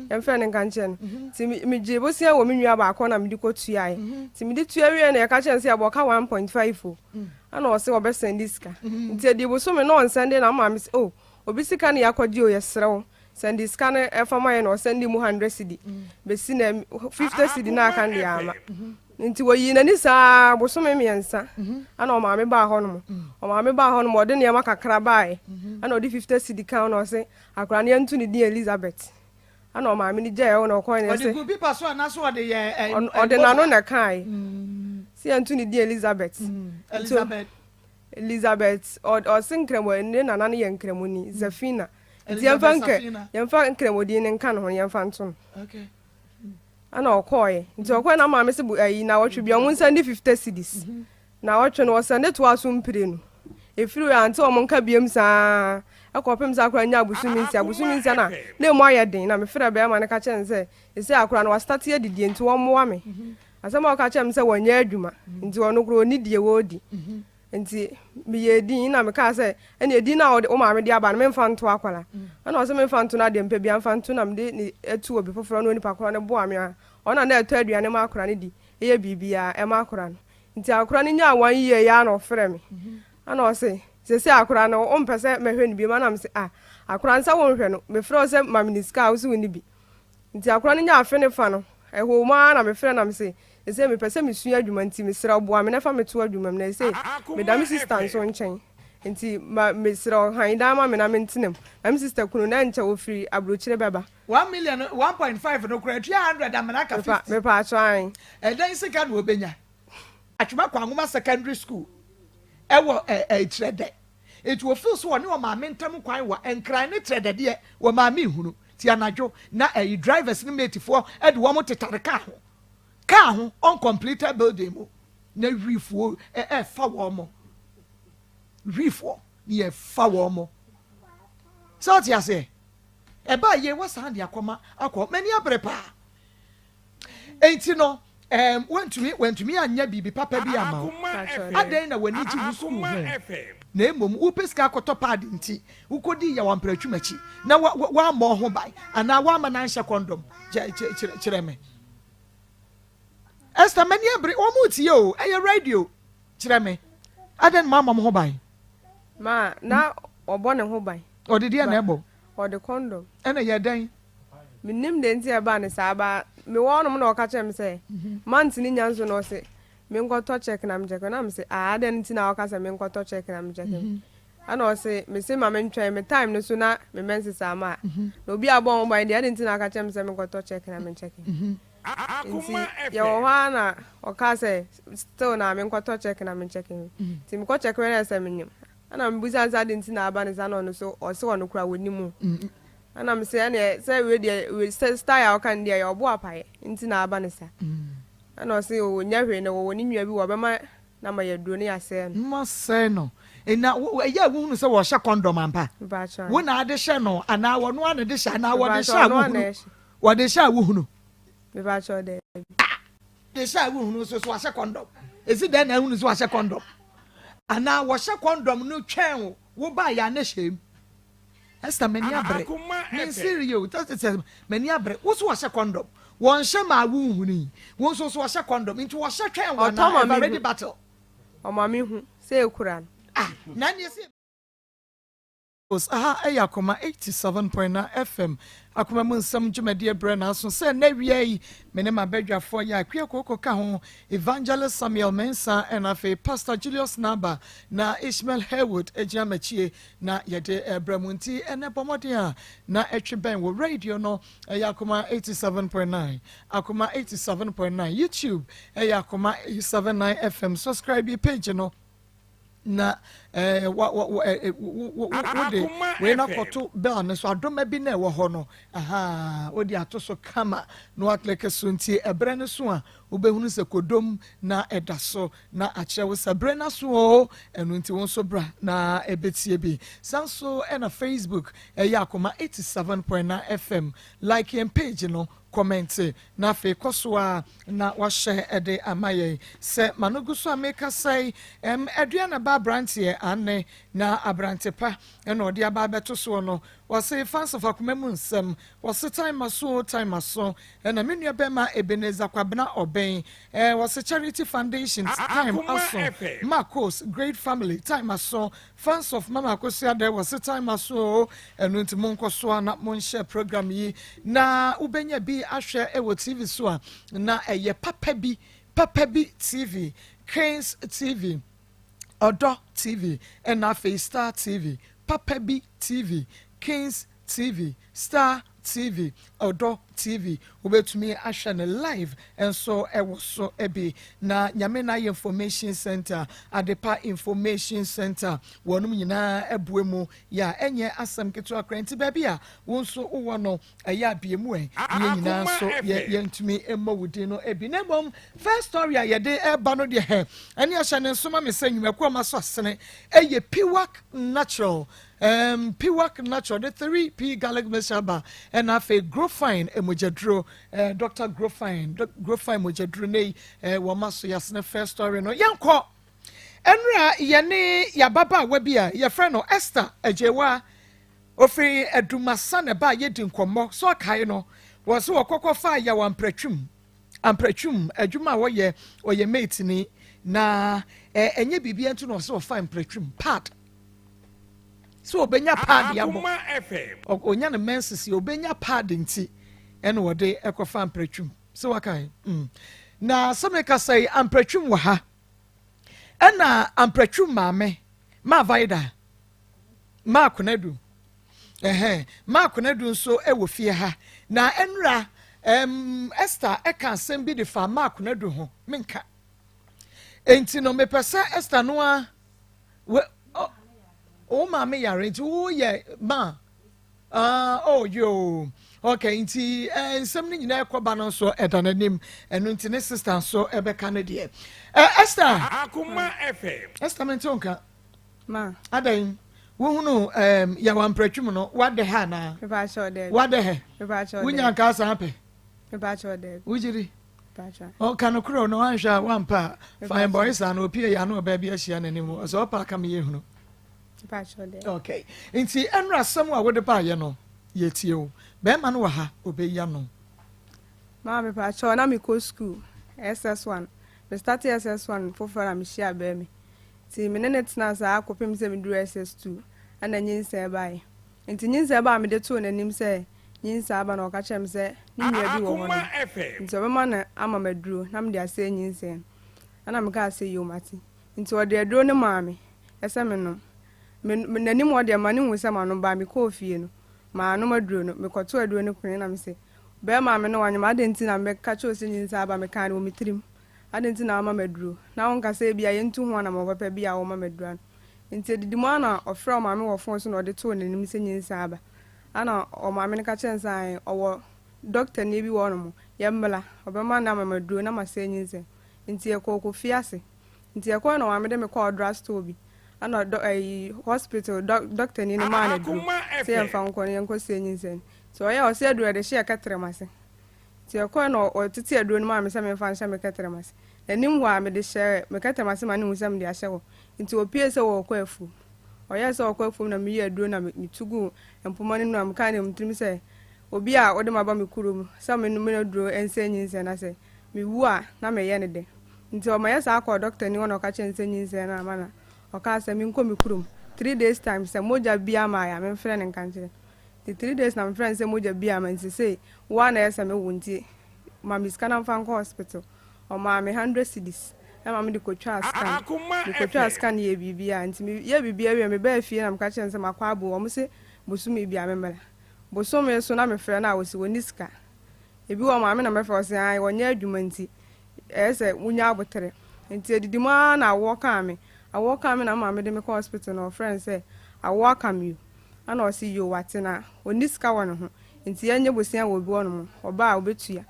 Yɛmfrɛ no nka nkyerɛ no. Nti megyee bosea wɔ me nua baako hɔ na mede kɔtuaeɛ. Nti mede tua wieeɛ na yɛka kyerɛɛ no sɛ yɛbɔ ka 1.5 o. Ɛna ɔse ɔbɛsɛnde sika. Nti ɛdii bosome na ɔnsɛnde na me maame se oh obi sika na yɛakɔgye o yɛsrɛ wo sɛnde sika no fa ma yɛn na ɔsɛnde mu 100 cedi bɛsi nɛ 50 cedi na aka no deɛ amma. Nti wɔyii n'ani saa ara bosome mmiɛnsa ɛna ɔmaame baa hɔnom. Ɔmaame baa hɔnom ɔde nneɛma kakra baeɛ ɛna ɔde 50 cedi ka ho na ɔse akwadaa no yɛnto ne din Elizabeth. Ɛna ɔmaame no gyae hɔ na ɔkɔe na Ɔde ɛse guu pipa so anaasɛ ɔde yɛɛ ɛ ɔn ɔde ɛ n'ano na ɛkaeɛ sɛ yɛnto ne din Elizabeth. Nti Elizabeth. Elizabeth ɔ ɔse nkramo ne nana no yɛ nkramoni Zafina. Nti yɛmfa Elizabeth nkɛ Safina. yɛmfa nkramodin no nka ne ho na yɛmfa nto no. Okay. Ɛna ɔkɔɔeɛ. Nti ɔkɔɔeɛ na maame se bo ayi nawɔtwe bia ɔmo nsɛnde 50 cedis. Nawɔtwe no wɔsɛnde toaa so mprenu. Efiri hɔ ante ɔmo nka biom saa ɛkɔpem sɛ akora no nyaa bosome nsia. Bosome nsia na na emu ayɛ den na mefrɛɛ bɛɛma no ka kyerɛɛ no sɛ sesei akora no wastate adidie nti wɔmmoa me. Asɛm a ɔka kyerɛɛ me sɛ wɔnyɛ adwuma nti ɔno koraa ɔnni deɛ wɔɔdi. Nti meyɛɛ din na mekaa sɛ, ɛnneɛ din no a wode wo maame de aba no memfa nto akwadaa. Ɛna ɔse memfa nto no adeɛ mepɛ biara mfa nto na mede ne atu obi foforɔ na onipa korɔ no boa me a ɔno na na ɛtɔ aduane ma akwadaa no di yɛ biribiara ɛma akwadaa no. Nti akwadaa no nyaa one year yi ara na ɔfrɛ me ɛna ɔse seesei akwadaa no wompɛ sɛ mɛhwɛ no biom ɛna mese ah akwadaa no sɛ wonhwɛ no mefrɛ wo sɛ ma me ne sika a wose wonni bi. Nti akora no nyaa afe ne fa no, ɛhoo mu ara na mefrɛɛ na mese, Sesei mepɛ sɛ mesua adwuma nti mesrɛ wo boa me na fa me to adwuma mu na sesei meda me sista nso nkyɛn nti ma mesrɛ wo han dan ma me na mentena mu. Na me sista kunu no ɛnkyɛ ɔfiri abrokyire bɛba. One million no, 1.5 no koraa, tua 100 amena aka Mepa, 50. mepaakyɛw ae. Ɛdɛn sika na ɔbɛnya? Atwema Kwangoma Secondary School ɛwɔ ɛ ɛ Kyerɛdɛ. Nti wɔfeel sɛ ɔne ɔmaame ntam kwan wa, Nkran ne Kyerɛdɛ deɛ wɔmaame nhunu. Ti anadwo na ɛyi drivers ne mate foɔ de wɔn tetare car ho car ho uncompleted building mu na wifoɔ ɛfa wɔn mo wifoɔ ne yɛ fa wɔn mo sɛ ɔte aseɛ ɛbaa yie wasan de akɔma akɔ m'ani abere paa. Enti no, ɛɛm, woantumi, woantumi anyɛ biribi papa bi amma wo. Adɛn na w'ani gye wo sukuu ho, na mmom wopɛ sika akɔtɔ paadi nti, wukodii yaw ampratwum akyi, na wa, wa, woammɔ wo ho ban, anaa woamma no anhyɛ kɔndɔm? Kyɛ, kyɛ, kyerɛ, kyerɛ me. Esther, m'ani abere, wɔretie o, ɛyɛ radio. Kyerɛ me. Adɛn na moammɔ mo ho ban? Ma, na ɔbɔ ne ho ban. Ɔde deɛn na ɛbɔ? Ɔde kɔndɔm. Ɛna ɛyɛ dɛn? Mennim deɛ nti a ɛbaa no saa but mewɔ hɔnom na ɔka kyerɛɛ me sɛ month no nya nso na ɔse menkɔtɔ check na menkyɛke na mese ah adɛn nti na woka sɛ menkɔtɔ check na menkyɛke ɛna ɔse mese ma mentwɛn me time no so na me menses ama a na obi a bɔ ho ban deɛ adɛn nti na aka kyerɛ me sɛ menkɔtɔ check na menkyɛke nti yɛwɔ hɔ ara na ɔkaa sɛ still na menkɔtɔ check na menkyɛke nti mekɔ check na ɛsɛ menyim ɛna mebusa no sɛ adɛn nti na aba no saa na ɔno so ɔse ɔno koraa wɔnim o. Ɛna me se ɛneɛ sɛ wei deɛ wei sɛ style a ɔka no deɛ ɛyɛ ɔbo apaeɛ nti na aba no sa. Ɛna ɔse oo nyɛ hwee na wɔwɔ ne nua bi wɔ ɔbɛma no ama yɛ aduro na yɛasɛe no. Moasɛe no. Na wo ɛyɛ a wohunu sɛ wɔhyɛ kɔndɔm ampa? Mpakyɛw. Wo na ade hyɛ no anaa ɔno ara na ɛde hyɛ anaa wɔde Mepakyɛw hyɛ a ɔno ara na wohunu? ɛhyɛ. Wɔde hyɛ a wohunu? Mepakyɛw daabi. De hyɛ a wohunu nso so wahyɛ kɔndɔm? Esi dɛn na ahunu sɛ wahyɛ kɔndɔm? Anaa wɔhyɛ kɔndɔm no twɛn wo wobaeɛ a na hyɛ mu? Esther m'ani abere. Mensere o, sɛ m'ani abere. Wo so wɔhyɛ kɔndɔm. Wɔnhyɛ maa wo nhunu yi. Wo nso so wɔhyɛ kɔndɔm. Nti wɔhyɛ twɛn wo Ɔtɔ anaa ma ever me ready hu. battle. Ɔma me hu sɛ ekura no. Ah, na neɛ sɛ. Aha yɛ Akoma 87.9 FM, Akoma mu nsɛm dwumadie berɛ na aso sɛ nnɛ awia yi me ne m'abadwafoɔ yɛ Akua Kooko ka ho, Evangelist Samuel Mensah ɛna afei Pastor Julius Naba na Ishmael Haywood gyina m'akyie na yɛde rebrɛ mo nti ɛnɛ bɔ mmɔden a na ɛtwe bɛn wɔ radio no ɛyɛ Akoma 87.9 Akoma 87.9 YouTube ɛyɛ Akoma 879 FM subscribe page no na ɛɛ wa wa wa ɛɛ wo wo wo de wei na kɔto bell no so adoma bi na ɛwɔ hɔ no ahaa wode ato so kama na wakleke so nti ɛbrɛ no so a wobɛhunu sɛ kodom na ɛda so na akyerɛ wo sɛ berɛ no aso oo, ɛno nti wo nso bra na bɛtie bi. San nso na Facebook ɛyɛ Akoma 87.9 FM, like yɛn page no, kɔmɛnte na afei kɔ so ara na wahyɛ de ama yɛn. Sɛ m'ano gu so a mekasa yi, ɛm, Aduana ba aberanteɛ. Aane, na abrante pa na ɔde aba abɛto soɔ no. Ɔse fans of akoma mu nsɛm. Ɔse time aso o time aso. Ɛna me nua bɛma Ebenezer Kwabena Ɔbɛn. Eh, ɔse Charity Foundation time aso. Marcos Great Family time aso. Fans of Mama Akosua Dɛ wɔse time aso o. Ɛno nti monkɔ so a na monhyɛ program yi. Na wobɛnya bi ahwɛ wɔ TV so a na ɛyɛ papa bi, papa bi TV, Kings TV. Ɔdɔ TV ɛna afei Star TV, Papa Bi TV, Kings TV, Star TV, Ɔdɔ TV. Wobɛtumi ahwɛ no live nso ɛwɔ so bi. Na Nyame na ayɛ Information Center, Adepa Information Center, wɔnom nyinaa abue mu yɛ a ɛnyɛ asɛm ketewa koraa. Nti baabi a wo nso wowɔ no, ɛyɛ a bue mu ɛ, na yɛn nyinaa nso yɛ yɛntumi mmɔ wo din no bi. Na mmom first story a yɛde ɛreba no deɛ hɛ, ɛne ɛhyɛ ne nso ma me sɛ nnwumakuo a masɔ asene ɛyɛ Piwak Natural, um, Piwak Natural de 3P garlic mixture aba, ɛna afei Grofine mogyaduro, eh, Dr. Grofine, Grofine mogyaduro ne yi, eh, wɔn aso yɛasene first story no. Yɛnkɔ. Ɛnora yɛne yɛababaawa bi a yɛfrɛ no Esther Agyewa. Ɔfiri Adumasa na ɛbaa yɛdi nkɔmmɔ, sɛ ɔkae no, wɔ sɛ wɔkɔkɔ faa Yaw Ampratwum, Ampratwum adwuma a wɔyɛ, ɔyɛ mateni, na ɛnyɛ biribiara nti na ɔsɛ ɔfa Ampratwum, pad, sɛ ɔbɛnya pad abɔ, ɔnya no menses, ɔbɛnya pad nti ɛna ɔde ɛkɔfa Ampratwum, sɛ wakae, Na sɛ meka sɛ Ampratwum wɔ ha, ɛna Ampratwum maame, Ma Vaida, Maa Konadu, ɛhɛn, Maa Konadu nso wɔ fie ha. Na ɛnura, ɛm, Esther ɛka asɛm bi de fa Maa Konadu ho, menka. Enti no, mepɛ sɛ Esther no a, wɔ, ɔ, wo maame yare, nti woyɛ maa. Ah, oh, yoo. Okay, nti eh, nsɛm no nyinaa ɛkɔba no nso ɛda n'anim. Ɛno nti ne sister nso ɛbɛka ne deɛ. Eh, Esther. Akoma FM. Esther, mente wo nka. Ma. Adɛn? Wohunu um, Yawa mpratwum no, woadɛ ha anaa? Mepakyɛw daabi. Woadɛ hɛ? Mepakyɛw daabi. Wonya nka asan apɛ? Mepakyɛw daabi. Wogye di? Mepakyɛw. Ɔka no korɔ no wanhwɛ a wampa a fine boy saa no opie yɛ ano ɔbaa bi ahyia n'anim ɔsɛ ɔpa aka me yɛ hunu. Mepakyɛw daabi. Okay. Nti ɛnora asɛm a wode baayɛ no yɛtie o. Bɛrima no wɔ ha ɔbɛyi ano. Maa mepakyɛw na mekɔ school SS1. Me start SS1 foforɔ na mehyia bɛrima. Ntsi me ne no tsenaa saa kɔpem sɛ meduruu SS2 na nyinsɛn bae. Ntsi nyinsɛn baa a mede too n'anim sɛ nyinsɛn aba na ɔka kyerɛɛ me sɛ ne nua bi wɔ hɔ nom ntsi ɔbɛma no ama me aduro na mede asɛe nyinsɛn no. Ɛna mekaa sɛ yoo mate. Ntsi ɔde aduro no maa me sɛ menom. Me n'anim hɔ deɛ ma no hu sɛ manom but mekɔɔ fie no manom aduro no. Mekɔtoo aduro no koe na mese bɛɛma a me ne wo anyem adɛn nti na meka kyerɛ wo sɛ nyinsɛn aba mekaa no wɔ me tirim. Adɛn nti na wama me aduro, na wonka sɛ ebia yɛntu ho anammɔn papa bi a woma me aduro ano? Enti adidi mu ara na ɔfrɛɛ ɔmaame wɔ fon so na ɔde too n'anim sɛ nyinsɛn aba. Ɛnna ɔmaame no ka kyerɛɛ no sɛ ae, ɔwɔ dɔktani bi wɔ hɔnom, yɛmmra, ɔbɛma no ama me aduro na masɛe nyinsɛn. Enti yɛkɔɔ kofie ase. Enti yɛkɔe na ɔmaame de me kɔɔ drug store bi. Ɛnna dɔ ɛyi hospital dɔ dɔktani no maa no aduro sɛ yɛmfa nkɔ na yɛnkɔsɛe nyinsɛn. Nti ɔyɛɛ ɔsɛ aduro a yɛde hyɛɛ kɛtrɛm ase. Nti ɛkɔe na ɔtetee aduro no maa me sɛ memfa nhyɛ me kɛtrɛma ase. N'anim hɔ a, mede hyɛɛ me kɛtrɛma ase ma no huu sɛ mede ahyɛ hɔ. Nti ɔpuee sɛ ɔrekɔ afuom. Ɔyɛɛ sɛ ɔrekɔ afuom na meyii aduro na metu guu mpoma no mu na mekaa no wɔ me tirim sɛ, Obi a wode me aba me kurom sɛ mennom aduro nsɛe nyinsɛn na sɛ mewu a na meyɛ no dɛn? Nti ɔma yɛsan kɔɔ dɔktani hɔ na ɔka kyerɛɛ no sɛ nyinsɛn no ama na ɔkaa sɛ menkɔ me kurom 3 days time sɛ mogya biara mmaeɛ a memfrɛ no nka nkyerɛ no. Nti 3 days na mefrɛ no sɛ mogya bi ama nti sesei wo ara na ɛyɛ sɛ me wo nti ma me sika na mfa nkɔ hospital. Ɔmaa me 100 cedis ɛma mede kɔtwaa scan. Mekɔtwaa scan yɛɛ biribiara nti me yɛɛ biribiara wie mebaa fie na meka kyerɛɛ no sɛ makɔ abo wɔn se bosome biara memmra. Bosome so na mefrɛ no a ɔse ɔnni sika. Ebi wɔ hɔ maame na mɛfrɛ ɔse ae ɔnyɛ adwuma nti ɛyɛ sɛ wonya aboterɛ. Nti adidi mu ara na awoɔ kaa me. Awoɔ kaa me na me maame de me kɔɔ hospital na ɔfrɛɛ no sɛ awoɔ aka me o. Ɛna ɔse yoo wate na ɔnni sika wɔ ne ho nti yɛnyɛ bosea wɔ obi hɔ nom ɔba a ɔbɛtua.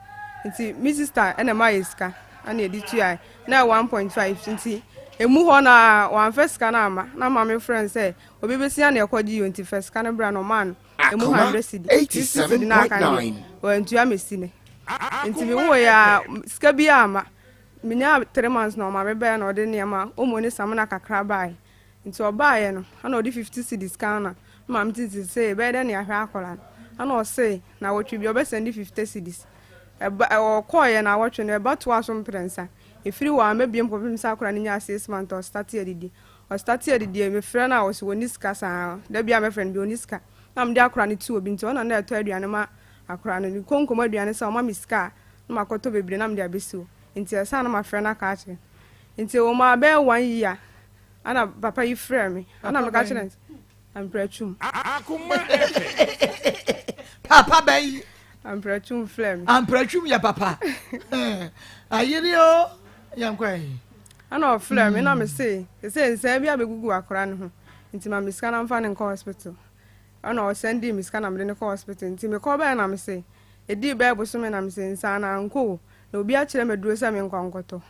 Nti me sister ɛna ɛmaa yɛ sika ɛna yɛde tuaɛ na ɛyɛ 1.5 nti ɛmu hɔ no ara wamfa sika no amma na maame frɛ no sɛ obi bɛsia na yɛkɔgye yoo nti fa sika no bra na ɔmaa no ɛmu 100 cedi 50 cedi na aka no deɛ wantua mɛsi ne. Nti mewoeɛ a sika biara amma. Menyaa 3 months na ɔmaame baeɛ na ɔde nneɛma omo ne samina kakra baeɛ. Nti ɔbaeɛ no, ɛna ɔde 50 cedis ka ho na me maame tete sɛ ɛbɛyɛ dɛn na yɛahwɛ akwadaa no. Ɛna ɔse nawɔtwe bi ɔbɛsɛnde 50 cedis. Ɛba ɔkɔeɛ nawɔtwe no ɛba toaa so mprɛnsa. Ɛfiri hɔ amma biom kɔpem sɛ akwadaa no nyaa 6 months a ɔstate adidi. Ɔstate adidi a mefrɛ no a ɔse ɔnni sika saa. Da biara mɛfrɛ no bi ɔnni sika. Na mede akwadaa no to obi nti ɔno na na ɛtɔ aduane ma akwadaa no. Ne konkom aduane sɛ ɔma me sika a na makɔtɔ bebree na mede abɛsi hɔ. Nti ɛsa a na mafrɛ no aka akyerɛ no. Nti ɛwɔ mu ara bɛyɛ one year Ana papa yi frɛɛ me. Ana meka kyerɛ no sɛ, Amprɛtwum. Akoma FM. Papa bɛn yi? Amprɛtwum frɛɛ me. Amprɛtwum yɛ papa. Ayere o, yɛnkɔ ɛ. Ana ɔfrɛɛ me na me se, sɛ nsaa bi abɛgugu akora no ho, nti ma me sika na mfa no nkɔ hospital. Ɛna ɔsan dii me sika na mede no kɔ hospital. Nti mekɔ baɛ na me se, ɛdii bɛɛ bosome na me se, nsaa no ankɔ o, na obi akyerɛ me aduro sɛ menkɔ nkɔtɔ.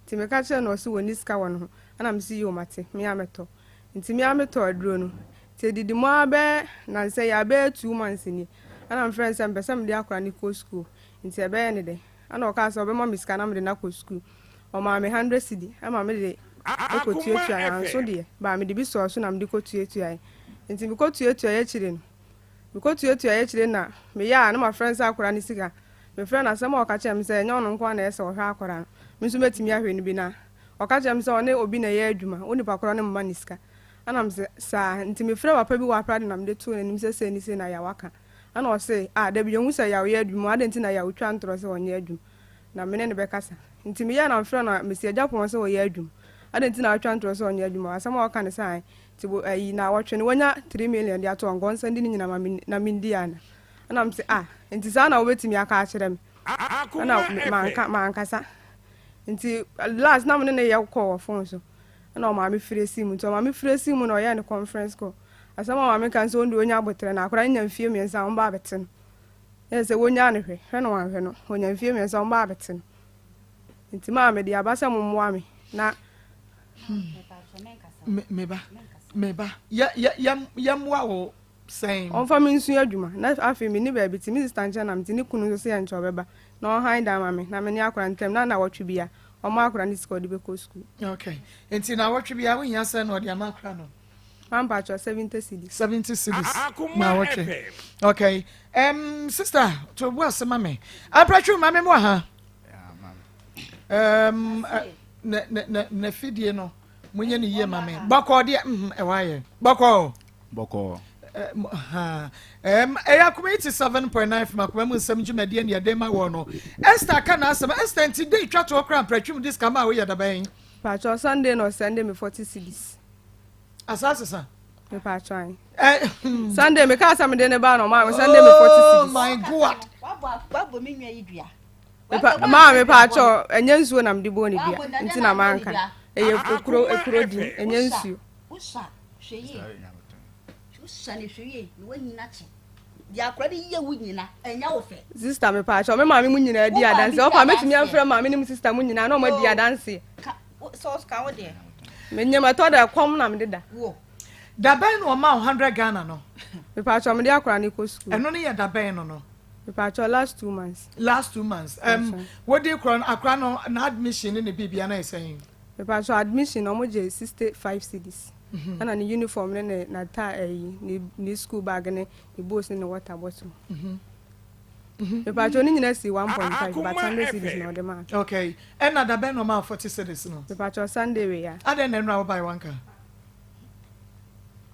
Nti meka kyerɛɛ no ɔse wɔnni sika wɔ ne ho ɛna mese yoo mate me ara mɛtɔ. Nti me ara metɔɔ aduro no. Nti ɛdidi mu ara bɛyɛ nansa yi ara bɛyɛ 2 months nie ɛna mefrɛɛ no sɛ mepɛ sɛ mede akwadaa no kɔ sukuu nti ɛbɛyɛ ne dɛn? Ɛna ɔkaa sɛ ɔbɛma me sika na mede no akɔ sukuu. Ɔmaa me 100 cedi ɛma mede kɔtuatuaeɛ anso deɛ but mede bi sɔɔ so na mede kɔtuatuaeɛ. Nti mekɔtuatuaeɛ akyire no Mekɔtuatuaeɛ akyire na meyɛ a na mafrɛ no sɛ akwadaa no sika. Mefrɛɛ no asɛm a ɔka kyerɛɛ me sɛ ɛnyɛ ɔno nko ara na ɛyɛ sɛ ɔhwɛ akwadaa no, me nso mɛtumi ahwɛ no bi na ɔka kyerɛɛ me sɛ ɔne obi na ɛyɛ adwuma, onipa korɔ no mma no sika. Ɛna mese saa nti mefrɛɛ papa bi wɔ Aprade na mede too n'anim sɛ sei ne sei na Yaw aka. Ɛna ɔse ah dabi yɛhu sɛ Yaw yɛ adwuma adɛn nti na Yaw twa ntorɔ sɛ ɔnyɛ adwuma na mene no bɛkasa. Nti meyɛɛ na mefrɛɛ no a mese Agya Pɔn sɛ ɔyɛ adwuma adɛn nti na watwa ntorɔ sɛ ɔnyɛ adwuma asɛm a ɔka ne sɛ ae Nti bo ayi naawɔtwe no wanya 3 million de ato hɔ nka ɔnsan di ne nyina ma me na mendi ana? Ɛna mese ah nti saa na wobɛtumi aka akyerɛ me? Ɛna manka mankasa. Nti last na me ne no yɛ call wɔ phone so. Ɛna ɔmaa me frɛ si mu. Nti ɔmaa me frɛ si mu na ɔyɛɛ no conference call. Asɛm a ɔmaa me ka ne sɛ ɔno deɛ ɔnya aboterɛ na akwadaa no nya mfie mmiɛnsa a ɔmba abɛte no. Ɛyɛ sɛ wɔnyaa no hwɛ, hwɛ na wanhwɛ no, ɔnya mfie mmiɛnsa a ɔmba abɛte no. Nti maa mede aba sɛ mommoa me na Me ba, me ba, yɛ yɛ yɛ yɛmmoa wo sɛn? Ɔmfa me nsua adwuma. Na afei menni baabi te. Me sista nkyɛn na mete. Ne kunu nso se ɛnkyɛ ɔbɛba na ɔhan dan ma me na me ne akwadaa no ntam na nnawɔtwe biara ɔma akwadaa no sika a ɔde bɛkɔ sukuu. Okay. Nti nnawɔtwe biara wohia sɛn na ɔde ama akwadaa no? Ma mpakyɛw, 70 cedis. 70 cedis nnawɔtwe. Okay. Um, sister, to bo ase ma me. Ampratwum ma me mmoa ha. Um, uh, na na na na fidie no monyɛ ne yie ma me bɔkɔɔ deɛ mhm ɛwɔ ayɛ bɔkɔɔ. Bɔkɔɔ. Ɛyɛ akoma 87.9 fm akoma mu nsɛm dwumadie ne yɛde ma wɔ no. Esther ka n'asɛm. Esther, nti de twa toɔ koraa mpratwum de sika ma a woyɛ dabɛn? Pakyɛw, Sunday na ɔsɛnde me 40 cedis. Asa sesa. Mepakyɛw ayi. Sunday mekaa sɛ mede ne ba na ɔmaa me Sunday me 40 Oh cedis. my God. Wabɔ me nwa yi dua. Maa mepakyɛw, ɛnyɛ nsuo na mede bɔɔ ne dua nti na manka. Ɛyɛ ekuro ekuro din, ɛnyɛ nsuo. Wosa hwɛ yie. Wosa ne hwɛ yie na wanyina kye. Deɛ akora de yɛ wo nyina ɛnyɛ wo fɛ. Sister, mepakyɛw, me maame mu nyinaa di adanseɛ. Ɔfa mɛtumi afrɛ maame ne mu sister mu nyinaa na ɔmo adi adanseɛ. Sɛ ɔka wo deɛ. Menyɛ mɛtɔ da ɛkɔm na mede da. Wo. Dabɛn na ɔma wo 100 Ghana no? Mepakyɛw, mede akora ne kɔ sukuu. Ɛno ne yɛ dabɛn no? Mepakyɛw, last 2 months. Last 2 months. Wode korɔ no akora no na admission ne ne biribia na ɛsɛn? Mepakyɛw, admission na ɔmo gye 65 cedis. Ɛna ne uniform ne ne n'ata ɛyi ne school bag ne ne books ne ne water bottle. Mepakyɛw, ne nyinaa si 1.5 but 100 cedis na ɔde maa. Okay. Ɛna dabɛn na ɔma wo 40 cedis no? Mepakyɛw, Sunday wei a. Adɛn na ɛnora wobae wanka?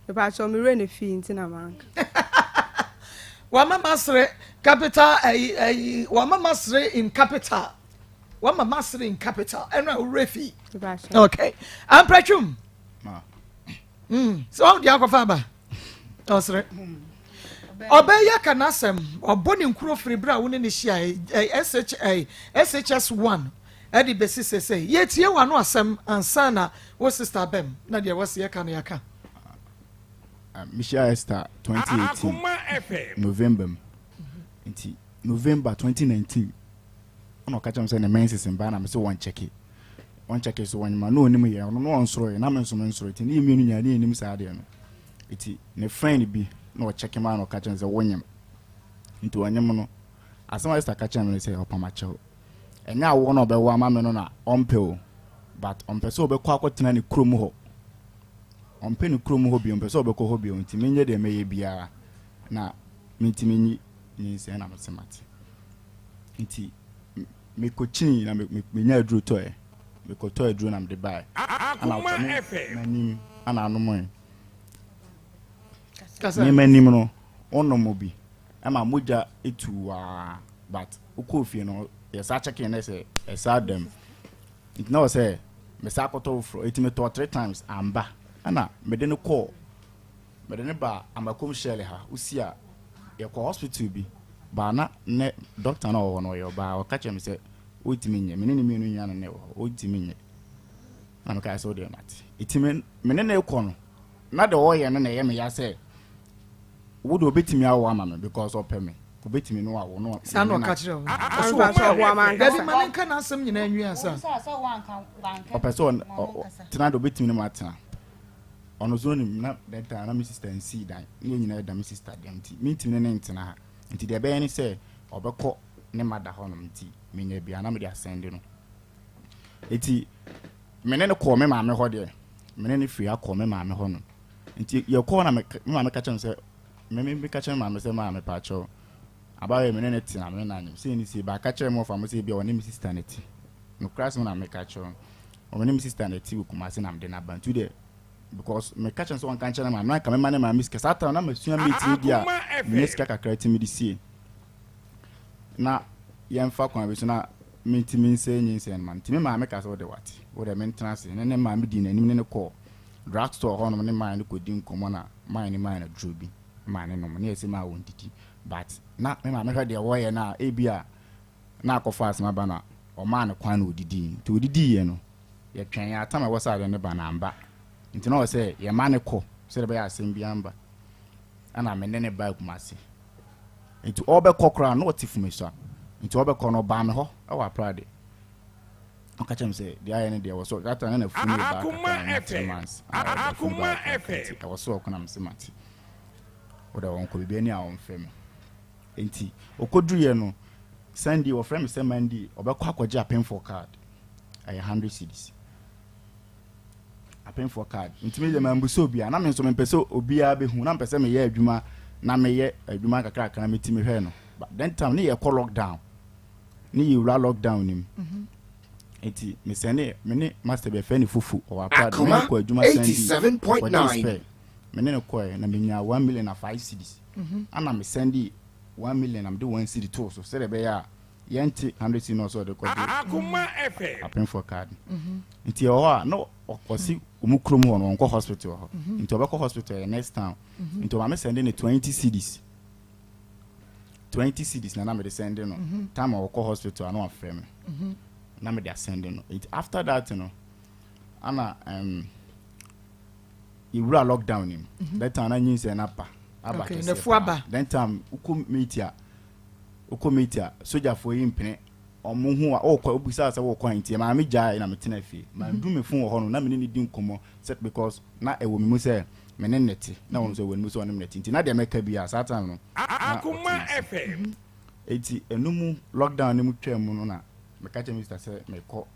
Mepakyɛw, me werɛ ne fii nti na manka. Wama masere capital ɛyi ɛyi wama masere in capital, wama masere in capital. Ɛno a wowura fi. Mepakyɛw. Okay, Ampratwum. Ma. Sɛ wɔn de akɔfa aba ɔsere ɔbɛyɛ ka n'asɛm ɔbɔ ne nkuro firi bere a wo ne ne hyia ɛ SHS 1 ɛde bɛsi sese yɛtie w'ano asɛm ansa na wo sister bɛm na deɛ wɔsi yɛka no yɛka. Mehyia Esther 2018 Akoma FM. November mu. Nti November 2019 ɔna ɔka kyerɛ me sɛ ne menses mba na me sɛ wɔnkyɛke wɔnkyɛke so wɔnyema na ɔnim yɛ ɔno na ɔnsoro yɛ na me nso me nsoro nti ne yɛ mmienu nyinaa ne yɛnim saa adeɛ no. Nti ne friend bi na ɔkyɛke maa na ɔka kyerɛ me sɛ wonyem. Nti ɔnyem no, asɛm a Esther ka kyerɛ me no sɛ ɔpam akyɛw, ɛnyɛ awoɔ na ɔbɛwo ama me no na ɔmpɛ o, but ɔmpɛ sɛ ɔbɛkɔ akɔtena ne kurom hɔ. Ɔmpɛ ne kurom hɔ bio, ɔmpɛ sɛ ɔbɛkɔ hɔ bio, nti menyɛ deɛ mɛyɛ biara na mentumi nyi nyinsɛn na mese mate. Nti mekɔkyinii na menya aduro tɔɛ, mekɔtɔ aduro na mede baeɛ. Ana ɔtɔ me m'anim ana anomoe. Me m'anim no, wonom bi ɛma mogya etu waa but wokɔɔ fie no yɛsa kyɛkee na sɛ ɛsa dam. Nti na ɔsɛ mesan kɔtɔ foforɔ nti metɔɔ three times amba ɛna mede no kɔɔ mede no baa Amakom Shell ha wosi a yɛkɔ hospital bi baa na ne doctor na ɔwɔ hɔ no ɔyɛ ɔbaa ɔka kyerɛ me sɛ ɔntumi nyɛ me ne ne mmienu nyinaa na na ɛwɔ hɔ ɔntumi nyɛ na mekae sɛ wodeɛ mate nti me me ne ne kɔ no na deɛ ɔyɛ no na ɛyɛ me ya sɛ Wo de obetumi awo ama me because ɔpɛ me. Obetumi no awo no. Saa na ɔka kyerɛ wo. Ɔso ɔpɛ wo. Dabi ma ne nka n'asɛm nyinaa nwie ansa. Ɔpɛ sɛ ɔtena de obetumi ne mu atena. Ɔno so onim na that time na me sister nsii dan. Ne yɛn nyinaa da me sister dɛm nti mentumi ne ne ntena ha. Nti deɛ ɛbɛyɛ ne sɛ ɔbɛkɔ ne ma da hɔnom nti menya bi a na mede asɛnde no. Nti me ne no kɔɔ me maame hɔ deɛ me ne no firi ha kɔɔ me maame hɔ nom. Nti yɛkɔɔ na me maame ka kyerɛ me sɛ me me meka kyerɛ me maame sɛ maa mepaakyɛw abayewa yi me ne no te na me ne no anyem sei ne sei ba ka kyerɛ me wɔfa mo sɛ ebia ɔne me sister na te nokorɛ asɛm na meka kyerɛ no ɔne me sister na te wɔ Kumasi na mede no aba nti deɛ because meka kyerɛ no sɛ ɔnka nkyerɛ ne maame na nka mema ne maame sika saa time na masua mate no bi a menya sika kakra ti mede sie na yɛmfa kwan bi so na mentumi nsɛ nyinsɛn no ma nti me maame ka sɛ wode wate wode mentena ase ne ne maame dii n'anim ne ne kɔɔ Drug store hɔ nom ne man no kɔdi nkɔmmɔ na man no maa no aduro bi maa no nom ne yɛse maa wɔndidi but na me maame hwɛ deɛ wɔyɛ no a ebi a na akɔfa asɛm aba na ɔmaa no kwan na ɔdidii nti ɔdidiiɛ no yɛtwɛn yɛn atam a ɛwɔ sɛ adeɛ no ba na amba nti na ɔwɔ sɛ yɛma no kɔ sɛdeɛ ɛbɛyɛ asɛm bi amba ɛna me ne ne baa Kumasi nti ɔbɛkɔ koraa na ɔte Fumesua nti ɔbɛkɔ no ɔbaa me hɔ ɛwɔ Aprade Ɔka kyerɛ me sɛ deɛ ayɛ no deɛ ɛwɔ so that time na n'afunu reba kakra na ɔnya three months a ɔde afunu ba kakra nti ɛwɔ so ɔko na me se mate wode ɔnkɔ biribi ani a ɔmfrɛ me nti ɔkɔduruiɛ no Sunday wɔfrɛ me sɛ Monday ɔbɛkɔ akɔgye apemfoɔ card ɛyɛ hundred cedis apemfoɔ card nti me deɛ mambu sɛ obiara na me nso mempɛ sɛ obiara bɛhu na mepɛ sɛ meyɛ adwuma na meyɛ adwuma kakrakra na metumi hwɛ no but then time ne yɛkɔ lockdown ne yɛwura lockdown no mu nti mesɛne me ne master bi ɛfɛ ne fufu ɔwɔ aprade me ne kɔ adwuma sɛndi kɔgye spare me ne no kɔɛ na menya 1 million na 5 cedis mhm. ana mesɛndi 1 million na mede 1 cedi too so sɛdeɛ ɛbɛyɛ a yɛnte 100 cedi na ɔsɛ ɔde kɔgye apemfoɔ card mhm. nti ɛwɔ hɔ a na ɔsi ɔmu kurom hɔ no ɔnkɔ hospital hɔ mhm. nti ɔbɛkɔ hospital yɛ next town nti ɔma me sɛnde ne 20 cedis 20 cedis na na mede sɛnde no mhm. time a wɔkɔ hospital a na wafrɛ me mhm. na mede asɛnde no nti after that no ana um, yɛwura lockdown nim mhm. that time na nyinsɛn no aba aba kɛseɛ paa then time wokɔ meet a wokɔ meet a sogyafoɔ yi mpene ɔmo ho a ɔkɔ obisa sɛ wɔkɔ nti maame gyae na metena fie maa du me fon wɔ hɔ no na me ne ne di nkɔmmɔ sɛ because na ɛwɔ me mu sɛ me ne ne te na wɔn nso ɛwɔ ne mu sɛ ɔne me ne te nti na deɛ mɛka biara saa time no na ɔte ase eti ɛno mu lockdown no mu twaa mu no na meka kyerɛ me sister sɛ mekɔ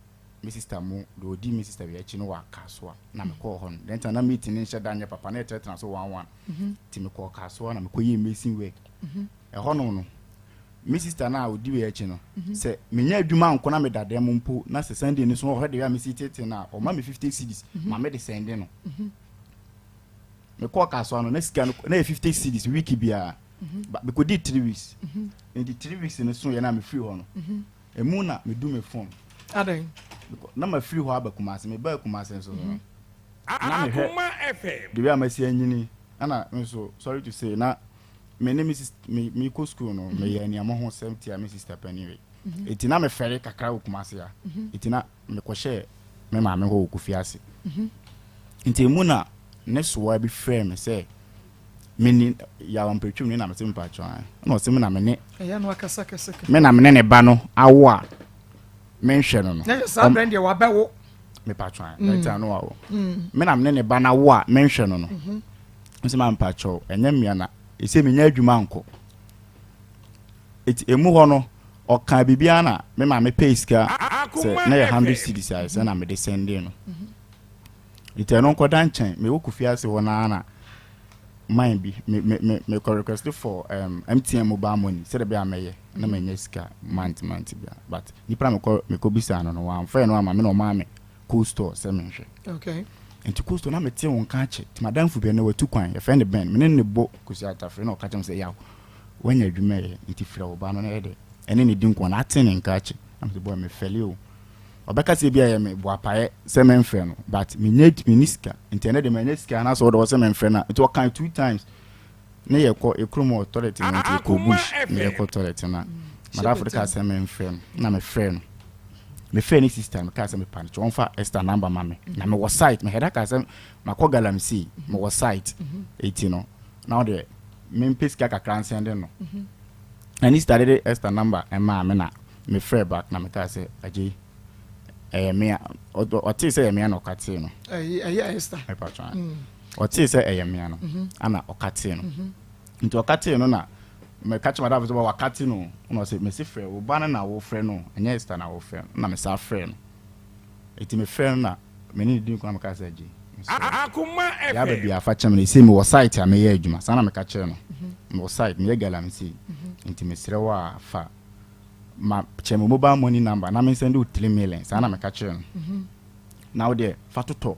me sister mu deɛ ɔdi me sister wei akyi no wɔ Kasoa na mekɔɔ hɔ no then time na meeting no nhyɛ da nyɛ papa na yɛtenatena so one one nti mekɔɔ Kasoa na mekɔyɛɛ mason work ɛhɔ nom no Me sister no a odi wei akyi no, sɛ menya adwuma nko na meda dɛm mpo na sɛ Sunday no so ɔhwɛ deɛ a mesi tete no a, ɔma me 50 cedis ma mede sɛnde no. Mekɔɔ kasoa no na sika no na yɛ 50 cedis week biara. Ba mekɔdii 3 weeks. Nti 3 weeks no so yɛ na mefiri hɔ no. Emu na medu me phone. Adɛn? Na mafiri hɔ aba Kumasi. Mebaa Kumasi nso no. Na mehwɛ deɛ a masi anyini. Ɛna nso sorry to say na me ne me sister me me kɔ school no me yɛ nea mo ho sɛm tia me sister panyin wei mhm. eti na me fɛre kakra wɔ Kumasi ha mhm. eti na me kɔ hyɛ me maame hɔ wɔ Kofi ase mhm. nti emu na ne soa bi frɛ me sɛ me ni yawa mpɛtwam ne na me se mpatsɔ an ɛna ɔse me na me ne me na me ne ne ba no awo a menhwɛ no no saa brɛ deɛ wabɛwo mepatwɔ an ɛta no awo me na me ne ne ba no awo a menhwɛ no no Mese ma mpakyɛw ɛnyɛ mmea na ɛsɛ menya adwuma nkɔ. Eti emu hɔ no ɔkaa biribiara na me maame pɛɛ sika sɛ na yɛ 100 cedis a ɛsɛ na mede sɛndee no. Nti ɛno nkɔda nkyɛn. Mewɔ Kofi ase hɔ no ara na man bi me me me mekɔ request for um, MTN mobile money sɛdeɛ ɛbɛyɛ a mɛyɛ na manya sika month month bia but nipa na mekɔ mekɔ bisa no no wamfa ɛno ama me na ɔmaa me cold store sɛ menhwɛ. Okay. Nti cold store na mete wo nka akyɛ nti madamfo bi ɛnɛ watu kwan yɛfrɛ no Ben me ne no bɔ Kosi Atafre na ɔka kyerɛ me sɛ yaw wanya adwuma yɛ nti frɛ wo ba no na yɛ dɛ ɛne ne di nkɔmmɔ na ate ne nka akyɛ na mese boy mefɛle o Ɔbɛka sɛ ebia ɛyɛ me boapayɛ sɛ memfrɛ no but menyɛ menni sika nti ɛnɛ de manya sika anaasɛ ɔde ɔsɛ memfrɛ no a nti ɔkae two times ne yɛkɔ yɛkurom wɔ toilet no nti yɛkɔ bush ne yɛkɔ toilet no a madamfo de kaa sɛ memfrɛ no na mefrɛ no mefrɛ ne sister no kaa sɛ mepa no kyɛ ɔmfa Esther number ma me na mewɔ site mehɛda kaa sɛ makɔ galamsey mewɔ site eti no na ɔde mempɛ sika kakra nsɛnde no na ne sister de de Esther number ɛmaa me na Mefrɛɛ back na mekaa sɛ, Agyei, ɛyɛ me a. Ɔtee sɛ ɛyɛ me a na ɔkatee no. Ɛyɛ Esther. Mepatwa. Mm. Ɔtee sɛ ɛyɛ me a no, mhm. ana ɔkatee no. Mhm. Nti ɔkatee no na meka kyerɛ madamfo sɛ wakate no. Na ɔse, mese frɛ wo ba no na wofrɛ no, ɛnyɛ Esther na wofrɛ no. Na mesa frɛ no. Nti mefrɛ no na me ne no di nkɔmmɔ na mekaa sɛ, Agyei, mesrɛ wo. Deɛ aba biara fa kyɛ me no. Seesei mewɔ site a meyɛ adwuma. Saa na meka kyerɛɛ no. Mhm. Mewɔ site, meyɛ galamsey. Nti mesrɛ wo a fa ma kyɛ me mobile money number na mensɛnde wo 3 million. Saa na meka kyerɛ no mhm. Na wo deɛ fa totɔ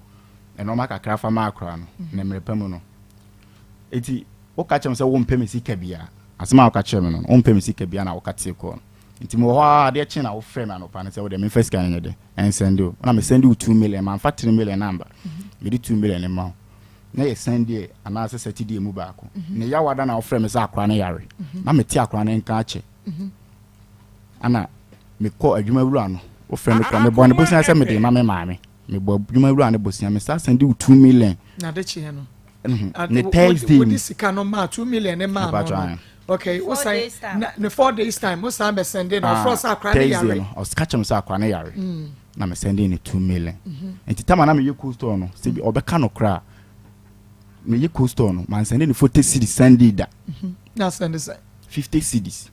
nneɛma kakra fa ma akora no mhm. Na mmerɛ pa mu no eti woka kyerɛ me sɛ wompɛ me sika bia. Asɛm a woka kyerɛ me no, wompɛ me sika bia na woka tee kɔɔ no. Nti mewɔ hɔ a adeɛ kye na wofrɛ me anɔpa no sɛ wode memfa sika no nyɛ de ɛnsɛnde o na mesɛnde wo 2 million. Mamfa 3 million namba, mede 2 million ma wo na yɛ Sunday anaasɛ Saturday mu baako ne yawada na wofrɛ me sɛ akora no yare na mete akora no nka akyɛ ana mekɔ adwuma wura no wofrɛ me kora mebɔ ne bosia sɛ mede ma me maame. Mebɔ adwuma wura no bosia me sa sɛnde wo 2 million. Na de kyeɛ no ne Thursday wodi sika no maa 2 million ne maa no no. Okay, wo san ne 4 days time wo san bɛ sɛnde no ɔfrɛ sɛ akora ne yare. Thursday no ɔka kyerɛ me sɛ akora ne yare na me sɛnde ne 2 million. Nti tama na meyɛ cold store no sɛ ɔbɛka no koraa meyɛ cold store no mansɛnde ne 40 cedis Sunday da. Na sɛnde sɛ 50 cedis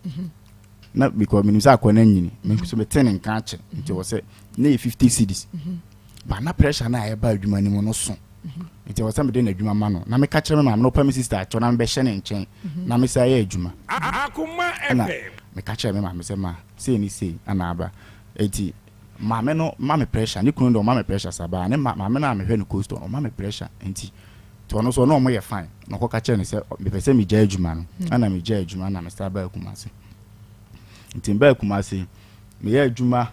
na because menim sɛ akɔ no anyini me nso mete ne nka akyɛ nti wɔ sɛ ne yɛ 50 cedis ba na pressure no a ɛba adwuma no mu no so nti wɔ sɛ mede n'adwuma ma no na meka kyerɛ me maame na ɔpa me sister akyɛw na mebɛhyɛ ne nkyɛn na mesa yɛ adwuma. Ɛna meka kyerɛ me maame sɛ ma sei ne sei ana aba. Eti maame no ma me pressure ne kunu de ɔma me pressure sa baa ne ma maame no a mehwɛ no cold store ɔma me pressure nti nti ɔno nso ɔno ɔmo yɛ fine na ɔkɔka kyerɛ no sɛ mepɛ sɛ megya adwuma no. Ɛna megya adwuma na mesa baa Kumase. Nti mbaa Kumase meyɛ adwuma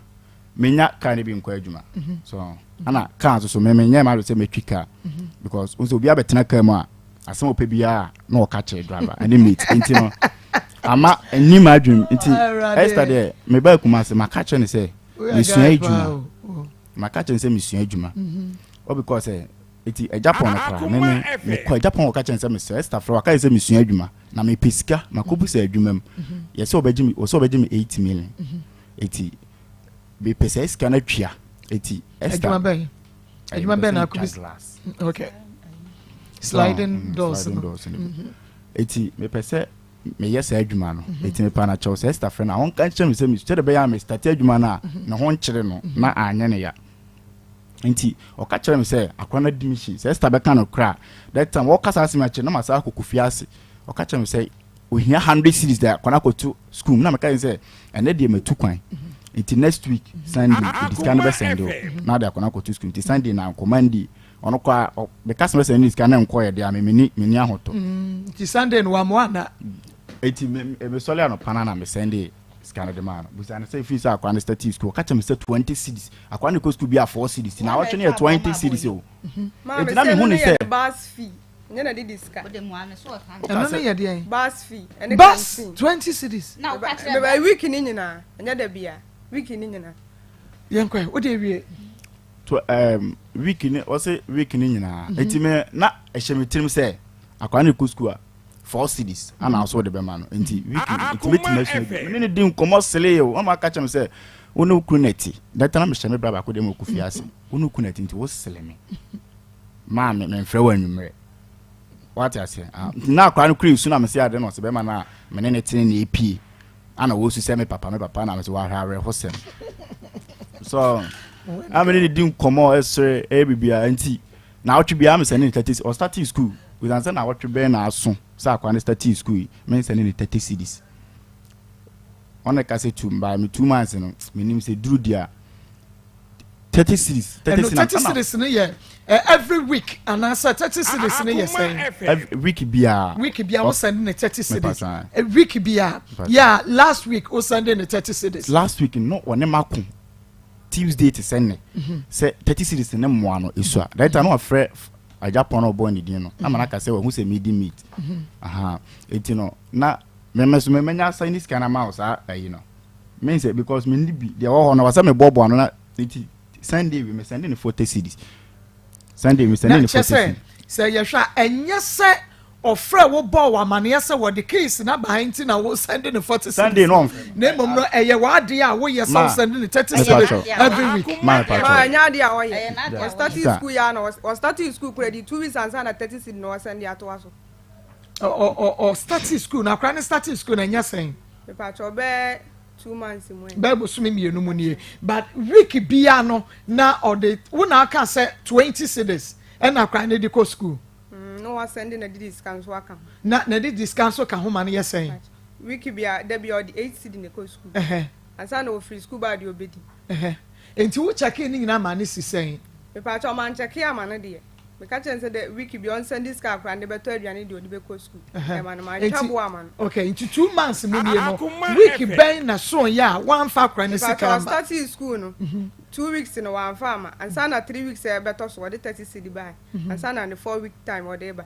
menya car no bi nkɔ adwuma so ɛna car nso so me menyɛ m'adwene sɛ mɛtwi car because nso obi abɛtena car mu a asɛm a ɔpɛ biara na ɔka kyerɛ driver ɛne mate nti no ama ɛni m'adwene nti Esther deɛ mebaa Kumase maka kyerɛ no sɛ mesua adwuma maka kyerɛ no sɛ mesua adwuma ɔ because sɛ eti Agyapong no koraa me me mekɔ Agyapong wɔka kyerɛ no sɛ mesɛ Esther frɛ waka sɛ mesua adwuma na mepɛ sika makɔbu sɛ adwuma mu yɛ sɛ ɔbɛgye me ɔsɛ ɔbɛgye me 8 million eti mepɛ sɛ sika no atwia eti Esther adwuma bɛn adwuma bɛn na akɔbi glass. Okay, sliding doors sliding no doors no eti mepɛ sɛ meyɛ saa adwuma no eti mepa na kyɛw sɛ Esther frɛ no a ɔnka nkyerɛ me sɛ me sɛdeɛ ɛbɛyɛ a me start adwuma no a ne ho nkyere no na anyɛ ne ya. Nti ɔka kyerɛ me sɛ akora no admission sɛ Esther bɛka no kora that time wɔka saa asɛm akyerɛ na ma saa akɔ Kofi ase. Ɔka kyerɛ me sɛ ohia 100 cedis de akɔ no akɔto school mu na meka sɛ ɛnɛ deɛ matu kwan nti next week Sunday ɛdi sika no bɛsɛnde o na ade akɔ no akɔto school. Nti Sunday na nkɔ Monday ɔno koraa meka sɛ bɛsɛnde ne sika na nkɔyɛ deɛ a me meni ahotɔ. Nti Sunday no wamoa ana? Eti me mesɔre anɔpa no na mesɛnde sika no de maa no. Busa no sɛ ɛfiri sɛ akora no start school ɔka kyerɛ me sɛ 20 cedis akora no kɔ school bi a 4 cedis na awɔtwe no yɛ 20 cedis o. Maame Enti na sɛ mehu ɛno ne no sɛ yɛ bus fee nyɛ na didi sika. Ɛno no yɛ deɛn? Bus fee ɛne bus canteen. 20 cedis. Meba week ni nyinaa ɛnyɛ da bia week ni nyinaa. Yɛnkɔ wode awie. To week ni ɔsɛ week ni nyinaa eti me na ɛhyɛ me tirim sɛ akora no kɔ school a 4 cedis ana ɔsɔ de bɛma no nti week nti metumi asua bi me ne ne di nkɔmmɔ sele o ɔma aka kyerɛ me sɛ wo ne wo kunu na ɛte dɛtɛ na mehyɛ me bra baako deɛ ma ɔkɔ fie ase wo ne wo kunu na ɛte nti wo sele me maa me memfrɛ wo anwummerɛ wate aseɛ. Ah, nti na akora no kura esu na mese ade na ɔsɛ bɛrima no a me ne ne tene na epie ana wɔsu sɛ me papa me papa na mese wahwɛ awerɛhosɛm so a me ne ne di nkɔmmɔ ɛsere ɛyɛ biribiara nti. Naawɔtwe biara me sɛne ne 30 ɔstartee school osiane sɛ naawɔtwe bɛn na aso sɛ akwaa no startee school yi me nsɛne ne 30 cedis ɔna ka sɛ two by me 2 months no menim sɛ duru di a 30 cedis 30 Ɛno cedis 30 na cedis no yɛ every week anaasɛ 30 cedis no yɛ sɛn? Every week biara. Week biara wo send ne 30 cedis? Mepa Week biara. Mepa Yeah, last week wo send ne 30 cedis? Last week no, ɔne mako Tuesday te sɛ nnɛ sɛ 30 cedis ne mmoa no ɛsu a, that time na wafrɛ Agyapɔn na ɔbɔɔ ne din no ama no aka sɛ wahu sɛ medi meat aha, enti no na mɛmɛ so mɛmɛnya asa ne sika no ama wo saa ayi no mean sɛ because menni bi deɛ ɛwɔ hɔ no wasɛ mebɔboa no na nti Sunday wi mesɛnde ne 40 cedis, Sunday Na mesɛnde ne kyɛ 40 sɛ cedis. Sɛ yɛhwɛ a, ɛnyɛ sɛ ɔfrɛ wo bɔɔ wɔ amanneɛ sɛ wɔde case no aba ha nti na wo send ne 40 Sunday cedis no ɔmfrɛ na mmom no ɛyɛ w'adeɛ a woyɛ sɛ wo Ma. send ne 30 Mepa cedis kyɛw. every week. Ma mepa Ma kyɛw. ɛnyɛ adeɛ a ɔyɛ. Ɛyɛ n'adeɛ a Ɔstarte Sir. school yɛ a na ɔstarte school kora di 2 weeks ansa na 30 cedi na ɔsɛn de atoa so. Ɔ starte school na akora ne starte school na ɛnyɛ sɛn? Mepakyɛ, ɔbɛɛ 2 months mu ɛ. Bɛɛ bosome 2 mu nie, but week bia no na ɔde wo na aka sɛ 20 cedis ɛna akora ne de kɔ school. Na wasɛn de na didi sika nso aka ho. Na de di sika nso ka ho ma no yɛ sɛn? Week bia, da bia ɔde 8 cedi na ɛkɔ school ansa na ofiri school baa deɛ ɔbɛdi. Ɛhɛ, nti wo kyɛke ne nyinaa ma ne si sɛn? Mepakyɛ, ɔma nkyɛke ama no deɛ, meka kyerɛ no sɛ dɛ week bi ɔnsɛn de sika akora ne bɛtɔ aduane deɛ ɔde bɛkɔ school ɛma no, mantwa boa ama no. Okay, nti 2 months mu nie no, Akoma week FM. bɛn na so yɛ a wamfa akora ne sika Mepakyɛ, ama? ɔstarte school no, 2 weeks no wamfa ama, ansa na 3 weeks a ɛbɛtɔ so wɔde 30 cedi baa, ansa na ne 4 week time wɔde ba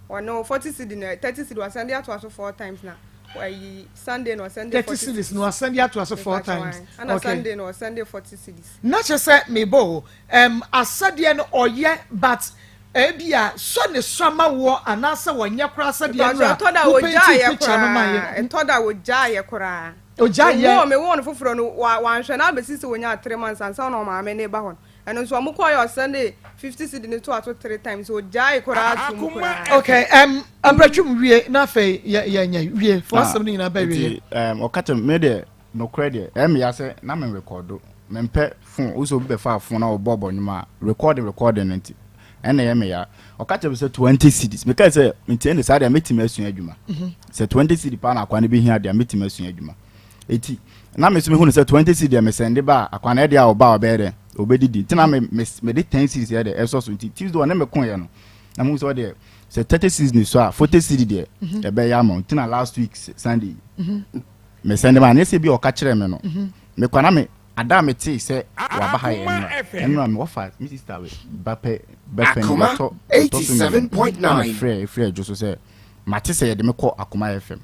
ɔno 40 cedi na 30 cedi wasɛn de atoa so four times, na ayi Sunday na ɔsɛn de 30 cedis no wasɛn de atoa so four times? Ana Okay. Sunday na ɔsɛn de 40 cedis. Na kyerɛ sɛ mebɔ o asɛdeɛ no ɔyɛ, but ebi a sɔ ne sɔ ama woɔ anaasɛ wɔnyɛ koraa sɛdeɛ Mepakyɛ, ɛtɔ da wo wɔgyaa painting yɛ picture no ma koraa. yɛ. Ɛtɔ da wɔgyaa yɛ koraa. Ogya mewɔ yɛ? Mewɔ no foforɔ no wanhwɛ na abɛsi sɛ wɔnya 3 months ansa na ɔmaame ne ba hɔ no, ɛno nso ɔmo kɔɔ yɛ ɔsɛn de 50 cedi ne to ato three times, ogyae koraa to mu koraa. Okay, mpratwum wie na afei yɛ yɛnyɛ wie fo asɛm no nyinaa bɛ wie. Nti ɔka kyerɛ me deɛ, nokorɛ deɛ ɛyɛ me ya sɛ na me record mempɛ phone wo sɛ obi bɛfa phone na ɔbɔ bɔ nnwom a recording recording no, nti ɛna ɛyɛ me ya. Ɔka kyerɛ me sɛ 20 cedis. Meka sɛ nti ɛne saa deɛ mɛtumi asua adwuma sɛ 20 cedi paa na akwa no bɛhia deɛ mɛtumi asua adwuma. Eti na me so mehu no sɛ 20 cedi deɛ mesɛnde ba a, akwa no ɛdeɛ a ɔba a ɔbɛyɛ dɛ ɔbɛdidi, nti na me mede 10 cedis yɛ dɛ ɛsɔ so. Nti Tuesday ɔne me koeɛ no na mehu sɛ ɔdeɛ sɛ 30 cedis ne so a, 40 cedi deɛ ɛbɛyɛ ama wo. Nti na last week Sunday mesɛnde ma ne sɛ bi a ɔka kyerɛ me no mekɔ na me ada a metee sɛ waba ha yɛ Akoma nnora FM. ɛnora me wɔfa me sister we ba pɛ bɛfɛ ne Akoma bɛtɔ ɔtɔ so 2. 87.9. Ɛna frɛ ɛfiri adwo so sɛ mate sɛ yɛde me kɔ Akoma FM,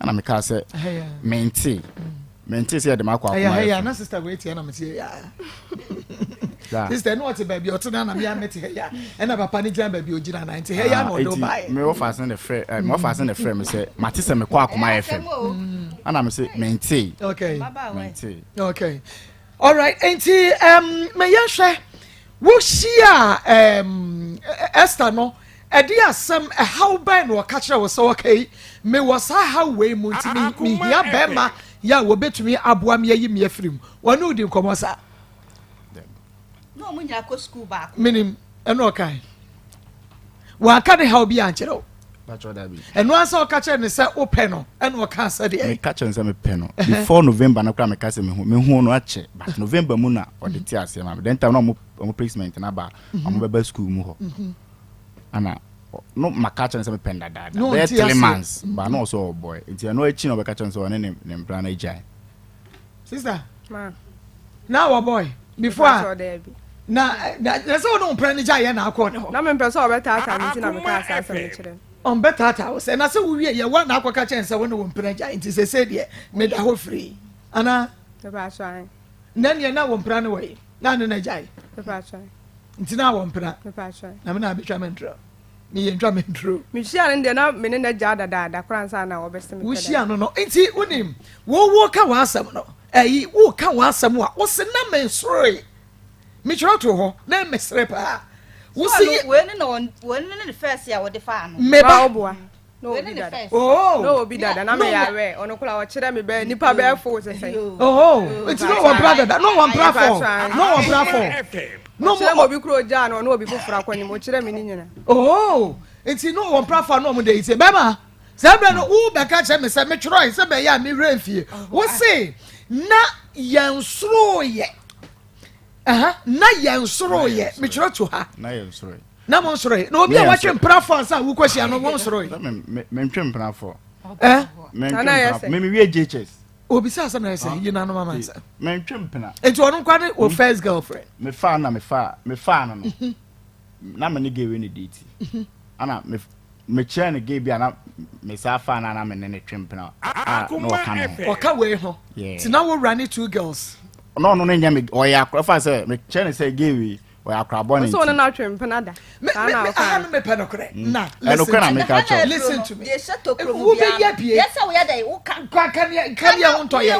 ɛna mekaa sɛ Ɛhɛ mente sɛ yɛde me akɔ ɛyɛ Akoma hɛ yɛ FM. na sister wei tie na mete yɛ. Da. Sister ɛna ɔte baabi ɔte na na mea mete hɛ ya, ɛna papa ne gyina baabi ogyina na nti hɛ ya na ɔde Eti ɔbaeɛ. me wɔfa ase ne frɛ ɛ me wɔfa ase ne frɛ me sɛ mate sɛ mekɔ Akoma FM, ɛna me sɛ mente. Mente. Okay, alright, nti mɛ yɛhwɛ wohyia Esther no, ɛde asɛm ɛhaw bɛn na ɔka kyerɛ wo sɛ okay, mewɔ saa haw wei mu nti mehia bɛrima yɛ a wɔbɛtumi aboa me ayi me afiri mu? Wɔne wodi nkɔmmɔ saa? Na ɔmo nyinaa kɔ sukuu baako. Menim ɛna ɔkae wanka ne haw bi ankyerɛ wo? Patro, dabi. Ɛno ansa ɔka kyerɛ ne sɛ wopɛ no, ɛna ɔka sɛ deɛ? Meka kyerɛ no sɛ mepɛ no before November no koraa. Meka sɛ mehu no akyɛ, but November mu na ɔde te aseɛ ma me. Then time na ɔmo placement na ba, ɔmo bɛba school mu hɔ ana no maka kyerɛ no sɛ mepɛ no dadaada Na bɛyɛ ɔnte 3 aseɛ. months ba na ɔsɛ ɔbɔɛ, nti ɛno akyi na ɔbɛka kyerɛ no sɛ ɔne ne mpra no agyae. Sister, Ma. na wɔ boy before a? Mepakyɛ, daabi. Na sɛ wo ne wo mpra no gya yɛ na akɔ ne hɔ? Na mempɛ sɛ ɔbɛtaataa me nti na mekaa saa asɛm no kyerɛ no. Ɔmbɛtaataa wo sɛ na sɛ wowie yɛ woa na akɔka kyɛn sɛ wo ne wo mpra gya, nti sɛsɛ deɛ meda hɔ firii anaa? Mepakyɛ, ae. Na neɛ na wo mpra no wɔ yi na ne na gyae? Mepakyɛ, ae. Nti na wɔ mpra? Mepakyɛ, ae. Na me na abɛtwa me ntorɔ, meyɛ ntwa me ntoro. Mehyia no deɛ na me ne no agyaa dadaada koraa ansa na wɔbɛse me pɛ. Wohyia no nti wonim wowo ka w'asɛm no, ɛyi woka w'asɛm a wose na mensoroe, metwerɛ to hɔ na mesere paa wose So wei ne na wei ne ne first a wɔde faa no. Ma meba woboa na Wei obi ne ne dada first. Oh. Na obi dada na No, meyɛ awɛ ɔno koraa ɔkyerɛ me bɛɛ nipa bɛɛ fo sɛ sɛ Oh, nti na ɔwɔ mpra dada, na ɔwɔ mpra fɔ, na ɔwɔ mpra fɔ. FM. No Ɔkyerɛ me obi koro ogyaa no ɔne obi foforɔ akɔnyem ɔkyerɛ me ne nyina. Oh, nti no wɔ mprafa no ɔmo de nti bɛma saa berɛ no wo bɛka kyerɛ me sɛ metwerɛe sɛ bɛyɛ a mewerɛ mfie wo se na yɛn soroyɛ na yɛn soroyɛ metwerɛ to ha na yɛn soroyɛ na mo nsoroyɛ na obi a watwe mprafo ansa a wokɔhyia no wɔn soroyɛ mentwe mprafo mentwe mprafo memewie JHS obisa asɛm na ɛsɛ yi n'ano mama nsa mentwe mpena nti ɔno nkwa ne wɔ first girlfriend mefaa na mefaa mefaa no no mhm. na me ne gay wei ne date mhm. ana me mekyerɛ no gay bi a na mesaa faa no a na me ne ne twe mpena a na ɔka me ho ɔka wei ho nti na wowura ne two girls na ɔno no nyɛ me ɔyɛ akora fa sɛ mekyerɛ no sɛ gay wei ɔyɛ akora bɔne nti. Ɔsɛ ɔne no atwe mpena da. Saa na ɔka. Aha no mepɛ nokorɛ. Mm. Na listen to me. Listen to me. Wobɛyɛ bie. Yɛsɛ woyɛ dɛ woka. Kaneɛ kaneɛ ho ntɔ yɛ.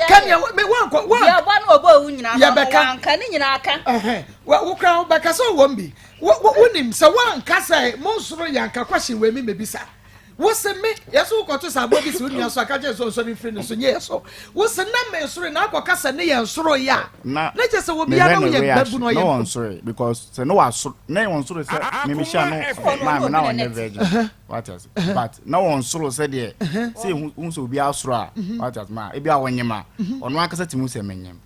Kaneɛ me wankɔ wan. Deɛ ɔbɔ no ɔbɔ owu nyinaa. Yɛbɛka. Wanka ne nyinaa ka. Ɛhɛn wokura wobɛka sɛ ɔwɔ bi. Wonim sɛ wanka sɛ mo nsoro yɛ anka kwahye wei mi mebisa. Wo se me, yɛ so wokɔto sɛ aboa bi si wo nua so a, ka kyerɛ sɛ ɔnsɔre mfiri ne so, nyɛ yɛ so. Wo se na me nsoroe na akɔka sɛ ne yɛ nsoroe a, na na kyerɛ sɛ obiara na woyɛ babu na ɔyɛ. Na wɔn nsoroe because sɛ ne wasoro na wɔn nsoroe sɛ me mehyia no maame na ɔnyɛ virgin wate ase but na wɔn nsoro sɛ deɛ sɛ ehu sɛ obi asoro a wate ase ma ebi a wɔnyem a ɔno ankasa ti mu sɛ menyem.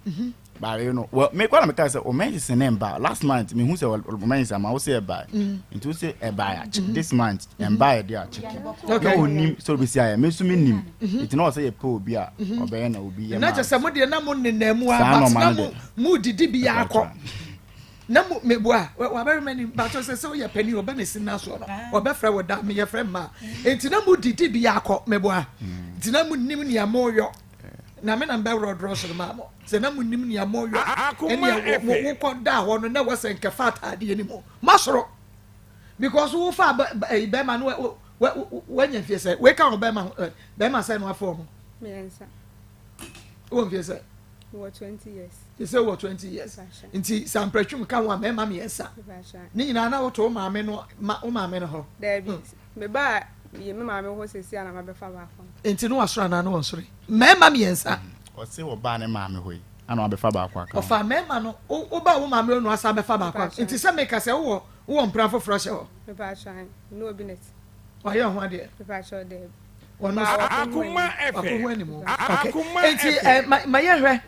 Baare no well me kɔ na me ka sɛ o menses ne mba last month me hu sɛ o menses ama wo sɛ ɛba mm. nti wo sɛ ɛba ya mm-hmm. this month mm-hmm. ɛmba yɛ de akyeke na onim sɛ obesi ayɛ me nso me nim mm-hmm. nti na ɔsɛ yɛ pɛ obi a ɔbɛyɛ na obi yɛ maa na kyɛ sɛ mo deɛ na mo nenam mu a but na mo mo didi bi akɔ na mo meboa wabarima ni bakyɛ sɛ sɛ woyɛ panin ɔbɛ ne si na soɔ no ɔbɛfrɛ wo da meyɛ frɛ mmaa nti na mo didi bi akɔ meboa nti na mo nim nea moyɔ na me na mbɛworɔ drɔs no maa mo sɛ na monim nea moyɔ ɛnea wokɔ da hɔ no na ɛwɔ sɛ nkɛfa ataadeɛ no mu masoro because wofa ɛyi bɛrima no wanya mfie sɛ wei ka ho bɛrima bɛrima sɛ no afɔ ɔmo mmiɛnsa wɔ mfie sɛ wɔ 20 years te sɛ wɔ 20 years nti sɛ ampratwum ka ho a mmarima mmiɛnsa ne nyinaa na woto wo maame no ma wo maame no hɔ daabi hmm. mebaa yɛ me maame hɔ sɛsi a na mabɛfa baako nti no wasoro anaa no wɔnsoro mmarima mmiɛnsa hmm. ɔse wɔbaa ne maame hɔ yi ana wabɛfa baako aka ɔfa mmarima no wobaa wo maame hɔ no asa bɛfa baako aka nti sɛ meka sɛ wowɔ wowɔ mpra foforɔ hyɛ hɔ wayɛ ho adeɛ wɔno akoma anim nti eh, ma yɛhwɛ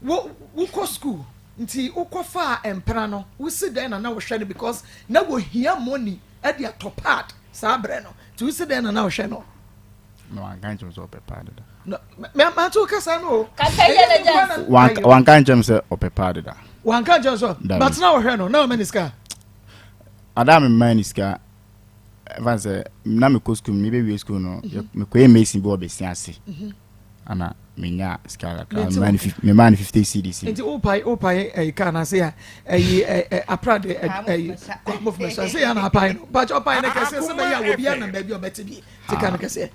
Wo wokɔ school nti wokɔ faa mpena no wosi dɛn na na wohwɛ no because na wohia money ɛde atɔ pad saa brɛ no nti wosi dɛn na na wohwɛ no. Na wanka nkyɛm sɛ ɔpɛ pad da. Na mɛ mɛ to kasa no o. Kasa yɛ ne jɛ. Wanka nkyɛm sɛ ɔpɛ pad da. Wanka nkyɛm sɛ but na wohwɛ no na ɔmɛ ne sika. Ada mi mma ne sika ɛfa sɛ na mekɔ school mi bɛ wie school no mekɔ yɛ mason bi wɔ bɛsi ase. Mm -hmm. ana menya sika kakra memaa no 50 cedis nti wopae wopae ɛyi kaa no ase a ɛyi ɛ aprade ɛyi kwamofo mɛso ase yɛ na apae no mpakyɛ ɔpae no kɛseɛ sɛ bɛyɛ a obi anam baabi a ɔbɛte bi te ka no kɛseɛ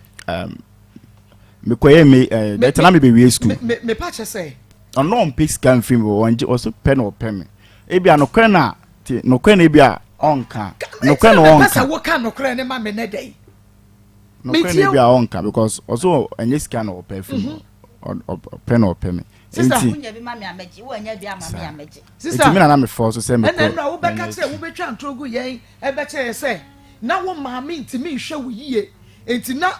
mekɔyɛ me dɛtɛ na mebɛwie sukuu mepa kyɛ sɛ ɔno ɔmpɛ sika mfiri mi ɔngye ɔso pɛ na ɔpɛ me ebi a nokorɛ na te nokorɛ na ebi a ɔnka nokorɛ na ɔnka sɛ woka nokorɛ ne ma me nɛ dɛ Nokorɛ no bi a ɔnka because ɔso ɛnyɛ sika na ɔpɛ firi mu mhm. ɔpɛ na ɔpɛ me nti nti mi na na me fɔ so sɛ mekɔ ɛna ɛna wobɛka kyerɛ wobɛtwa ntoro gu yɛn ɛbɛkyerɛ yɛ sɛ na wo maame ntumi nhwɛ wo yie nti na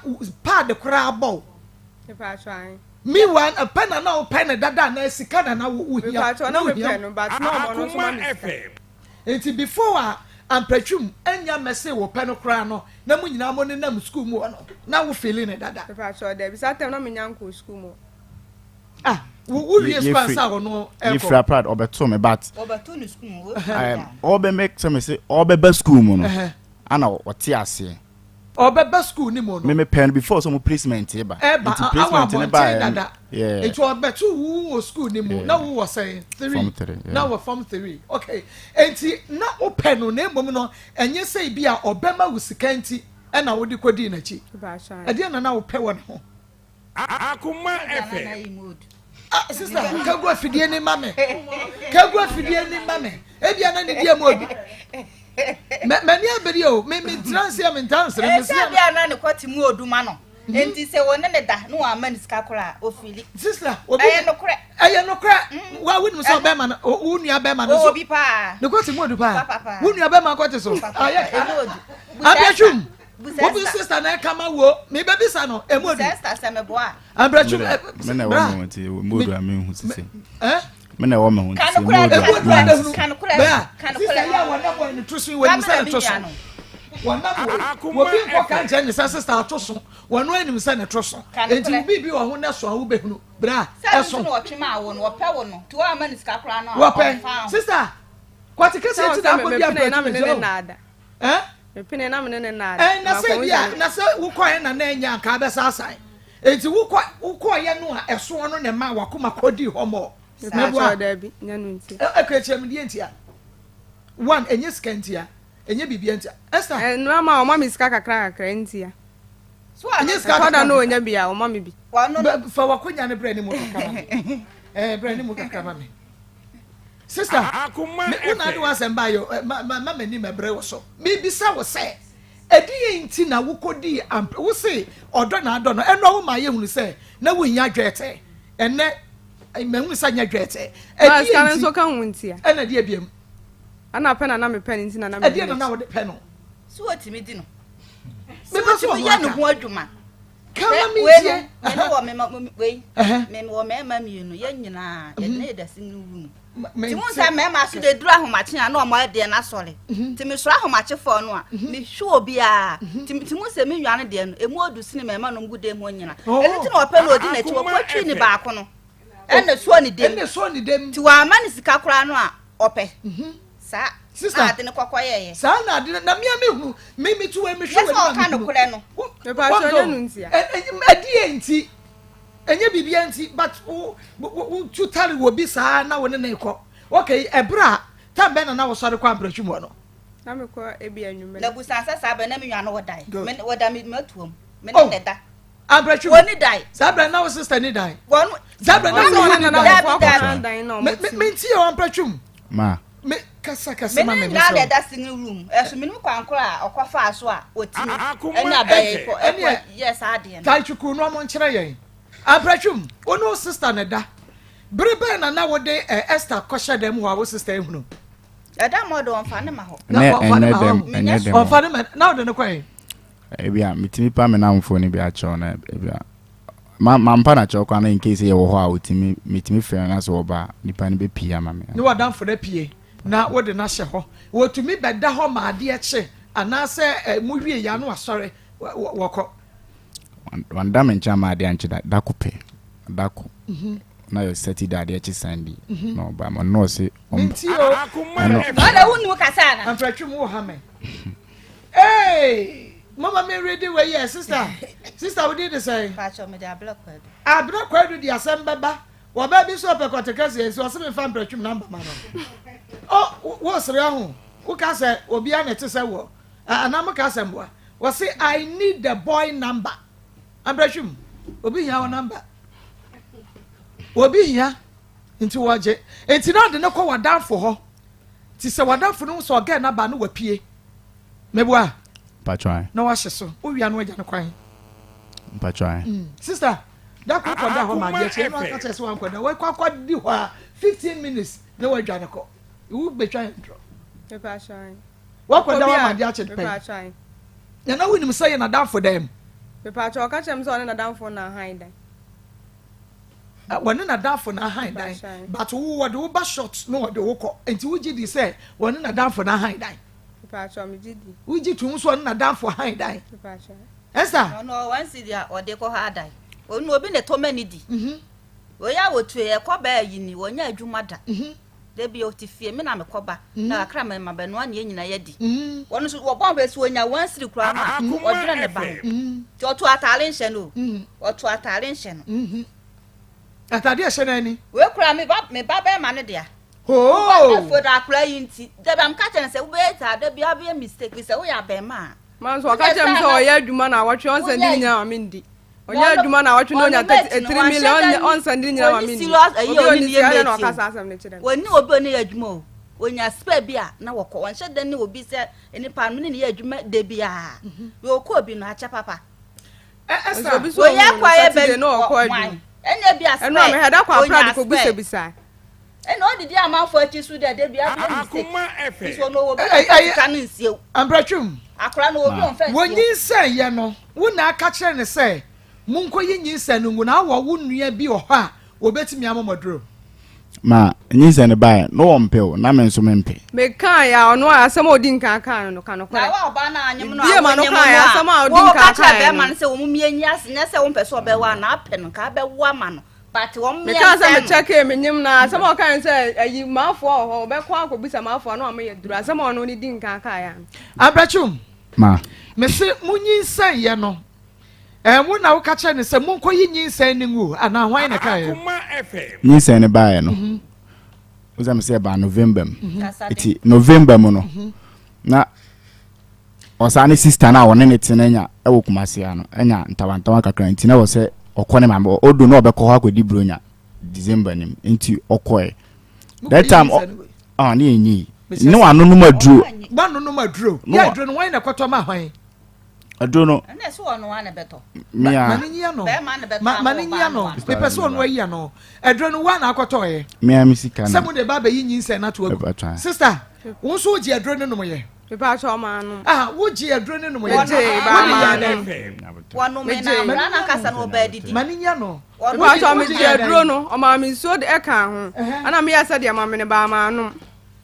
paadi koraa bɔ wo meanwhile ɛpɛ na na wopɛ ne dada na sika na na wo hia na wo hia Nti before a ampatwum anya mmɛsee wo pɛ no koraa no na mo nyinaa mo nenam school mu hɔ no na wo feeli no dada? Mepakyɛw dabi saa time na menya nkɔɔ school mu hɔ. Ah wo wo wie school ansa ɔno ɛkɔ? Yɛfiri aprad ɔbɛto me but Ɔbɛto no school mu hɔ. Ɔbɛ me sɛ me se ɔbɛba school mu no ana ɔte aseɛ. Ɔbɛba school no mu no. Me me pɛ no before sɛ ɔmo placement ba. Ɛba Nti placement awɔ ne ba abɔnten dada. Yeah. Nti ɔbɛto wo wɔ school no mu na wo wɔ sɛn three. Form 3. Yeah. Na wɔ form 3. Okay. Nti na wo pɛ no na mmom no ɛnyɛ sɛ bi a ɔbɛma wo sika nti ɛna wode kɔdii n'akyi. Ɛdeɛn na na wo pɛ wɔ ne ho? Akoma FM. Ah, sister, kagu afidie ni ma me. Kagu afidie ni ma me. Ebia na ne die mu odu. M'ani abere o, me me tena nse a me ntaa nsere. Me se ebia na ne kɔte mu odu ma no. Mhm. Enti sɛ wɔne ne da na wɔama ne sika koraa ofili. Sister, obi ɛyɛ nokorɛ. Ɛyɛ nokorɛ wa wonim sɛ ɔbɛrima no wo nua bɛrima no so ne kɔte mu odu paa wo nua bɛrima kɔte so ayɛ ka abɛtwum wobi sista na ɛka ma wo mebɛbisa no ɛmu odu abɛtwum me na ɛwɔ me ho nti mu odu a menhu sisi me na ɛwɔ me ho nti mu odu a menhu sisi bɛa sista yi a wɔnam wɔ ne to so yi wɔnim sɛ ne to so wɔnam wɔ wɔbi nkɔ ka nkyɛn ne sɛ sista ato so wɔn anim sɛ ne to so nti wo biribi wɔ ho na so a wobɛhunu Bra, ɛso. Wɔpɛ, sista, kwate kɛseɛ ti na akɔ bi apɛ ti ne sɛ o. Mepene na mene ne nnaada. Ɛn na sɛ bi a na sɛ wokɔɛ na na ɛnyɛ anka abɛsa asan. Enti wokɔ wokɔɔyɛ no a ɛsoɔ no na ɛma wakoma kɔdi hɔ mɔ. Mɛboa. Daabi, nyɛ no nti. Ɛkɔ akyerɛ me deɛ ntia. One, ɛnyɛ sika ntia. Ɛnyɛ biribi ntia. Esther. Ɛnura ma ɔma me sika kakra kakra ntia. Ɛnyɛ sika kakra. Ɛtɔ da na ɔnya bi a ɔma me bi. Fa wakonya no brɛ ne mu kakra ma me. Ɛɛ brɛ ne mu kakra ma me. Sister, me wo na ade w'asɛm ba yɛ ma ma ma m'anim ɛbrɛ wo so. Mebisa wo sɛ, ɛdeɛn nti na wokɔdii amp wo se ɔdɔ na adɔ no ɛnɔ wo maa yɛhunu sɛ na wohia dwɛɛtɛ ɛnɛ mahunu sɛ nyɛ dwɛɛtɛ. Ɛdeɛn nti nso ka ho ntia. Ɛna deɛ biam. Ɛna pɛ na na mepɛ no nti na na medi Ɛdeɛn na na wode pɛ no? So wɔtumi di no? So wɔtumi yɛ ne ho adwuma? Kama mi tie. Wei no, wɔ me wei, me wɔ mmarima mmienu, yɛn nyinaa, yɛde ne yɛ da single room. Ti mu sɛ mmarima so de duru ahomakye a na wɔn ayɛ deɛ n'asɔre. Ti mi sɔrɔ ahomakyefoɔ no a, mi hwɛ obiara. Ti ti mu sɛ mi nua no deɛ no, emu odu sini mmarima no gu dan mu nyina. Ɛno ti na ɔpɛ na odi n'akyi, wɔkɔ twi ne baako no. Ɛna suo ne dem. Ɛna suo ne dem. Ti wɔn ama ne sika koraa no a, ɔpɛ. Saa Sister, na ade no kɔkɔ yɛɛyɛ. Saa na ade no na mea me hunu me me tu wei me hwɛ wei na me hunu. Yɛ no. Mepa kyɛ no ntia. Ɛdeɛ nti ɛnyɛ biribi nti but wo wo tu tare wɔ bi saa na wo ne ne kɔ. Okay ɛberɛ a tam bɛn na na wosɔre kɔ amprɛtwum hɔ no. Na me kɔ ebi anwummerɛ. Na busa sɛ saa bɛn na me nua no wɔ dan. Me wɔ da me matuom. Me ne ne da. Abrɛtwi Wɔn dan. Saa bɛn na wo sister ni dan. Wɔn. Saa bɛn na wo ni dan. Me me nti yɛ wɔn amprɛtwum. Ma. Me kasa kasa ma me me na ɛda singing room ɛso me nim kwan koro a ɔkɔ faa so a otimi ɛne abɛyɛ kɔ ɛkɔ yɛ saa adeɛ no. Tai twukuru no ɔmo nkyerɛ yɛn. Abrɛtwum wo ne wo sister na ɛda. Bere bɛn na na wode ɛ Esther kɔhyɛ dɛm hɔ a wo sister ehunu? Ɛda mo de ɔnfa ne ma hɔ. Na ɔnfa ne ma hɔ. Ɛnyɛ dɛm. Ɔnfa ne ma na ɔde ne kɔ yɛ. Ebi a metumi pa me namfoɔ no bi akyɛw na ebi a ma mampa no akyɛw koraa na in case yɛwɔ hɔ a otumi metumi frɛ no na sɛ ɔba a nipa no bɛpie ama me. Ne w'adamfo no apue na wode no ahyɛ hɔ. Wɔtumi bɛda hɔ ma adeɛ kye anaasɛ eh, mowie yɛ ano asɔre wɔkɔ. Wanda me nkyɛn ama adeɛ ankye da dako pɛ dako mhm. na yɛ Saturday adeɛ kye Sunday mhm. na ɔba ma ɔno ɔse ɔmba. Ɛno. Ɔna wo nu kasa na. Amfratwi mu wɔ ha mɛ. Hey, mama me ready wei yɛ sister. Sister wo din de sɛn? Pacho me de Abena Kwadu. Abena Kwadu de asɛm bɛba. Wɔbaa bi so ɔpɛ kɔte kɛseɛ nti ɔse memfa mprɛtwem namba ma no. Oh, wo sere ho. Wo ka sɛ obiara na ɛte sɛ wɔ. Anaa mo ka sɛ mboa. Wɔse I need the boy number. Amprɛtwem, obi hia wo number. Obi hia nti wɔgye. Nti na ɔde no kɔ w'adamfo hɔ. Nti sɛ w'adamfo no hu sɛ ɔgɛɛ no aba no wapue. Meboa? Mpacho ae. Na wahye so. Wowia no wagya no kwan. Mpacho ae. Mm. Sister, da koro kɔda hɔ ma adeɛ kye no aka kyerɛ sɛ wankɔda. Wakɔ akɔdi hɔ a 15 minutes na wadwa no kɔ. Wo betwa yɛn ntorɔ. Mepacho ae. Wakɔda hɔ ama adeɛ akye pɛn. Mepacho ae. Na na wonim sɛ yɛ n'adamfo dan mu. Mepacho ɔka kyerɛ me sɛ ɔne n'adamfo na ahan dan. Wɔne n'adamfo na ahan dan but wo wɔde wo ba short na wɔde wo kɔ nti wogye di sɛ wɔne n'adamfo na ahan dan. Wogye tum so ɔne n'adamfo ahan dan. Ɛsa. Ɔno wɔn si deɛ ɔde kɔ ha adan ɔno obi na ɛtɔ mɛ di. Mhm. Wɔyɛ a wɔtue ɛkɔ bɛɛ yi ni wɔnyɛ adwuma da. Mhm. Da bi ɔte fie, me na mekɔba, na kakra ma ma bɛnoa ne yɛn nyinaa yɛadi. Wɔn nso wɔbɔ mpae sɛ wɔnya one cedi koraa no a, wɔdwene ne ba ho. Nti ɔto ataare nhyɛ no o, ɔto ataare nhyɛ no. Ataade ɛhyɛ no ani. Wei koraa me ba me ba bɛrima no dea. Wobɔ afo da akora yi nti, da bi a meka kyerɛ no sɛ wobɛyɛ saa da bi a wobɛyɛ mistake fi sɛ woyɛ abɛɛma a. Ma nso ɔka kyerɛ me sɛ ɔyɛ adwuma na awɔtwe ɔnsɛn de nyinaa ma mendi. Ɔnyɛ adwuma na awɔtwe na onya 3 million ɔnsɛn de nyinaa ma mendi. Obi a ɔni sika na ɔka saa asɛm no kyerɛ no. Wɔnni obi a ɔne yɛ adwuma o. Onya spare bi a na wɔkɔ. Wɔnhyɛ da ne obi sɛ nipa no ne ne yɛ adwuma da biara. Yɛ ɔkɔ obi no akyɛ papa. Ɛsa. Wɔyɛ akɔ ayɛ bɛ Ɛna bi a Ɛno a spare, mehɛ da kɔ onya aprade spare. kɔbisabisa. Ɛna ɔdidi amanfoɔ akyi so dɛ dabi abɛyɛ mistake. Akoma FM. Nso no obi Ɛ- ɛ- ɔmfa ɛyɛ- sika no nsie wo. Ampratwum. Akora no obi ɔmfa nsie wo. Wɔnyinsɛn yɛ no, wo na aka kyerɛ ne sɛ monkɔyi nyinsɛn no ngu na awɔ wo nua bi wɔ hɔ a wɔbɛtumi ama mo aduro. Ma nyinsɛn no baeɛ na wɔmpɛ o, na me nso mempɛ. Mekaeɛ a ɔno a asɛm a ɔdi nkan kaa no no ka Na nokorɛ. wa ɔbaa no anyem no a Bie ma no wonyem kaeɛ no asɛm a a ɔdi wo nkan ka kyerɛ kaeɛ bɛrima no. no sɛ wɔn mmea nyi ase nyɛ sɛ wompɛ sɛ ɔbɛwo a na apɛ no nka abɛwo ama no but wɔn mmea Mekaa sɛ nsɛn no. mekyɛkee menyem na asɛm a ɔkae sɛ ayi maafoɔ wɔ hɔ ɔbɛkɔ akɔbisa maafoɔ na ɔmo duru asɛm a ɔno ne di nkan kaeɛ ano. Ampratwum. Ma. Mese monyinsɛn yɛ no, wo na woka kyerɛ ne sɛ monkɔyi nyinsɛn no ngu anaa hwan na kaeɛ? Akoma FM. Nyinsɛn no baeɛ no, wo sɛ me sɛ ɛbaa November mu. Kasa de. Nti November mu no, na ɔsaa ne sister no a ɔne ne te no anya ɛwɔ Kumasi ha no anya ntawantawa kakra, nti na wɔ sɛ ɔkɔ ne maame hɔ. Odu na ɔbɛkɔ hɔ akɔdi Buronya December nim, nti ɔkɔɛ that time ɔ ne yɛnyi ne wanonom aduro. Wanonom aduro. No Yɛ wa- aduro no, hwan na ɛkɔtɔ ma hwan? Aduro no Ɛna ɛsɛ ɔno ara na ɛbɛtɔ. mea. Ma ne nyi ano. Bɛrima na bɛtɔ Ma ama ne nyi ɔbaa ano. no ano. Mepɛ sɛ ɔno ayi ano. Aduro no, woa na akɔtɔɔyɛ? Mea me sika Sɛ no. mode ba bɛyi nyinsɛn no ato agu. Ɛbɛtɔ. Sister, wo nso wogye aduro no nom yɛ? Mepaakyɛ ɔma ano. Ah, wogye aduro no nom yɛ? Megye Wode baa yɛ maa dɛn? no. Wɔnome na Megye. akora no ankasa na ɔbaa didi. Ma ne nyi ano. Wɔnom. Mepaakyɛ Wogye megye yɛ dɛn? aduro no, ɔmaa me nsuo de ɛka ho. Ɛhɛ. Ɛna meyɛ sɛ deɛ ma me ne baa maa nom.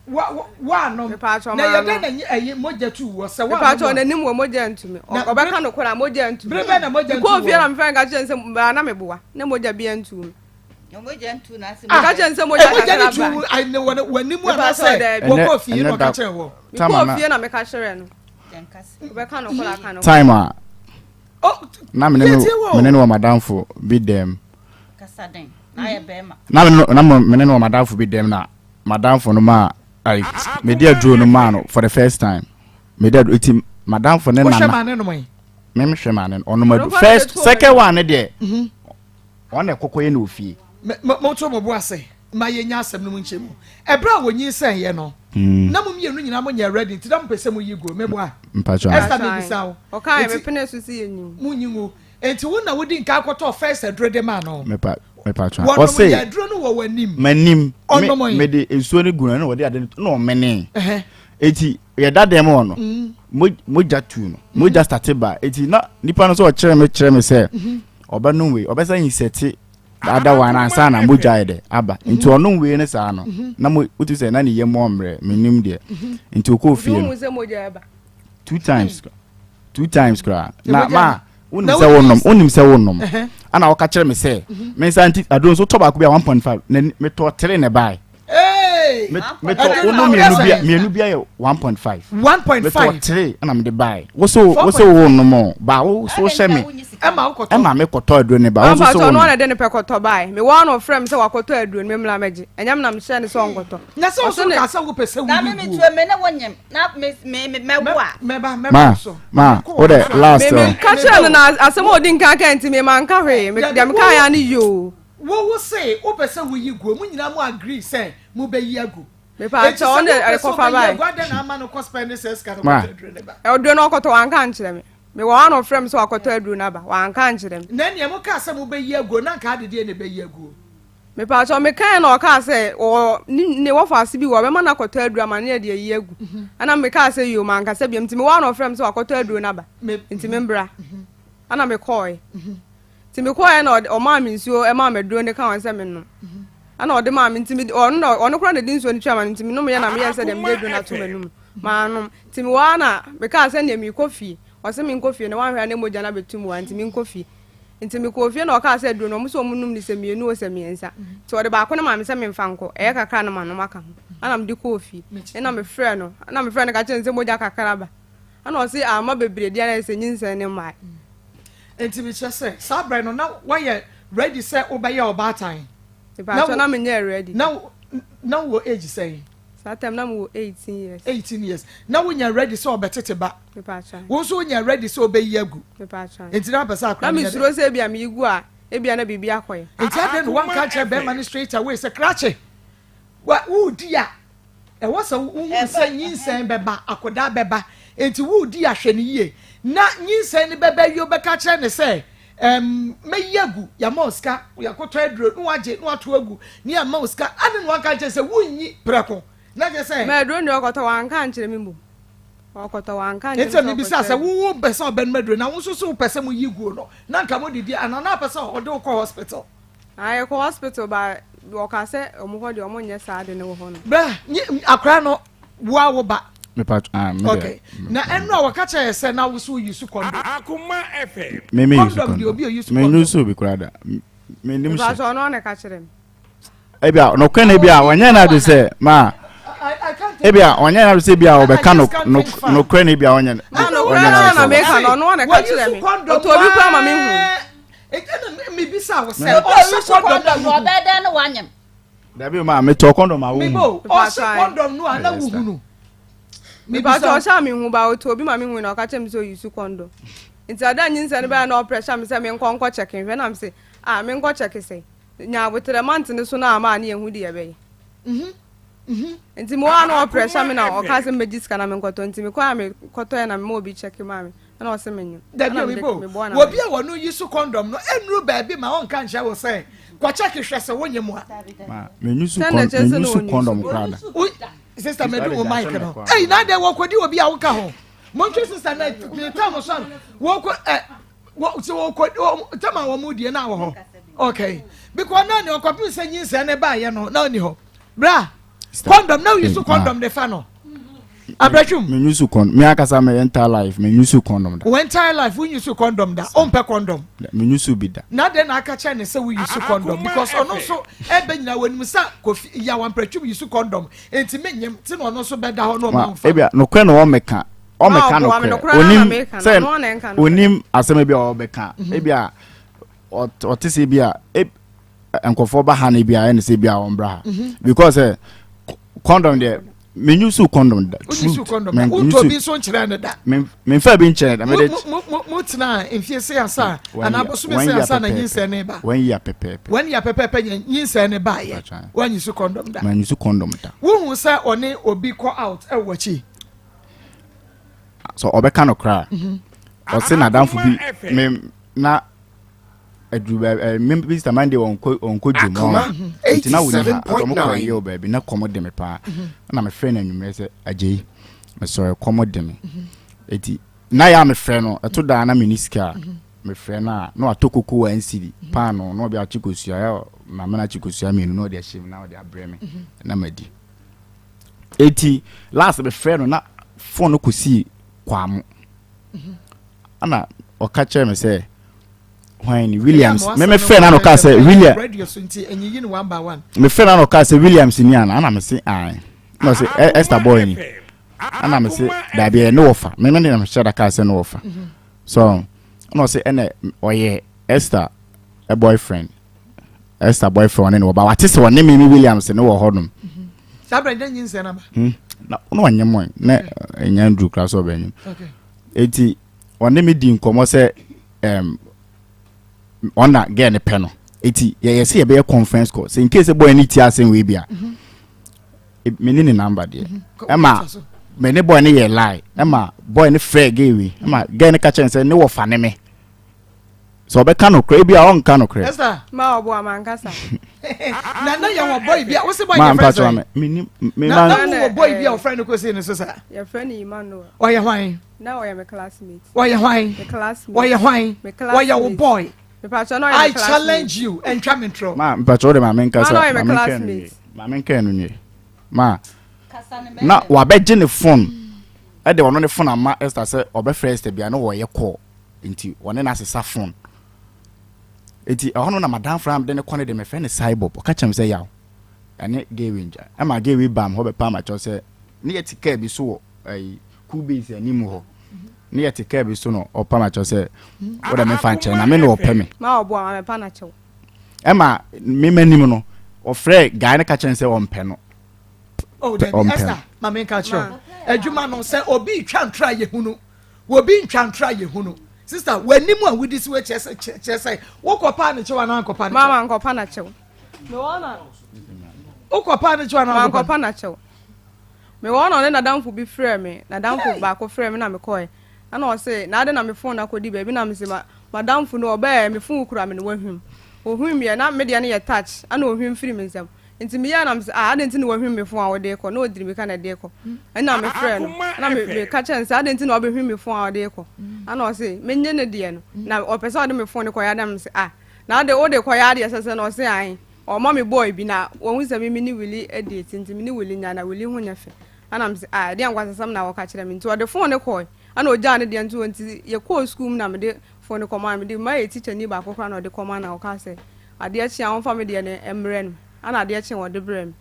Woanom? Mepaakyɛ Na ɔmaa yɛ dɛn no. na ɛyi mogya tu wɔ sɛ Mepaakyɛ woanom a? n'anim wɔ mogya ntumi. Na Ɔbɛka bere- nokorɛ a mogya ntumi. Bere bɛn na mogya ntu Mekɔɔ fie wɔ? na mefrɛ no ka kyerɛ no sɛ baa na meboa na mogya bia ntu me. Mogya ntu na ase. Ah, Meka kyerɛ no sɛ mogya mogya kakra no tu ba. wo w'anim Mepaakyɛ anaasɛ daabi. wɔkɔɔ fie Ɛnɛ na ɔka da- kyerɛ wɔ? Time Mekɔɔ a fie na meka kyerɛ no. Yɛnkasa. Ɔbɛka nokorɛ aka nokorɛ. Time a Oh, na mene ne yɛtie wɔ o. mene ne wɔ madamfo bi dɛm. Kasa den. Na ayɛ bɛrima. Na mene na mene ne wɔ madamfo bi dɛm, na madamfo no maa ai mede aduro no maa no for the first time. Mede aduro nti madamfo ne Wohwɛ nana maa ne nom yi? Me mehwɛ maa ne ɔnom aduro Ɔno kora first na ɛbɛtu second ɔmo. one ne deɛ, ɔno na ɛkɔkɔ yɛ na ofie. Monto mo bo ase ma yɛnya asɛm no mu nkyɛmu. Ɛberɛ a wɔnyinsɛnyɛ no, na mo mmienu nyinaa monyɛ ready, nti na mopɛ sɛ moyi guo, meboa? Mpakyɛ. Esther, mebisa wo. Ɔkae Enti- mepene so sɛ yɛnyi. Monyi ngu. Enti wo na wodi nka akɔtɔɔ first aduro de maa no? Mepa mepatwa. Wɔnom Ɔse yɛ aduro no wɔ w'anim? M'anim. Ɔnom yi? Mede nsuo no gu no na wɔde ade no na ɔmenee. Eti yɛda dɛm hɔ no, mogya tu no, mogya start ba, eti na nipa no sɛ ɔkyerɛ me kyerɛ me sɛ ɔbɛnom wei, ɔbɛsa insert ada wa na ansa na mogya yɛ dɛ aba. Nti ɔnom wei ne saa no na mo wotu sɛ na ne yam ɔmmerɛ, menim deɛ nti ɔkɔɔ fie Nti no wohu sɛ mogya ɛba? Two times, two times koraa na Mogya ma wonim Na sɛ wonim wonom, wonim sɛ wonom, ana wɔka kyerɛ me sɛ mensa nti aduro nso tɔ baako bi a 1.5 na metɔ three na ɛbae. Hey! Metɔ Aduro wonom no mmienu sɛn? bi a, mmienu bi ayɛ 1.5. 1.5. Metɔ three ɛna mede bae. Wo so wo sɛ wonom o ba wo so hyɛ me. Ɛma wokɔtɔ? Ɛma mekɔtɔ aduro ne ba wo nso Ɔmpakyɛ sɛ ɔno wonom. ɔna de ne pɛ kɔtɔ bae. Mewɔ a na ɔfrɛ me sɛ wakɔtɔ aduro no, memmra mɛgye. Ɛnyɛ me na mehyɛɛ no sɛ ɔnkɔtɔ. Na sɛ wo Ɔse so ne ka sɛ wopɛ sɛ Na me woyi me guo. tuo me ne wo nyem na me me me mɛwo a. Mɛba ma mɛba so. Ma wo dɛ last Me o. menka kyerɛ no na asɛm a ɔdi nka ka nti me manka hwee. Me deɛ mekaeɛ a ne yoo. Wo se wopɛ sɛ woyi guo, mo nyinaa mo agree sɛ mobɛyi agu. Mepaakyɛ Enti sɛ ɔno de wopɛ sɛ ɛkɔfa wobɛyi bae. agu, adɛn na ama no kɔ spend sɛ sika no Ma. kɔtɔ aduro ne ba? Aduro no ɔkɔtɔ wanka nkyerɛ me. Mewɔ hɔ a na ɔfrɛ me sɛ wakɔtɔ aduro no aba. Wanka nkyerɛ me. Na nea mokaa sɛ mobɛyi aguo na anka adedeɛ na ɛbɛyi aguo? Mepaakyɛ mekae na ɔkaa sɛ ɔwɔ ne wɔfa ase bi wɔ ɔbɛma no akɔtɔ aduro ama no yɛde ayi agu. Ɛna mekaa sɛ yoo, mankasa biam, nti mewɔ hɔ a na ɔfrɛ me sɛ wakɔtɔ aduro no aba. Nti membra. Ɛna mekɔɔe. Nti mekɔɔɛ na ɔmaa me nsuo, ɛmaa me aduro no ka ho sɛ menom. Ɛna ɔde maa me, nti ɔno na ɔno koraa na ɛde nsuo no twaa ma no, nti menomyɛ na meyɛɛ sɛ deɛ mede aduro no ato m'anum. Manom. Nti mewɔ hɔ a na mekaa sɛ neɛ meekɔ fie. Ɔse menkɔ fie na wanhwɛ a na mogya no abɛtu mu hɔ a, nti menkɔ fie. Nti mekɔɔ fie na ɔkaa sɛ aduro no ɔmo sɛ ɔmo nom no sɛ mmienu o sɛ mmiɛnsa. Nti ɔde baako no maa me sɛ memfa nkɔ, ɛyɛ kakra na manom aka ho. Ɛna mede kɔɔ fie. Ɛna mefrɛɛ no, ɛna mefrɛɛ no ka kyerɛɛ no sɛ mogya kakra aba. Ɛna ɔse amma bebree deɛ na ayɛ sɛ nyinsɛn no mmae. Nti mekyerɛ sɛ saa berɛ no na woayɛ ready sɛ wobɛyɛ ɔbaatan? Mepakyɛw, na menyɛɛ ready. Na wowɔ age sɛn? Saa time na mewɔ 18 years. 18 years. Na wonya ready sɛ ɔbɛtete ba? Mepakyɛw. Wo nso wonya ready sɛ wobɛyi agu? Mepakyɛw. Nti na wopɛ sɛ akora Na no yɛ mesuro dɛn? sɛ ebia meyi gu a, ebia na biribi akɔyɛ. Nti adɛn na woanka ankyerɛ bɛrima no straight away sɛ krakye, woredi a ɛwɔ sɛ wohu sɛ nyinsɛn bɛba, akwadaa bɛba, nti woredi a hwɛ no yie. Na nyinsɛn no bɛba awie wobɛka akyerɛ no sɛ Ɛm, mɛyi agu, yɛama wo sika, yɛakɔtɔ aduro, na wagye, na wato agu, ne yɛama wo sika, ade na wanka nkyerɛ sɛ wonyi prɛko, na kyerɛ sɛ. Ma aduro no deɛ ɔkɔtɔ wanka ankyerɛ me mmom. Ɔkɔtɔ wanka ankyerɛ me sɛ ɔkɔtɔ. Nti mebisa sɛ wo wo pɛ sɛ ɔbɛnom aduro na wo nso so wopɛ sɛ moyi guo no, na nka modidi anaa na apɛ sɛ ɔde wo kɔ hospital? Ah, yɛkɔ hospital ba wɔka sɛ ɔmo hɔ deɛ ɔmo nyɛ saa ade no wɔ hɔ no. Bra, nye akora no woa wo ba. Mepa ah me deɛ. Okay. Na ɛno a wɔka kyerɛ yɛ sɛ na wo so use condom. Akoma FM. Me me use condom. Condom Deɛ obi a use Me condom. use bi koraa da. Me nim Mepa hyɛ. kyɛ ɔno ɔna ka kyerɛ me. Ebi a nɔkɔ na ebi a wɔnyɛ na de sɛ ma. Ebi a wɔnyɛ na de sɛ ebi a wɔbɛka no no nɔkɔ na ebi a wɔnyɛ. Na nɔkɔ na na meka no ɔno ɔna ka kyerɛ me. Ɔtɔ obi koraa ma me hu. Ɛnna mebisa wo sɛ ɔhyɛ condom no ɔbɛyɛ dɛn ne wanyem. Dabi ma metɔ condom a wohu. Mebo ɔhyɛ condom no a na wohu no. Mebisa ɔhyɛ a mehu ba ɔtɔ obi ma mehu na ɔka kyerɛ me sɛ ɔyi su condom. Nti ada nyinsɛn no bɛyɛ na ɔpressure me sɛ menkɔ nkɔ kyɛke nhwɛ na me se ah menkɔ kyɛke sɛ nya aboterɛ mante ne so no ama a ne yɛhu deɛ ɛbɛyɛ. Nti mewɔ a na ɔpressure me na ɔka sɛ mɛgye sika na menkɔtɔ nti mekɔ a mekɔtɔɛ na mema obi kyɛke maa me ɛna ɔse menyem. Dabi Ɛna obi mede bo meboa na obi a wɔno yi so condom no ɛnuru baabi ma ɔnka nkyerɛ wo sɛ kɔkyɛke hwɛ sɛ wonyem a. Ma me use Sɛ na con kyerɛ me sɛ na use ɔnyi condom so. koraa da. Wo sister mɛdu wo mic no. Akɔ. Ɛyi na adɛ wɔkɔdi obi a woka ho. Montwe sister na ne tam so a wɔkɔ ɛ wɔ sɛ wɔkɔ tam a wɔn die na wɔ hɔ. Okay because na ne ɔkɔpem sɛ nyinsɛn ne baayɛ no na ɔni hɔ. Bra condom na woyi so condom de fa no. Abratwum. Me use condom. Me akasa me entire life me use condom da. Wo entire life wo use condom da. Ompɛ condom. Me use bi da. Na den na aka kyerɛ ne sɛ wo use condom because ɔno nso ɛbɛ nyina wɔnim sɛ kofi yaw ampratwum use condom enti me nyem ti na ɔno nso bɛda hɔ na ɔma nfa. Ebia nokorɛ na ɔmɛka ɔmɛka nokorɛ onim sɛ onim asɛm ebi a ɔbɛka ebia ɔte sɛ ebi a nkurɔfoɔ ba ha no bi a ɛne sɛ bi a wɔn bra ha mhm. because ɛ eh, condom deɛ me use condom da truth me use bi nso nkyerɛ ne da me me nfa bi nkyerɛ da me de mo mo mo tena mfie se asa anaa bosome se asa na nyinsɛn ne ba wɔn yia pɛpɛɛpɛ wɔn yia pɛpɛɛpɛ nyinsɛn ne ba yɛ wɔn use condom da wɔn use condom da wohu sɛ ɔne obi kɔ out ɛwɔ akyi so ɔbɛka no koraa mhm. ɔse n'adamfo bi me na aduru baabi ɛ me mr monday ɔnkɔ ɔnkɔ dwom Akoma ɔn nti na wɔni ha ɔmo kɔ 87.9. yɛ wɔ baabi na kɔm de me paa ɛna mefrɛ no anwummerɛ sɛ agyei mesɔre kɔm de me eti na yɛ a mefrɛ no ɛto daa na menni sika a mefrɛ no a na watɔ koko one cedi paano na ɔde akye kosua yɛ maame no akye kosua mmienu na ɔde ahyɛ mu na ɔde abrɛ me na madi eti last mefrɛ no na phone no kɔsii kwamo ɛna ɔka kyerɛ me sɛ hwan ni Williams me me fɛ na no ka sɛ William me fɛ na no ka sɛ Williams ni ana ana me se an na ɔse Esther boy ni ana me se dabi ɛ ne wɔfa me me ne na me hyɛ da ka sɛ ne wɔfa so na ɔse ɛna ɔyɛ Esther a boyfriend Esther boyfriend ɔne ne wɔba wate sɛ ɔne me me Williams ne wɔ hɔnom saa bɛrɛ ne nyinsɛn na ba hmm. na na ɔnyɛ mɔn na ɛnya nduru kora sɛ ɔbɛnyim eti ɔne me di nkɔmɔ sɛ ɛm ɔna gɛɛ ne pɛ no eti yɛyɛ sɛ yɛbɛyɛ conference call sɛ nkese bɔyɛ ne ti asɛm wei bi a mhm. e, me ne ne number deɛ mhm. ɛma me ne bɔyɛ ne yɛ lie ɛma bɔyɛ ne frɛ gɛɛ wei ɛma gɛɛ ne ka kyɛn sɛ ne wɔ fa ne me sɛ ɔbɛka nokorɛ ebi a ɔnka nokorɛ. Esther. Ma ɔbo ama nkasa. Na na yɛ wɔ boy bi a wosi boy Ma yɛ fɛ mpa kyerɛ sɛ. me menim me Na ma na wo wɔ boy bi a wɔfrɛ no kɔsi ne so saa. Yɛfrɛ no Emmanuel. Ɔyɛ hwan? Na ɔyɛ me classmate. Ɔyɛ hwan? Me classmate. Ɔyɛ hwan? Me classmate. Ɔyɛ wo boy. Mepakyɛ na ɔyɛ I me classmate. challenge you. Ɛntwa me ntorɔ. ma mpa kyerɛ wo de ma me nkasa Ma na ɔyɛ ma me me nkɛn no classmate. nwie ma me nkɛn no nwie ma na wabɛgye ne phone ɛde ɔno ne phone ama Esther sɛ ɔbɛfrɛ Esther bia na wɔyɛ call nti ɔne no asesa phone nti ɛhɔ no na madamfo a mede ne kɔ no de mefrɛ no cybob ɔka kyerɛ me sɛ yaw ɛne gay ngya ɛma gay wei bam hɔ bɛpa amakyɛw sɛ ne yɛte kaa bi so wɔ ɛyi cool base anim hɔ ne yɛte kaa bi so no ɔpa makyɛw sɛ wode mefa nkyɛn na me na ɔpɛ me ma ɔboa ma mepa na kyɛw ɛma me m'anim no ɔfrɛ guy no ka kyerɛ sɛ ɔmpɛ no oh dabi Esther ma menka kyerɛ adwuma no sɛ obi twa ntra yɛhunu Obi ntwa ntra yɛ hunu. Sister, w'anim a wodi si wɔ kyerɛ sɛ kyerɛ sɛ wokɔ paa ne kyɛw anaa nkɔpa ne kyɛw. Mama nkɔpa na kyɛw. Me wɔ na. Wokɔ paa ne kyɛw anaa nkɔpa na kyɛw. Me wɔ na ɔne n'adamfo bi frɛ me. N'adamfo baako frɛ me na mekɔɛ. Ɛna ɔse na ade na me phone akɔdi baabi na mese ma M'adamfo no ɔbɛɛ me phone kura me no wahwim. Ohwim yɛ na me deɛ no yɛ touch ɛna ohwim firi me nsam. Nti me yɛɛ na me sɛ ah adɛn nti na wahwim me phone a wode rekɔ na ɔdiri mirika na ɛde rekɔ. Ɛna me frɛ no ɛna me me ka kyerɛ no sɛ adɛn nti na wabɛhwim me phone a ɔde rekɔ. Ɛna ɔse menye ne deɛ no na ɔpɛ sɛ ɔde me phone no kɔyɛ adeɛ na me sɛ ah na ade wode kɔyɛ adeɛ sɛ sɛ na ɔse ae ɔma me boy bi na wahu sɛ me me ne Willie date nti me ne Willie nya na Willie ho nyɛ fɛ. Ɛna me sɛ ah ɛdeɛn nkwasasɛm na wɔka kyerɛ me nti ɔde phone no kɔe. Ɛna ogyaa ne deɛ nto hɔ nti yɛkɔɔ sukuu mu na mede phone no kɔmaa no mede maa yɛ tikyani baako koraa na ɔde kɔmaa no na ɔkaa sɛ adeɛ kye a ɔmfa me deɛ no mmrɛ no ɛna adeɛ kye ɔde brɛɛ me.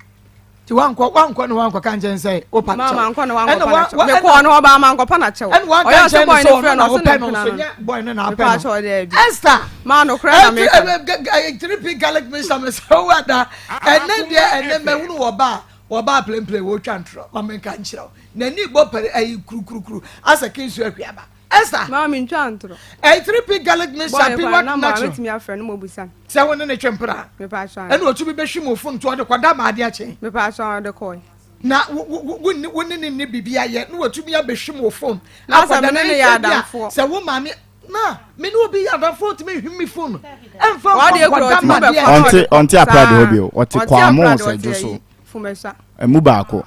Nti wankɔ wankɔ ne wankɔ ka nkyɛn sɛ wopa Maa kyɛw mankɔ ne wankɔpa ɛna no wa kyɛw wa mekɔɔ ɛna ne hɔ baa mankɔpa no kyɛw ɛna wanka ɔyɛ ɔsɛ nkyɛn ne boy sɛ no ɔno frɛ no na ɔse wopɛ ne no mpena nso no nyɛ boy no na apɛ mepaa no kyɛw daabi Esther maa nokorɛ na ɛti meka no. ɛɛ 3P garlic mixture mesɛ wo ada ɛnɛ deɛ Akoma ɛnɛ FM. mɛhunu wɔ ba a Wɔbaa plenplen wɔretwa ntorɔ ma menka nkyerɛ wo. N'ani bɔ pɛre ayi kurukurukuru asɛ kinsu ahwiaba. Esther! Maa mentwa ntorɔ. Ɛyɛ 3P garlic mixture Bɔɔ ne pi kwan what na maa natural. mɛtumi afrɛ no ma obisa no. Sɛ wo ne ne twe mpena a, Mepɛ akyɛ ɛna ɔtumi bɛhwim wo fon to ɔde kɔda ma adeɛ akye. Mepɛ akyɛ ɔde kɔe. Na wo wo wo wo ne ne nni biribi ayɛ na watumi abɛhwim wo fon Na sɛ akɔda me na ne ne yɛ ebia adamfoɔ. sɛ wo maame na me ne obi yɛ adamfoɔ ntumi nhwim me fon ɛmfa nkɔ W'adeɛ kura nkɔda ɔtumi ma bɛfa adeɛ na Ɔnte ɔde kɔ. ɔnte aprade hɔ Saa. bio. Ɔte Ɔnte Kwamo aprade sɛ ɔte dwo so. ayi Fumesa. Ɛmu baako.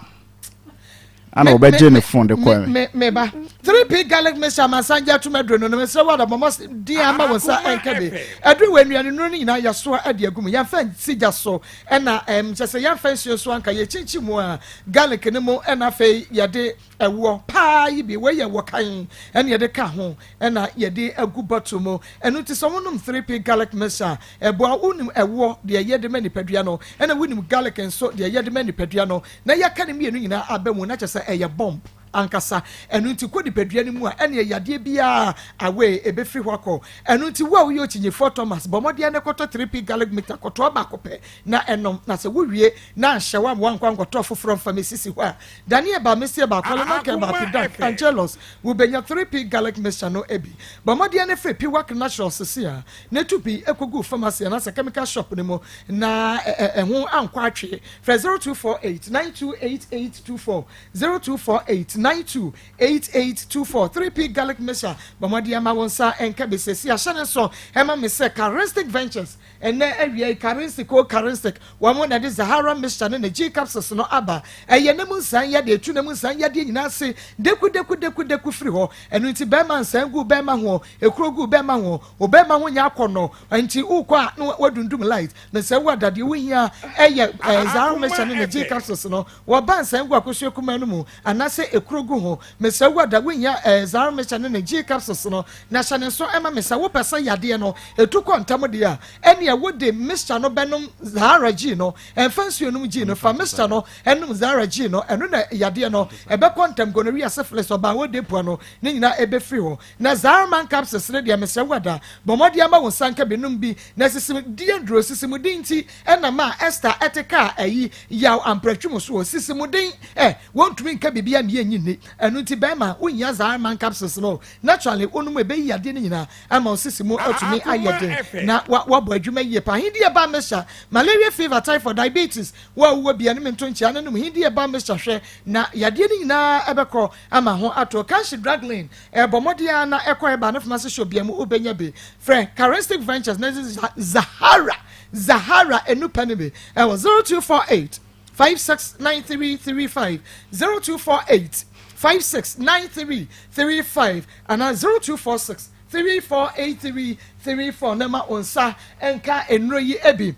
Ana Me ɔbɛgye me ne me phone de me kɔɛ. me me ba. 3P garlic mixture amansan gye atum aduro no no mesrɛ wo adabɔmmɔ din ama wo nsa Akoma ɛnka bi. FM. Aduro wɔ nnuane nnuro no nyinaa yɛsoa de agu mu. Yɛmfa nsi gya so ɛna ɛm kyɛ sɛ yɛmfa nsuo so anka yɛkyinkyin mu a garlic no mu ɛna afei yɛde Ɛwoɔ paa yi bi, wei yɛ ɛwoɔ kann ɛna yɛde ka ho ɛna yɛde agu bottle mu. Ɛno nti sɛ wonom 3P garlic mixture a, ɛboa wo. Wonim ɛwoɔ deɛ ɛyɛ de ma nipadua no, ɛna wonim garlic nso deɛ ɛyɛ de ma nipadua no. Na yɛaka ne mmienu nyinaa aba mu na kyerɛ sɛ ɛyɛ bomb ankasa. Ɛno nti kɔ nipadua no mu a, ɛneɛ yadeɛ biara away ɛbɛfiri hɔ akɔ. Ɛno nti wo a woyɛ okyinyefoɔ Thomas, bɔ mmɔden na kɔtɔ 3P garlic mixture kɔtoa baako pɛ na ɛnom. Na sɛ wowie na anhyɛ wo amma woankɔ ankɔtɔ foforɔ mfa mmɛsisi hɔ a, Daniel ba Mesia ba Kwale Michael ba Akoma Pidak FM. Angelus Wobenya 3P Garlic Mixture no bi. Bɔ mmɔden ne frɛ Piwak Naturals sese a na tu bi kogu pharmacy anaasɛ chemical shop no mu na ɛho ankɔ atwe. Frɛ 0248 928824, 0248 928824. 3P Garlic Mixture, bɔ mmɔden ma wo nsa nka bi sese a. Hyɛ no nso ma me sɛ Charistic Ventures Ɛnnɛ awia yi, Karinsic o Karinsic, wɔn na ɛde Zahara mixture ne ne G capsules no aba. Ɛyɛ nna mu nsan yadeɛ, ɛtu nna mu nsan yadeɛ nyinaa ase deku deku deku deku firi hɔ. Ɛno nti bɛrima nsan gu bɛrima ho, ekuro gu bɛrima ho, wo bɛrima ho nyɛ akɔnnɔ, nti wokɔ a na wadundum light. Mesrɛ wo ada, deɛ wohia ɛyɛ Zahara mixture ne ne G capsules no. Wɔba nsan gu akosua kumaa no mu anaasɛ ekuro gu ho. Mesrɛ wo ada, wohia Zahara mixture ne ne G capsules no. Na hyɛ no nso ma me sɛ wopɛ sɛ yadeɛ no ɛtu kɔ ntɛm deɛ a, ɛnneɛ wode mixture no bɛnom Zahara G no. Ɛmfa nsuo nnom G no, fa mixture no nom Zahara G no, ɛno na yadeɛ no ɛbɛkɔ ntɛm. Gonorrhea, syphilis, ɔbaa a ɔdi pua no, ne nyinaa ɛbɛfiri hɔ. Na Zahara Man capsules no deɛ, mesrɛ wo ada, bɔ mmɔden ara ma wo nsa nka bi, nom bi. Na sisimdie nnuro, sisimuden nti na maa Esther te kaa ayi, yaw ampratwum soɔ, sisimuden, eh, wɔntumi nka biribiara mmiɛ nyi nni. Ɛno nti bɛrima, wonhia Zahara Man capsules no. Naturally wonom ɛbɛyi yadeɛ no nyinaa ama wo sisi mu atumi ayɛ den na wabɔ adwuma yie paa. Hindi herbal mixture, malaria fever, typhoid, diabetes, wo a wowɔ bi a ne mento nkyea no nom Hindi herbal mixture hwɛ na yadeɛ no nyinaa ɛbɛkɔ ama ho atɔ. Kanshi drug lane, bɔ mmɔden ara na ɛkɔ herbal ne pharmacy shop biara mu wobɛnya bi. Frɛ Charistic Ventures na Zahara Zahara Enupɛ no bi ɛwɔ 0248 569335, 0248 569335 anaa 0246 348334 na ma wo nsa nka nnuro yi bi.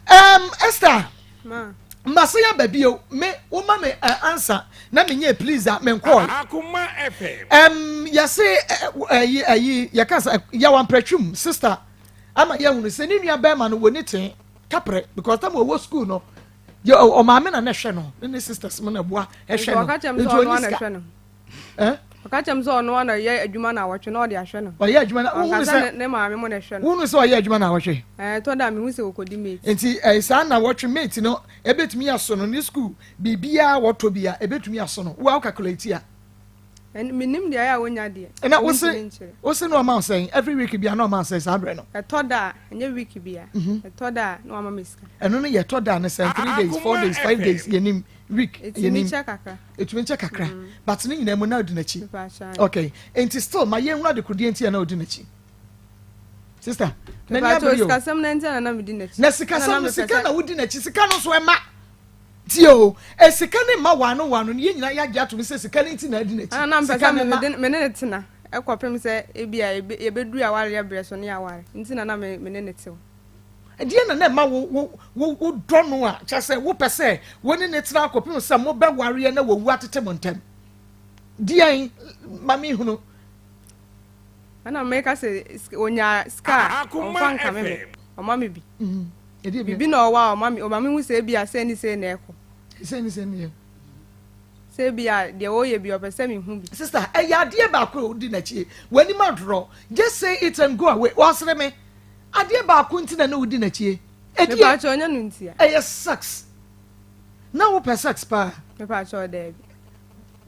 Um, Esther, Ma. mase yɛ ba bio, me wo ma me uh, answer na menyɛ please a menkɔɔ. Akoma FM. Um, yɛse ɛyi ɛyi yɛka sɛ yɛwɔ amprɛtwum sister ama yɛhunu sɛ ne nua bɛrima no wɔ ne tee kaprɛ because tam wɔwɔ school no yɛ ɔmaame na na ɛhwɛ no ne ne sisters mo na ɛboa ɛhwɛ no Nti ɔka kyerɛ me nti sɛ ɔno ɔnni ana sika ɛhwɛ no. ɛ Ɔka kyerɛ me sɛ ɔno ana ɔyɛ adwuma na awɔtwe na ɔde ahwɛ no. ɔyɛ adwuma na wohunu Ɔnka sɛ sɛ ne ne maame mo na ɛhwɛ no. wohunu sɛ ɔyɛ adwuma na awɔtwe Ɛɛ ɛtɔ da a mehu sɛ ɔkɔdi mate. nti ɛyɛ saa na wɔtwe mate no ebetumi aso no ne school biribiara wɔtɔ bi a ebetumi aso no wo a wo calculate a. Menim deɛ ɛyɛ a wɔnya deɛ. Ɛna wose wose na ɔma wo sɛn every week bia na ɔma wo sɛn saa berɛ no. Ɛtɔ da a ɛnyɛ week bia ɛtɔ da a na wama me sika. Ɛno no yɛ ɛtɔ da ne sɛn 3 days 4 days 5 days yɛnim week yɛnim. Ɛtumi kyɛ kakra. Ɛtumi kyɛ kakra but ne nyinaa mu na odi n'akyi. Okay nti still ma yɛnhunu adekodeɛ nti a na odi n'akyi. Sister, n'ani abere o. Sikasɛm na nti na na medi n'akyi. Na sikasɛm no sika na wodi n'akyi sika no nso ɛma. Tie o, e sika ne ma wano wano no yɛn nyinaa yɛagye atom sɛ sika no nti na adi n'akyi. Na mpɛ sɛ me ne ne tena ɛkɔpem sɛ ebi a yɛbɛduru awareɛ berɛ so ne aware nti na na me ne ne tew. Ɛdeɛ na na ɛma wo wo wo wodɔ no a kyerɛ sɛ wopɛ sɛ wo ne ne tena akɔpem sɛ mobɛwareɛ na wawu atete mo ntam. Deɛn ma mehunu. Ɛna meka sɛ onya sika a ɔmfa nkame me ɔma me bi. Mm-hmm. Biribi na ɔwɔ a ɔma me ɔma me hu sɛ ebi a sɛ ne sɛ na ɛkɔ. Sɛ ne sɛ ne yɛ. Sɛ ebi a deɛ ɔyɛ bi ɔpɛ sɛ me hu bi. Sister, ɛyɛ adeɛ baako a odi n'akyi. W'anim adorɔ. Just say it and go away. Ɔsere me. Adeɛ baako nti na ne wodi n'akyi. Ɛdeɛ. Mepaakyɛ ɔnyɛ no ntia. Ɛyɛ sex. Na wopɛ sex paa. Mepaakyɛ ɔdaabi.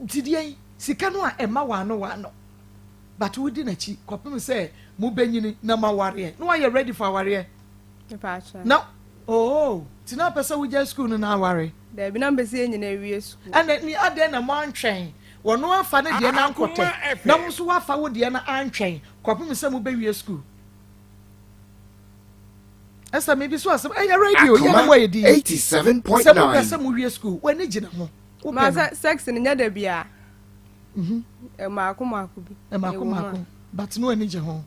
Nti deɛ sika no a ɛma wano wano. But wodi n'akyi kɔpem sɛ mobɛnyini na moawareɛ na wayɛ ready for awareɛ. Na oh nti na wopɛ sɛ wogyae school no na aware? Daabi na mpɛ sɛ yɛn nyinaa wie school. Ɛna ni adɛn na moantwɛn wɔno afa ne deɛ no ankɔtɛ na wo nso woafa wo deɛ no antwɛn kɔpem sɛ mobɛwie school? Ɛsɛ mebi so asɛm ɛyɛ radio yɛ na mo ayɛ din sɛ mopɛ sɛ mowie school w'ani gyina ho wopɛ no. Sex no nyɛ da biara. Mhm. Mmaako mmaako bi. Mmaako mmaako. But no ani gye ho.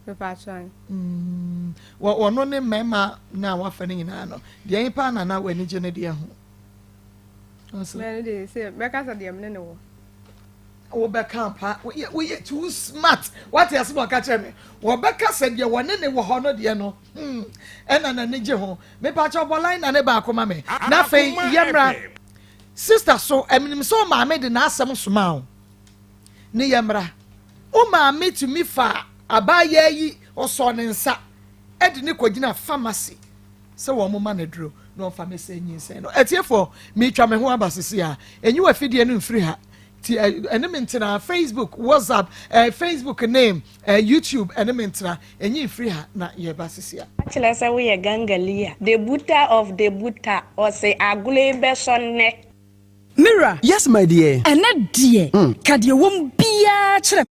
Mepatwan. Mm. Wɔ wɔno ne mmarima na wafa no nyinaa no. Deɛ paa na na w'ani gye ne deɛ ho. Mɛ ne deɛ sɛ mɛka sɛ deɛ mene ne wɔ. Wobɛka pa woyɛ woyɛ too smart. Wate ase ma ɔka kyerɛ me. Wɔbɛka sɛ deɛ wɔne ne wɔ hɔ no deɛ no. Hmm. Ɛna n'ani gye ho. Mepatwa bɔ line na ne baako ma me. Na afei yɛmmra. Sister so menim sɛ wo maame de n'asɛm somaa wo ne yɛ mmra. Wo maame tumi faa abaayaa yi ɔsɔɔ ne nsa de ne kɔgyina pharmacy sɛ wɔn ma no aduro na ɔmfa mɛsɛ nyinsɛn no. Atiefoɔ meretwa me ho aba sisi a ɛnyi w'afidie no mfiri ha ti ɛne me ntena Facebook, WhatsApp, eh, Facebook ne eh, YouTube ɛne me ntena ɛnyi mfiri ha na yɛba sisi a. Akyerɛ sɛ woyɛ gangali a. The buta of the buta ɔse agorɔ yi bɛsɔ nnɛ. Me wura. Yes my dear. Ɛnnɛ deɛ, ka deɛ ɛwɔ mu biara kyerɛ.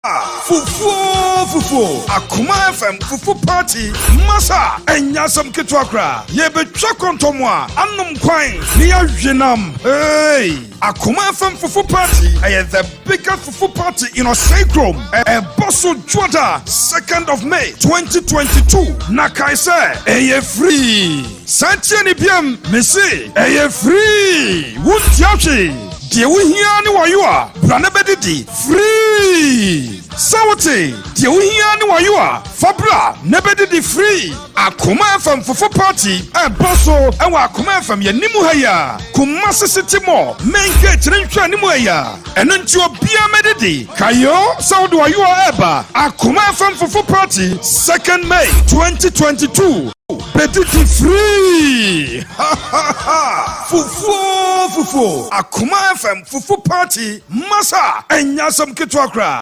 Fufuo fufuo Akoma FM fufu party masa ɛnyɛ asɛm ketewa koraa yɛbɛtwa kɔntɔmmoa anom kwan ne yɛawe nam hey Akoma FM fufu party ɛyɛ the biggest fufu party in Ɔsɛe kurom ɛbɔ so dwoda 2nd of May 2022 na kae sɛ ɛyɛ free san tie ne biam mese ɛyɛ free wontua hwee deɛ wohia ne wayo a bra na bɛdidi Free! Sɛ wote, deɛ wohia ne wayo a, fa bra na bɛdidi free! Akoma FM Fufu Party ɛbɔ so ɛwɔ Akoma FM yɛn anim ha yi a, Kumasi City Mall main gate no nhwɛ anim ha yi a. Ɛno nti obiara mɛdidi. Kae o sɛ wode wayo a ɛba Akoma FM Fufu Party 2nd May 2022. Bɛdidi free! Ha ha ha! Fufuo fufuo! Akoma FM Fufu Party Masa! Ɛnyɛ asɛm ketewa koraa.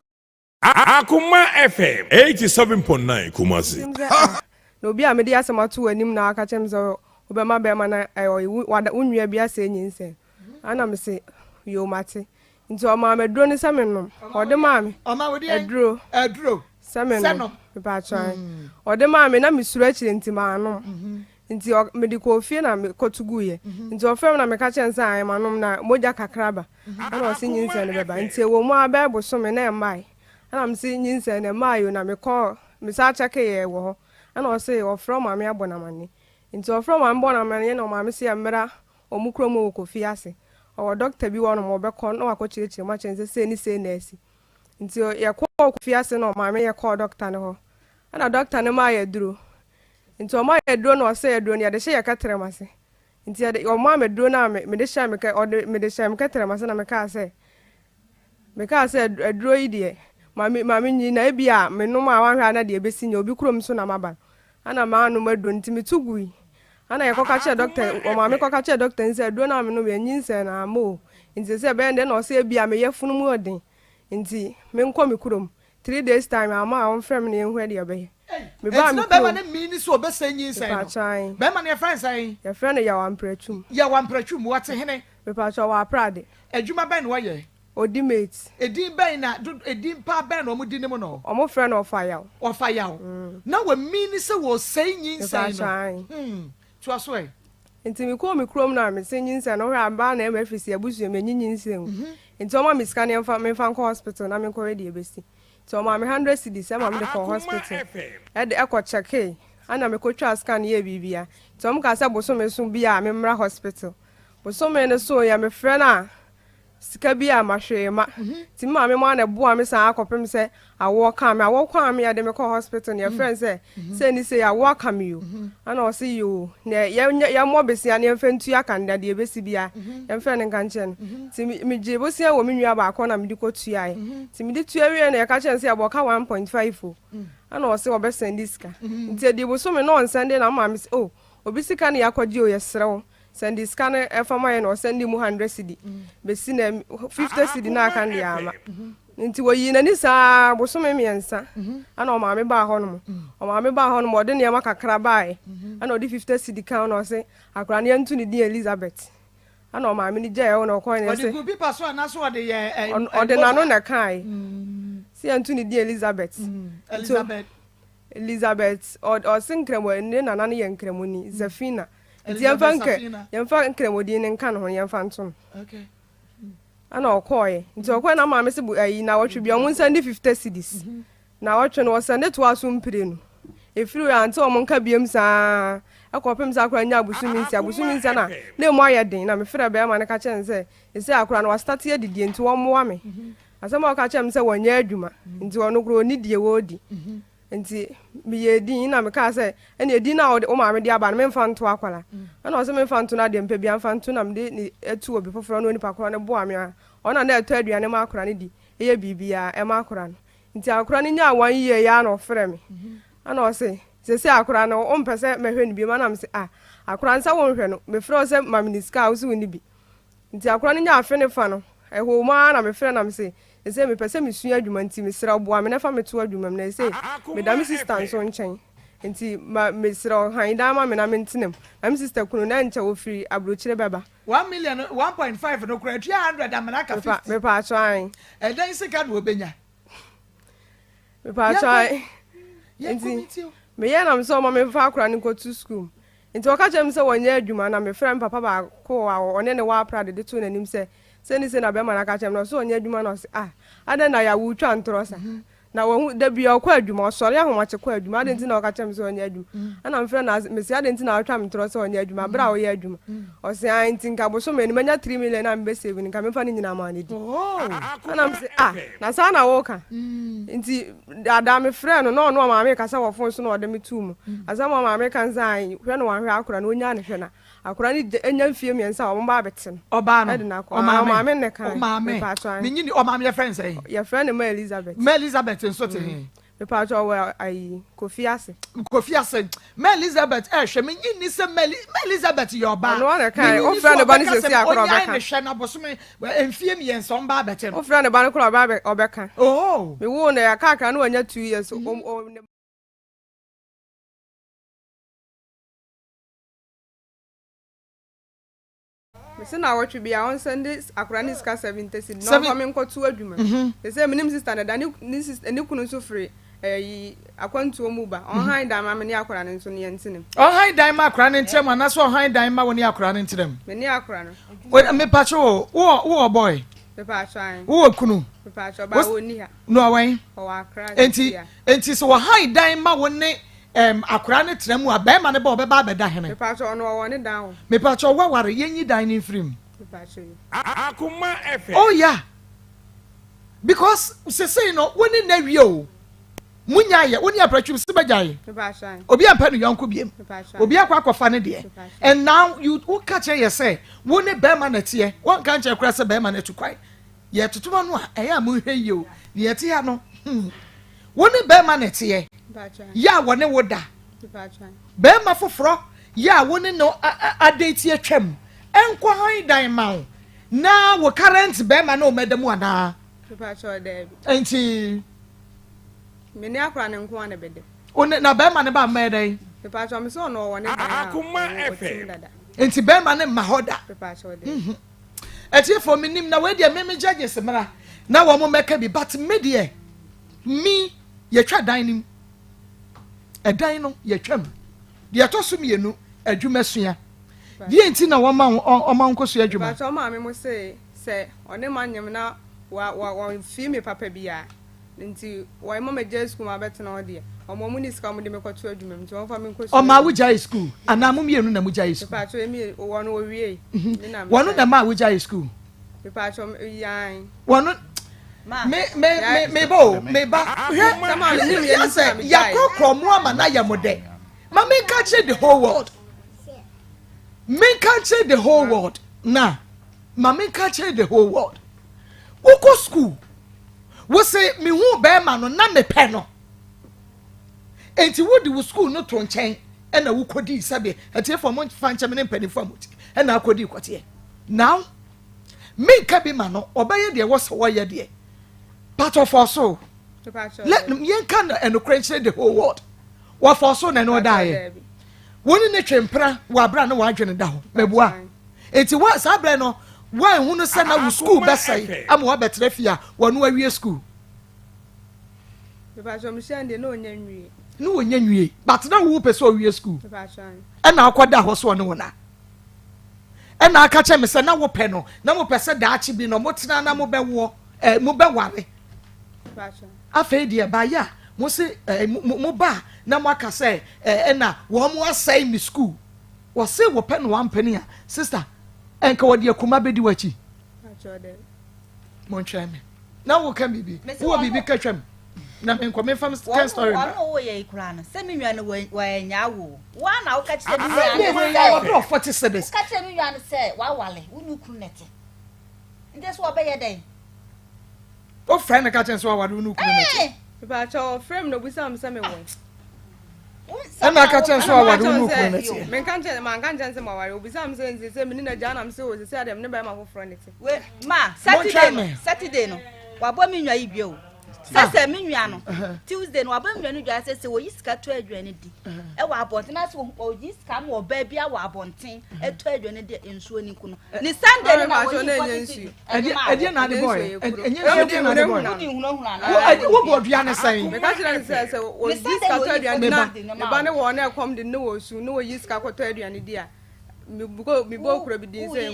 Akoma FM 87.9 Kumasi. Ha! Na obi a mede asɛm ato w'anim na aka kyerɛ me sɛ wobɛma bɛrima no wo nua bi asɛe nyinsɛn. Ana mese, yoo mate. Nti ɔmaa me aduro no sɛ mennom. Ɔde maa me. Aduro. Aduro. Sɛ mennom. Mepatwa. Hmm. Ɔde maa me na mesuro akyire nti maanom. Mhm. Nti mede kɔɔ fie na mekɔto guiɛ. Mhm. Nti ɔfrɛ me na meka kyerɛ no sɛ ae manom na mogya kakra ba. Mhm. Ɛna ɔse nyinsɛn no bɛba. Nti ɛwɔ mu ara bɛyɛ bosome na ɛmmae. Ɛna mese nyinsɛn no ɛmmae o na mekɔɔ mesan kyɛkeeɛ wɔ hɔ. Ɛna ɔse ɔfrɛ ɔmaame abɔ no amanneɛ. Nti ɔfrɛ ɔmaame bɔ no amanneɛ na ɔmaame se yɛmmra wɔn kurom wɔ Kofi ase. Ɔwɔ dɔkta bi wɔ hɔnom ɔbɛkɔ na wakɔkyerɛkyerɛ mu akyerɛ no sɛ sei ne sei na asi. Nti yɛkɔɔ Kofi ase na ɔmaame yɛkɔɔ dɔkta no hɔ. Ɛna dɔkta no maa yɛ aduro. Nti ɔmaa yɛ aduro na ɔsɛ aduro no yɛde hyɛ yɛ kɛtrɛm ase. Nti yɛde ɔmaa me aduro no a mede hyɛɛ me kɛ ɔde mede hyɛɛ me kɛtrɛm ase na mekaa sɛ Mekaa sɛ, Aduro yi deɛ, ma me ma menyi, na ebia menom a wanhwɛ a na deɛ ɛbɛsi nyɛ obi kurom nso na maba no. Ɛna mannom aduro no, nti meto gui. Ɛna yɛkɔka kyerɛɛ dɔkta, ɔmaame kɔka kyerɛɛ dɔkta no sɛ aduro no a menom yɛ nyinsɛn na amma o. Nti sɛ ɛbɛyɛ no dɛn na ɔsɛ ebia me yafunu mu ɔden, nti menkɔ me kurom. 3 days time amma a ɔmfrɛ me na yɛnhu deɛ ɔbɛyɛ. Mebaa Enti me na bɛrima kurom. no mii ne sɛ ɔbɛsɛe nyinsɛn no. Mepaakyɛw. Bɛrima no yɛfrɛ no sɛn? Yɛfrɛ no Yaw Amprɛtwum. Yaw Amprɛtwum, wɔte hene? Mepaakyɛw, wɔ Aprade. Adwuma bɛn na ɔyɛ? Odi mate. Edin bɛn na do edin paa bɛn na wɔn di ne mu no? Wɔn frɛ no Ɔfayaw. Ɔfayaw. Na wɔ mean sɛ wɔsɛe nyinsɛn no. Mepakyɛw ae. Hmm. Toa so ɛ. Nti me kɔɔ me kurom na me se nyinsɛn no wohwɛ a mebaa na ɛma ɛfiri se abusua mu enyi nyinsɛn o. Nti wɔma me sika no yɛmfa memfa nkɔ hospital na menkɔhwɛ deɛ ɛbɛsi. Nti ɔmaa me hundred cedis ɛma mede kɔɔ hospital ɛde ɛkɔ checkee ɛna me kɔtwaa scan yɛɛ biribia. Nti wɔn kaa sɛ bosome so bi a me mmra hospital. Bosome no so yɛ me frɛ no a sika bi a ma hwee ma. Nti me maame mo ara na ɛboa me saa kɔpem sɛ awoɔ kaa me. Awoɔ kaa me yɛde me kɔɔ hospital no yɛfrɛ no sɛ sei ne sei awoɔ aka me o. Ɛna ɔse yoo na yɛmmɔ besia na yɛmfa ntua ka no na deɛ ɛbɛsi biara yɛmfrɛ no nka nkyerɛ no. Nti megyee bosea wɔ me nua baako hɔ na mede kɔtuaeɛ. Nti mede tua wieeɛ no yɛka kyerɛɛ no sɛ yɛbɔ ka 1.5 o. Ɛna ɔse ɔbɛsɛnde sika. Nti ɛdii bosome na ɔnsɛnde na me maame se oh obi sika na yɛakɔgye o yɛsrɛ wo sɛnde sika no ɛfa ma yɛn na ɔsɛnde mu 100 cedi bɛsi na 50 cedi na aka no deɛ ama. Nti wɔyii n'ani saa bosome mmiɛnsa ɛna ɔmaame baa hɔnom. Ɔmaame baa hɔnom ɔde nneɛma kakra baeɛ ɛna ɔde 50 cedi ka ho na ɔse akwadaa no yɛnto ne din Elizabeth. Ɛna ɔmaame no gyae hɔ na ɔkɔe na Ɔde ɛsɛ gu pipa so anaasɛ ɔde yɛ ɛ ɔn ɔde n'ano na ɛkae sɛ yɛnto ne din Elizabeth. Nti Elizabeth. Elizabeth ɔ ɔse nkramo ne nana no yɛ nkramoni Zafina. Nti yɛmfa Elizabeth nkra Safina. yɛmfa nkramodin no nka ne ho na yɛmfa nto no. Okay. Ɛna ɔkɔɔeɛ. Nti ɔkɔɔeɛ na maame se bo ayi nawɔtwe bia ɔmo nsan di 50 cedis. Nawɔtwe no wɔsɛnde toaa so mprenu. Ɛfiri hɔ a ante ɔmo nka biom saa kɔpem sɛ akora no nyaa bosome nsia. Bosome nsia na na ɛmu ayɛ den na mefrɛɛ bɛɛma no ka kyerɛɛ no sɛ sesei akora no wastate adidie nti wɔmmoa me. Asɛm a ɔka kyerɛɛ me sɛ wɔnyɛ adwuma nti ɔno koraa ɔnni deɛ wɔredi. Nti meyɛɛ din na mekaa sɛ ɛne edin no a wo maame de aba no memfa nto akwadaa. Ɛna ɔse memfa nto no adeɛ mpɛ biara mfa nto na mede ne atu obi foforɔ na onipa korɔ no boa me a ɔno na na ɛtɔ aduane ma akwadaa no di ɛyɛ biribiara ɛma akwadaa no. Nti akwadaa no nyaa one year yi ara na ɔfrɛ me ɛna ɔse seesei akwadaa no wompɛ sɛ mɛhwɛ no biom ɛna mese ah akwadaa no sɛ wonhwɛ no mefrɛ wo sɛ ma me ne sika a wose wonni bi. Nti akwadaa no nyaa afe ne fa no ɛhɔ mu ara na mefrɛ na mese seesei mepɛ sɛ mesua adwuma nti mesrɛ wo boa me na fa me to adwuma mu na seesei meda me sista nso nkyɛn nti ma mesrɛ wo han dan ma me na mentena mu na me sista kunu no ɛnkyɛ ɔfiri aburokyire bɛba. 1 million, 1.5 no koraa tua 100 amena aka 50. Mepaakyɛw ae. Ɛdɛn sika na obenya? Mepaakyɛw ae. Nti meyɛ nam sɛ ɔma memfa akora no nkɔto sukuu mu. Nti ɔka kyerɛ me sɛ wɔnyɛ adwuma na mefrɛ me papa baako a ɔne ne wɔ aprade de too n'anim sɛ sei ne sei na bɛrima no aka kyerɛ me na ɔse ɔnyɛ adwuma na ɔse ah adɛn na yɛ wotwa ntorɔ sa na wahu da bia ɔkɔ adwuma ɔsɔre ahomakye kɔ adwuma adɛn nti na ɔka kyerɛ me sɛ ɔnyɛ adwuma ɛna mefrɛ no mese adɛn nti na wotwa me ntorɔ sɛ ɔnyɛ adwuma berɛ a ɔyɛ adwuma ɔse ah nti nka bosome no manya 3 million a mebɛ save no nka memfa ne nyinaa ma no di ɛna mese ah na saa na woka nti daadaa mefrɛ no na ɔno ɔmaame kasa wɔ fon so na ɔde me too mu asɛm a ɔmaame ka nsa hwɛ no wanhwɛ akora no ɔnyaa ne hwɛ na akora no nya mfie mmiɛnsa a wɔn ba abɛte no ɔbaa no ɛde no akɔ ɔmaame ɔmaame ne ka ɔmaame mepatwa menyini ɔmaame yɛfrɛ no sɛn yɛfrɛ no ma Elizabeth ma Elizabeth nso te he mepatwa ɔwɔ ayi Kofi ase Kofi ase ma Elizabeth ɛhwɛ menyi ni sɛ ma Elizabeth yɛ ɔbaa ɔno ana kan ɔfrɛ ne ba no sɛsi akora ɔnyae ɔbɛka ne hwɛ na bosome mfie mmiɛnsa ɔmba abɛte no ɔfrɛ ne ba no kora ɔbɛ ɔbɛka oh mewoo no yɛka akra no wanya 2 years o mese na awɔtwe bia ɔnsɛnde akora ne sika 70 cedi na ɔmfa me nkɔto adwuma mu sɛ menim sister no da ne ne sister ne kunu nso firi ɛyi akwantuo mu ba ɔhan dan ma me ne akora no nso ne yɛntena mu ɔhan dan ma akora no nkyɛn mu anaasɛ ɔhan dan ma wo ne akora no nkyɛn mu me ne akora no mepatwe wo wowɔ wowɔ boy mepatwe an wowɔ kunu mepatwe ɔbaa wɔ ni ha no ɔwɛn ɔwɔ akra enti enti sɛ wɔhan dan ma wo ne um, akora no tena mu a bɛrima no bɛ ɔbɛba abɛda hene mepatwe ɔno ɔwɔ ne dan hɔ mepatwe ɔwaware yɛnyi dan no mfiri mu mepatwe yi Akoma FM. oh yeah because sesei no wo ne na wie o munyaayɛ wo ne apratwim se bɛgyae mepatwe an obi ampɛ no yɔnko biem mepatwe obi akɔ akɔfa ne deɛ and now you woka kyerɛ yɛ sɛ wo ne bɛrima na teɛ wɔnka nkyerɛ koraa sɛ bɛrima no atu kwan yɛtotoma no a ɛyɛ a monhwɛ yie o ne yɛte ha no hmm. Wo ne bɛrima na ɛteɛ mepatwe an yɛ a wɔne wo da mepatwe an bɛrima foforɔ yɛ a wo ne no adate atwam ɛnkɔ han dan ma wo na wo current bɛrima ne wo mɛda mu anaa mepatwe ɔdaabi nti me ne akora no nko a na bɛda wo ne na bɛrima ne ba mmɛyɛ dɛn mepatwe me sɛ ɔno ɔwɔ ne dan a Akoma ɔwɔ ɔtim FM. dada nti bɛrima ne mma hɔ da mepatwe ɔdaabi. Atiefoɔ menim na wei deɛ me me judges mmra na wɔn mmɛka bi but me deɛ me yɛtwa dan no mu ɛdan no yɛtwa mu deɛ ɛtɔ so mmienu adwuma sua deɛ nti na wɔma wo ɔma wo nkɔsua adwuma. Mepakyɛw maame mo se sɛ ɔne ma nyem na wa wa wɔnfii me papa bi a nti wɔn ma magyae sukuu ma abɛtena hɔ deɛ wɔn wɔn ni sika wɔn de me kɔto adwuma mu nti wɔn fa me nkɔ sukuu. Ɔmaa wo gyae sukuu anaa mo mmienu na mo gyae sukuu? Mepakyɛw emi wɔn wɔwiei me na me Wɔn na maa wo gyae sukuu? Mepakyɛw yan. Wɔn me me me me ba o me ba hwɛ sɛ yakorɔkorɔ mo ama na yɛ mo dɛ ma me nka kyerɛ the whole world me nka kyerɛ the whole world na ma me nka kyerɛ the whole world wokɔ sukuu wose mehu bɛrima no na mepɛ no enti wode wo sukuu no to nkyɛn ɛna wokɔdii sɛbe atiefoɔ mo fa nkyɛn ne mpanimfoɔ a mo ti ɛna akɔdii kɔteɛ now menka bi ma no ɔbɛyɛ deɛ ɛwɔ sɛ wɔyɛ deɛ but ɔfɔ so let yɛnka no ɛnokorɛ nkyerɛ the whole world wɔfɔ so na ɛno ɔdaeɛ wɔne ne twe mpena wɔ abera ne wɔadwene da hɔ mɛboa enti wɔ saa berɛ no wɔanhu no sɛ na wo sukuu bɛsɛe ama wɔabɛtena fie a wɔno awie sukuu ne wɔnya nwie but na wo pɛ sɛ ɔwie sukuu ɛna akɔda hɔ so ɔne wo na ɛna aka kyerɛ me sɛ na wopɛ no na mopɛ sɛ daakye bi no motena na mobɛwoɔ ɛɛ mobɛware afei deɛ baayɛ a mo se ɛɛ mo mo ba na mo aka sɛ ɛɛ ɛna wɔn mo asɛe me sukuu wɔse wɔpɛ no wampɛ ne a sister ɛnka wɔde akuma bɛdi w'akyi montwɛn me na woka biribi wowɔ biribi ka twam na menkɔ memfa second story ba. Wɔn wo yɛ kura no sɛ me nua no wɔanya wo wo a na woka kyerɛ me nua no sɛ wɔbrɛ 40 cedis woka kyerɛ me nua no sɛ wawale wo ne kunu na ɛte nti so wɔbɛyɛ dɛn wofrɛ no ka kyerɛ sɛ wawale wo ne kunu na ɛte Mepakyɛ ɔfrɛ me na obisa me sɛ mewɔ ɛna aka kyerɛ sɛ waware wo ne kunu no teɛ menka nkyɛn manka nkyɛn sɛ maware obisa me sɛ nti sɛ mene n'agya nam sɛ o sɛ sɛ adeɛ mene bɛrima foforɔ ne te we ma saturday no saturday no wabɔ me nwa yi bio sɛ sɛ me nua no tuesday no wabɔ me nua no dwa sɛ sɛ wɔyi sika tɔ aduane di ɛwɔ abɔnten na sɛ wɔyi sika ma ɔbaa bi awɔ abɔnten ɛtɔ aduane di nsuo ne nku no ne sunday no na wɔyi forty cedi ɛde ɛdeɛ na ade bɔɛ ɛnyɛ nsuo deɛ na ade bɔɛ wo bɔ dua ne sɛn. meka kyerɛ ne sɛ sɛ wɔyi sika tɔ aduane na ne ba ne wɔ na ɛkɔm de ne wɔ su ne wɔyi sika kɔtɔ aduane di a mebɔ kuro bi din sɛ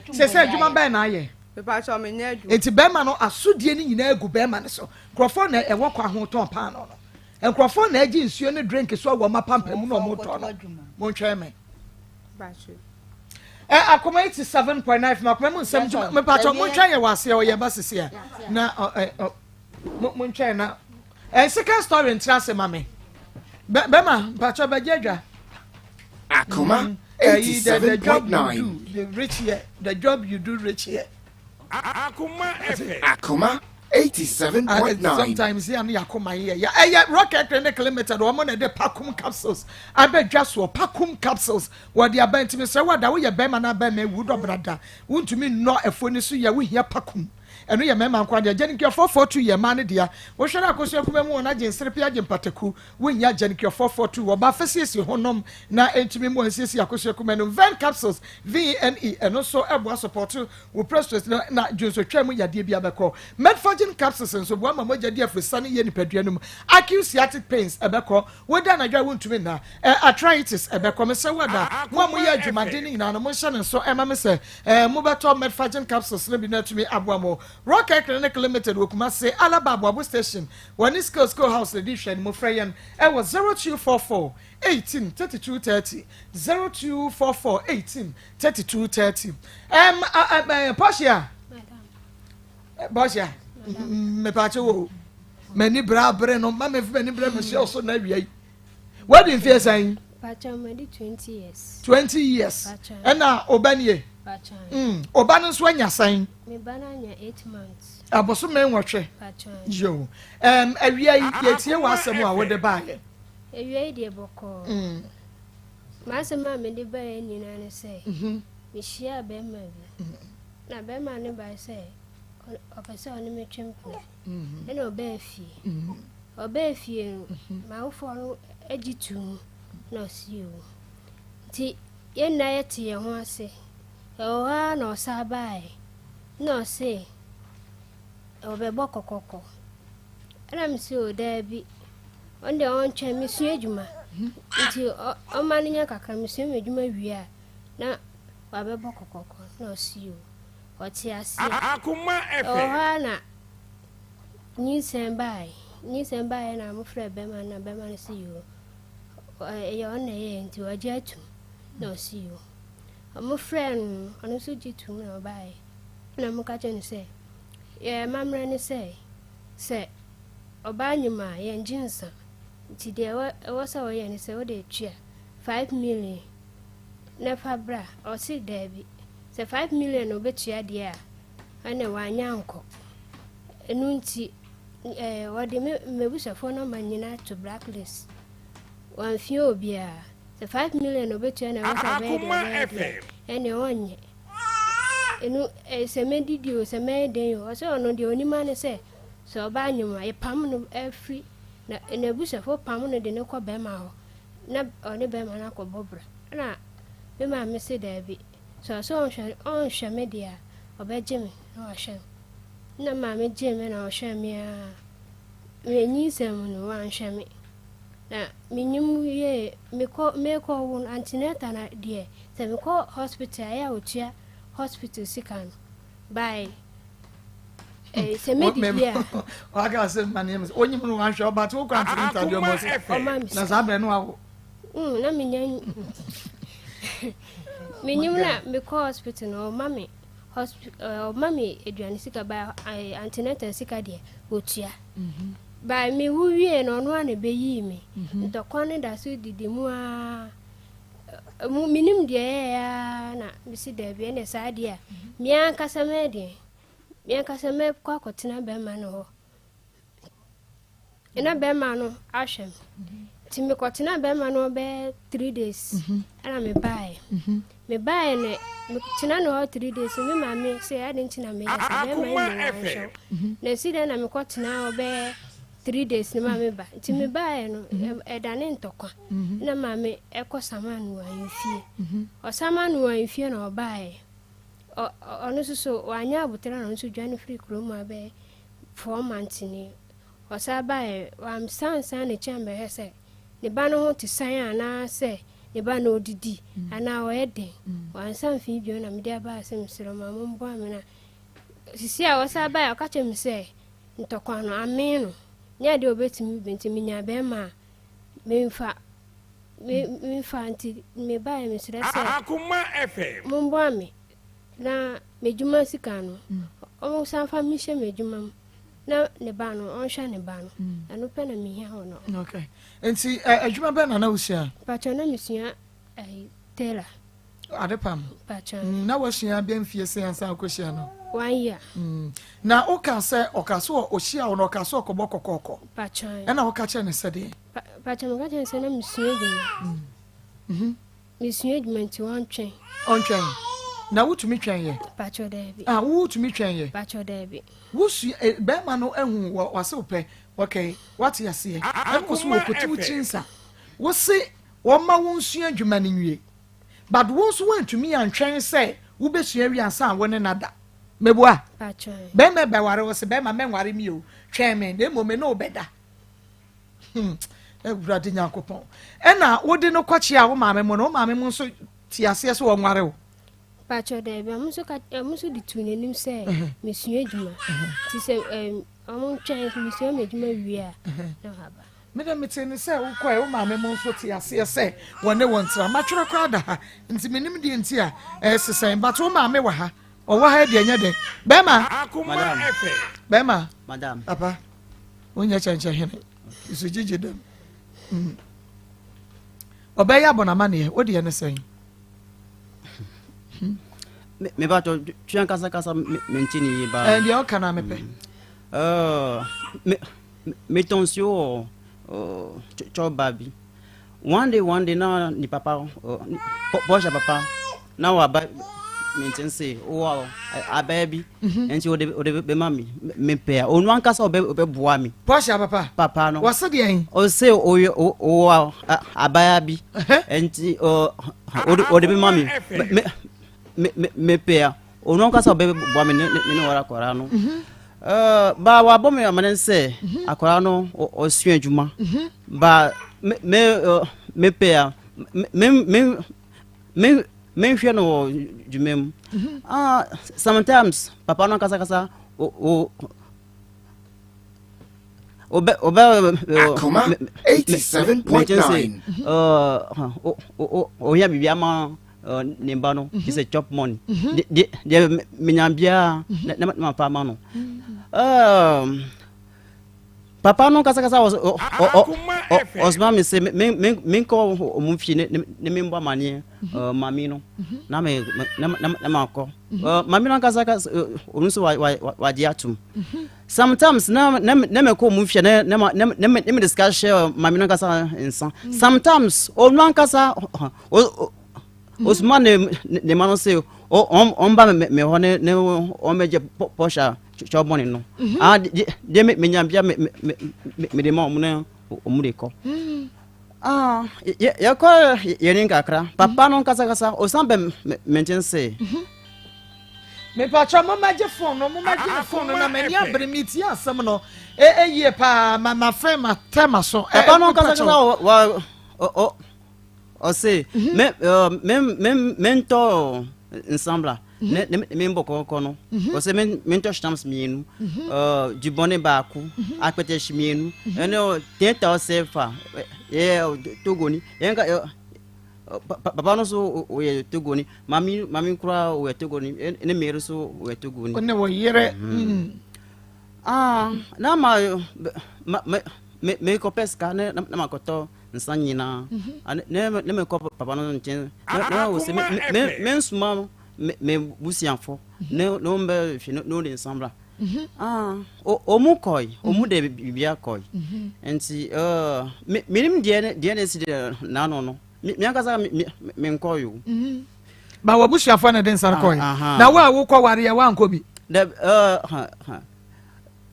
sɛ sɛ adwuma bɛn na ayɛ mepakyɛ menyɛ adwuma nti bɛrima no asodie no nyinaa gu bɛrima no so nkurɔfoɔ na ɛwɔ kɔ ho tɔn paano no nkurɔfoɔ na agye nsuo ne drink so a wɔn apampam mu na wɔn tɔ no montwɛn me ɛ akoma 87.9 fm akoma mu nsɛm dwuma mepatɔ montwɛn yɛ wɔ aseɛ ɔyɛ ba sisi a na ɔ ɛ mo montwɛn na ɛ second story ntra ase ma me bɛ bɛma mpatɔ bɛgye adwa. Akoma Ɛyi the the job you 87.9. do the rich here the job you do rich here. Akoma FM. Akoma 87.9. Sometimes yɛ ano yɛ akoma yɛ yɛ ɛyɛ Rocket Clinic Limited wɔn na ɛde Pakum capsules abɛdwa soɔ Pakum capsules wɔde aba ntumi sɛ wɔda woyɛ bɛrima na bɛrima ewu dɔbrada wontumi nnɔ ɛfo ni so yɛ wohia Pakum ɛno yɛ mmarima nko adeɛ Gyenikua 442 yɛ mmaa no dea wohwɛ no akosua kuma mu wɔn agye nserepe agye mpataku wonya Gyenikua 442 wɔba afɛ siesie honam na ɛntumi mu ansiesie akosua kuma no Ven capsules VNE ɛno nso ɛboa support wo prostate no na dwonsotwa mu yadeɛ bi abɛkɔ. Metforgen capsules nso boa ma mogya di afurusa no yɛ nipadua no mu. Acute sciatic pains ɛbɛkɔ. Woda anadwo a wontumi nna. Ɛ arthritis ɛbɛkɔ. Mesrɛ wo ada. Mo a moyɛ adwumaden no nyinaa no monhyɛ no nso ɛma me sɛ ɛ mobɛtɔ Metforgen capsules no bi na atumi aboa mo. Rock Care Clinic Limited wɔ Kumasi, Alaba Aboabo Station. Wɔne Scale School House na ɛdi nhwɛanimu. Frɛ yɛn ɛwɔ 0244 18 32 30, 0244 18 32 30. Um, uh, uh, Portia. Portia. Mepaakyɛ wo. M'ani bere abere no, ma mefi m'ani bere mehyɛ ɔso na awia yi. Wadi mfeɛ sɛn? Pacha, madi 20 years. 20 years. Ɛna ɔba nie? Ɔba no nso anya sɛn? Me ba no anya 8 months. Abosome 8. Pacha. Yo. Awia yi, yɛtie w'asɛm a wode baeɛ. Awia yi deɛ bɔkɔɔ. M'asɛm a mede baeɛ nyinaa ne sɛ, mehyiaa bɛrima bi. Na bɛrima no bae sɛ ɔpɛ sɛ ɔne me twe mpena. Ɛna ɔbaa fie. Ɔbaa fie no, m'awofoɔ no agye too mu na ɔsi o. Nti yɛn nyinaa yɛte yɛn ho ase. Ɛwɔ hɔ ara na ɔsan baeɛ. Na ɔse ɔbɛbɔ kɔkɔkɔ. Ɛna mese o daabi, ɔno deɛ ɔntwɛn mesua adwuma. Nti ɔma no nya kakra mesua m'adwuma wie a na wabɛbɔ kɔkɔkɔ. Na ɔse o, ɔte aseɛ. Ɛwɔ hɔ ara na nyinsɛn baeɛ. Nyinsɛn baeɛ na mofrɛɛ bɛrima no na bɛrima no se yoo, ɛyɛ ɔno na ɛyɛɛ nti wagye atum. Na ɔse yoo. Wɔfrɛɛ no no, ɔno nso gye toom na ɔbaeɛ. Ɛnna wɔka kyerɛɛ no sɛ, Yɛn amammerɛ ne sɛ, sɛ ɔbaa nyem a, yɛngye nsa. Nti deɛ ɛwɔ sɛ woyɛ ne sɛ wode tua 5 million na fa bra. Ɔse daabi. Sɛ 5 million na ɔbɛtua deɛ a, ɛnna wanyɛ ankɔ. Ɛno nti, wɔde me m'abusuafoɔ nɔma nyinaa to blacklist. Wamfie obiara. Sɛ 5 million na obetua na ɛwɔ sɛ ɔbɛyɛ deɛ ɔbɛyɛ deɛ ɛnneɛ ɔnyɛ. Ɛnu sɛ mɛdidi o sɛ mɛyɛ dɛn o ɔsɛ ɔno deɛ onim ara ne sɛ sɛ ɔbaa nnwom a yɛpam no afiri na n'abusuafoɔ pam no de no kɔ bɛrima hɔ na ɔne bɛrima no akɔbɔ bra. Ɛna me maame se daabi sɛ ɔsɛ ɔnhwɛ ɔnhwɛ me deɛ a ɔbɛgye me na wahwɛ me. Na maame gyee me na ɔhwɛ me ara. Menyinsɛn mu no wanhwɛ me. Na menyim wiee mekɔ mekɔ wo no antenatal na deɛ sɛ mekɔ hospital a ɛyɛ a otua hospital sika no by eh, sɛ medidi a. Waka asɛm ma nneɛma sɛ onyim no wanhwɛ ɔba te wokɔ antenatal deɛ ɔmɔ sika ɔma me na saa berɛ no awo. Na menya menyim na mekɔ hospital no ɔma me hospital ɔma me aduane sika by antenatal sika deɛ otua. By me wu wiee no ɔno ara na ɛbɛyii me. Ntɔkwa no da so didi mu ara. Mu menim deɛ ɛyɛɛ ara na mesi daabi ɛnna saa deɛ a me ankasa mɛyɛ deɛ me ankasa mɛkɔ akɔtena bɛrima no hɔ. Na bɛrima no ahwɛ me. Nti mekɔtena bɛrima no hɔ bɛyɛ 3 days ɛna mebaeɛ. Mebaeɛ no metena ne hɔ 3 days me maame sɛ ade nti na meyɛ sɛ bɛrima yi mu wanhwɛ wo. Na esi dɛn na mekɔtena hɔ bɛyɛ 3 days no ma meba. Nti mebaeɛ no ɛdane ntɔkwa. Na maame ɛkɔ sama no wɔ ahemfie. Ɔsama no wɔ ahemfie na ɔbaeɛ. Ɔno nso so wanyɛ abotire na ɔno nso dwane firi kurom a bɛyɛ 4 months ni. Ɔsan baeɛ wamsan n'akyi ambɛhwɛ sɛ ne ba no ho te sɛn anaasɛ ne ba no ɔdidi anaa ɔyɛ den. Wansan mfii bio na mede aba sɛ mesrɛ ma momboa me na sisi a ɔsan baeɛ ɔka kyerɛ me sɛ ntɔkwa no amee no nyɛ adeɛ a ɔbɛtumi bi nti menya bɛrima a memfa memfa nti mebaeɛ mesrɛ sɛ Akoma FM. momboa me na m'adwuma sika no ɔmo san fa mehyɛ m'adwuma mu na ne ba no ɔnhwɛ ne ba no ɛno pɛ na mehia wɔ no. Okay, nti adwuma bɛn na na wosua? Pakyɛ na mesua tailor. Ade pam. Pakyɛ. Na wasua bɛ mfie sɛ ansa wokɔhyia no? One year. Na woka sɛ ɔka so ɔhyia wo no ɔka so ɔkɔbɔ kɔkɔɔkɔ? Pakyɛ. Ɛna woka kyerɛ ne sɛ deɛ? Pakyɛ meka kyerɛ ne sɛ na mesua adwuma. Mesua adwuma nti ɔntwɛn. Ɔntwɛn. Na wotumi twɛn yɛ? Pakyɛ daabi. Ah, wotumi twɛn yɛ? Pakyɛ daabi. Wosua bɛrima no ahu wɔ wase wopɛ okay wate aseɛ ɛna wɔ so wɔkɔti wo tiri nsa wose wɔma wo nsua adwuma no nwie but wo nso woantumi antwɛn sɛ wobɛsua wie ansa a wo ne nada meboa Pakyɛ. Bɛrima bɛware wo se bɛrima mɛnware mi o, twɛn me na mmom me ne wo bɛda. Awurade Nyankopɔn, ɛna wode no kɔkyea a wo maame mo no wo maame mo nso te aseɛ sɛ wɔnware wo? Pakyɛ daabi, ɔmo nso ka ɔmo nso de tuu n'anim sɛ mesua adwuma nti sɛ ɔmo ntwɛn mesua m'adwuma wie a na waba. Me de mete ne sɛ wokɔɛ wo maame mo nso te aseɛ sɛ wɔne wɔn ntena. Matwerɛ koraa da ha nti menim deɛ nti a ɛsesɛn but wo maame wɔ ha ɔwɔ ha deɛ nyɛ dɛn bɛrima. Akoma FM. Bɛrima. Madam. Papa wonyɛ kyɛnkyɛn hene nso gyegye dɛm. Ɔbɛyɛ abɔnamaneɛ wo deɛ ne sɛn? Me ba to twa kasa kasa me nti ni ba. Eh deɛ ɔka na mepɛ. Me me tɔn nsuo wɔ chɔba bi. One day na ni papa Portia papa na waba me nkyɛn sɛ wɔ abɛɛ bi nti ɔde ɔde bɛma me mepɛ a ɔno ankasa ɔbɛ ɔbɛboa me. Portia papa. Papa no. Wɔsi deɛ yi. Ɔsɛ ɔyɛ ɔwɔ abaya bi nti ɔde ɔde bɛma me me me mepɛ a. Ɔno ankasa ɔbɛboa me ne ne wara akwaraa no. Ba wabɔ me amane sɛ akwaraa no ɔsua adwuma. Ba me me mepɛ a me me me menhwɛ no wɔ dwuma mu. Ah, sometimes papa no ankasa kasa o ɔbɛ ɔbɛ Akoma 87.9. Ohia biribi ama ne ba no te sɛ chop money deɛ menya biara na mafa ama no. Papa no kasakasa ɔsoma me sɛ menkɔ ɔmo fie ne membɔ amaneɛ mame no na makɔ mame no ankasa ɔno nso wagye atom. Sometimes na na na mekɔ ɔmo fie na na na na mede sika hyɛ mame no ankasa nsa. Sometimes ɔno ankasa osoma ne ne ma no sɛ ɔmba me hɔ ne ne ɔmmɛgye pɔhyɛ kyɛ bɔne no. Ah, deɛ menya bia mede ma ɔmo ne ɔmo de kɔ. Ah, yɛkɔ yɛne nkakra. Papa no nkasakasa ɔsan bɛ me nkyɛn sɛ. Mepatwa mommɛgye phone no, mommɛgye ne phone no na m'ani abere metie asɛm no ɛyie paa ma ma fɛn ma tɛ ma so. Papa no nkasakasa wa ɔse me me me mentɔ nsambla ne ne me mbɔ kɔkɔ no ɔse me mentɔ stamps mmienu, dubɔne baako, akpɛtɛhye mmienu ɛne 10,000 CFA. Yɛ Togoni yɛn ka papa no so ɔyɛ Togoni, maame maame koraa ɔyɛ Togoni, ne mmeri so ɔyɛ Togoni. Ne wɔ yere. Ah, na ma ma me me kɔpɛ sika ne na ma kɔtɔ nsa nyinaa ne ne me kɔ papa no nkyɛn na wɔ sɛ me me me nsoma no me me busuafo ne ne wɔn bɛ hwɛ ne wɔn de nsa bra. Ah, ɔmu kɔe, ɔmu de biribiara kɔe. Nti me menim deɛ deɛ na esi deɛ n'ano no me me ankasa me me nkɔe o. Ba wɔ busuafo na de nsa no kɔe. Na wo a wokɔ ware yɛ wankɔ bi. Dɛ ha ha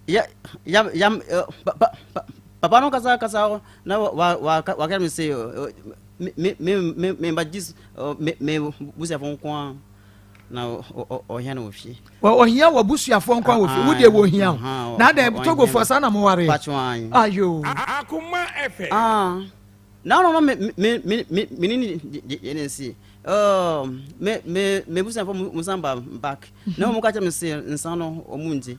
ya ya ya pa pa papa no kasa kasa na wa wa wa kɛ mi se me me me me ba gyi me me busuafo nko ara na ɔhia no wɔ fie. Ɔhia wɔ busuafoɔ nko ara wɔ fie, wo deɛ wɔ hia o. Na adɛn Togofoɔ saa na mo ware? Ayo. Akoma FM. Ah, na no no me me me me me ni yɛ ne nsi. Me me me busuafoɔ mu san ba back. Na wɔn ka kyerɛ me se nsa no wɔn ngye.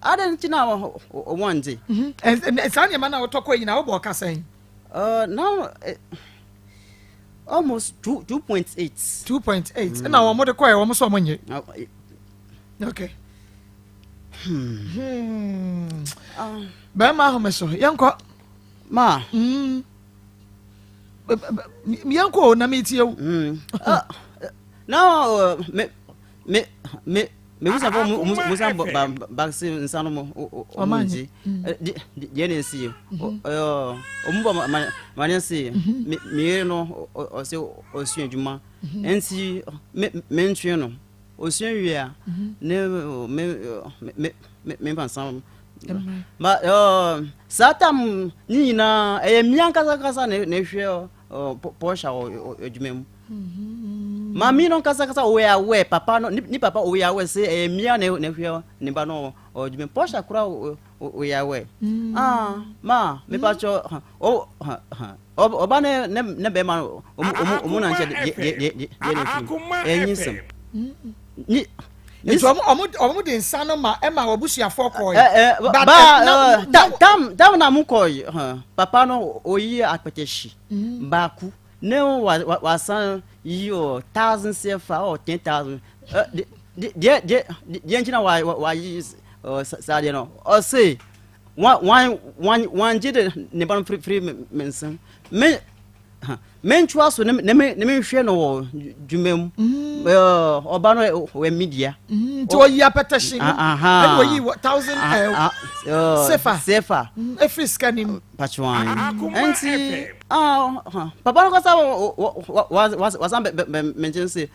Adɛn nti na wɔn ngye? Saa nneɛma na wotɔ kɔ nyinaa wobɔ ɔka sɛn? Now almost 2.8. 2.8 ɛna wɔn de kɔɛ wɔn sɛ wɔn nye. Okay. Bɛrima ahome so yɛnkɔ. Ma. Yɛnkɔ o na metie wo. Na me me me me busafo musa ba ba se nsa no mo ɔmo ngye deɛ na esi yɛ ɔmo bɔ ma ne se me me yere no ɔsɛ ɔsua adwuma nti me me ntwe no osua wie a ne me me me me mfa nsa ma saa tam ne nyinaa ɛyɛ mmea nkasa nkasa na na ehwɛ pɔhyɛ wɔ adwuma mu. Maame no kasa kasa ɔyɛ awɛ papa no ni papa ɔyɛ awɛ sɛ ɛyɛ mmea na na hwɛ ne ba no ɔdwuma pɔhyɛ kora ɔyɛ awɛ. Ah ma me pa kyɛ ɔ ɔba ne ne ne bɛrima no ɔmo ɔmo ɔmo na nkyɛ de de de de de ne fi ɛyɛ nyinsɛm. Ni nti ɔmo ɔmo ɔmo de nsa no ma ɛma abusuafoɔ kɔɔ yi. Ɛ ba tam tam na mo kɔɔ yi papa no oyi akpɛtɛhyi baako. Ne wa wa wasan yi o thousand CFA or 10,000. Deɛ deɛ deɛ nti na wa wa yi saa deɛ no ɔse wan wan wan wan gye de ne ba no firi firi me nsam me mentwa so ne ne me ne me nhwɛ no wɔ dwuma mu ɔba no wɔ media. Nti ɔyi apɛtɛhye no ɛna ɔyi thousand sefa sefa efiri sika nim. Patwan nti. Ah, papa no kasa wasan me nkyɛn sɛ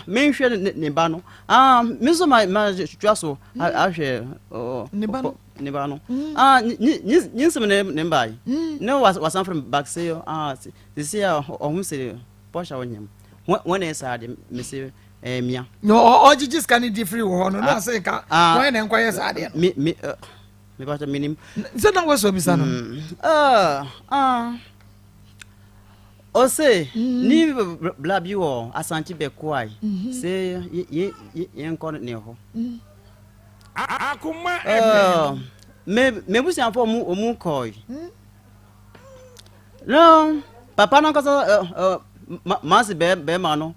menhwɛ ne ba no. Ah, me nso ma ma twa so ahwɛ ne ba no. Ne ba no. Ah, nyinsɛm ne ne ba yi. Ne wasan frɛ me back sɛ ah sisi a ɔho sɛ pɔhyɛ ɔnyam. Wɔn na ɛsaa de me sɛ Ɛyɛ mia. Na ɔgyegye sika no di firi wɔ hɔ no na ɔsɛ nka wɔn na nkɔyɛ saa adeɛ no. Me me me ba kyɛ menim. Sɛ na wɔsɔ bisa no. Ɔsɛ ni bla bi wɔ Asante bɛkoae sɛ yɛn kɔ ne hɔ. Akoma FM. Me me busuafo ɔmu ɔmu kɔe. No, papa no ankasa masi bɛrima no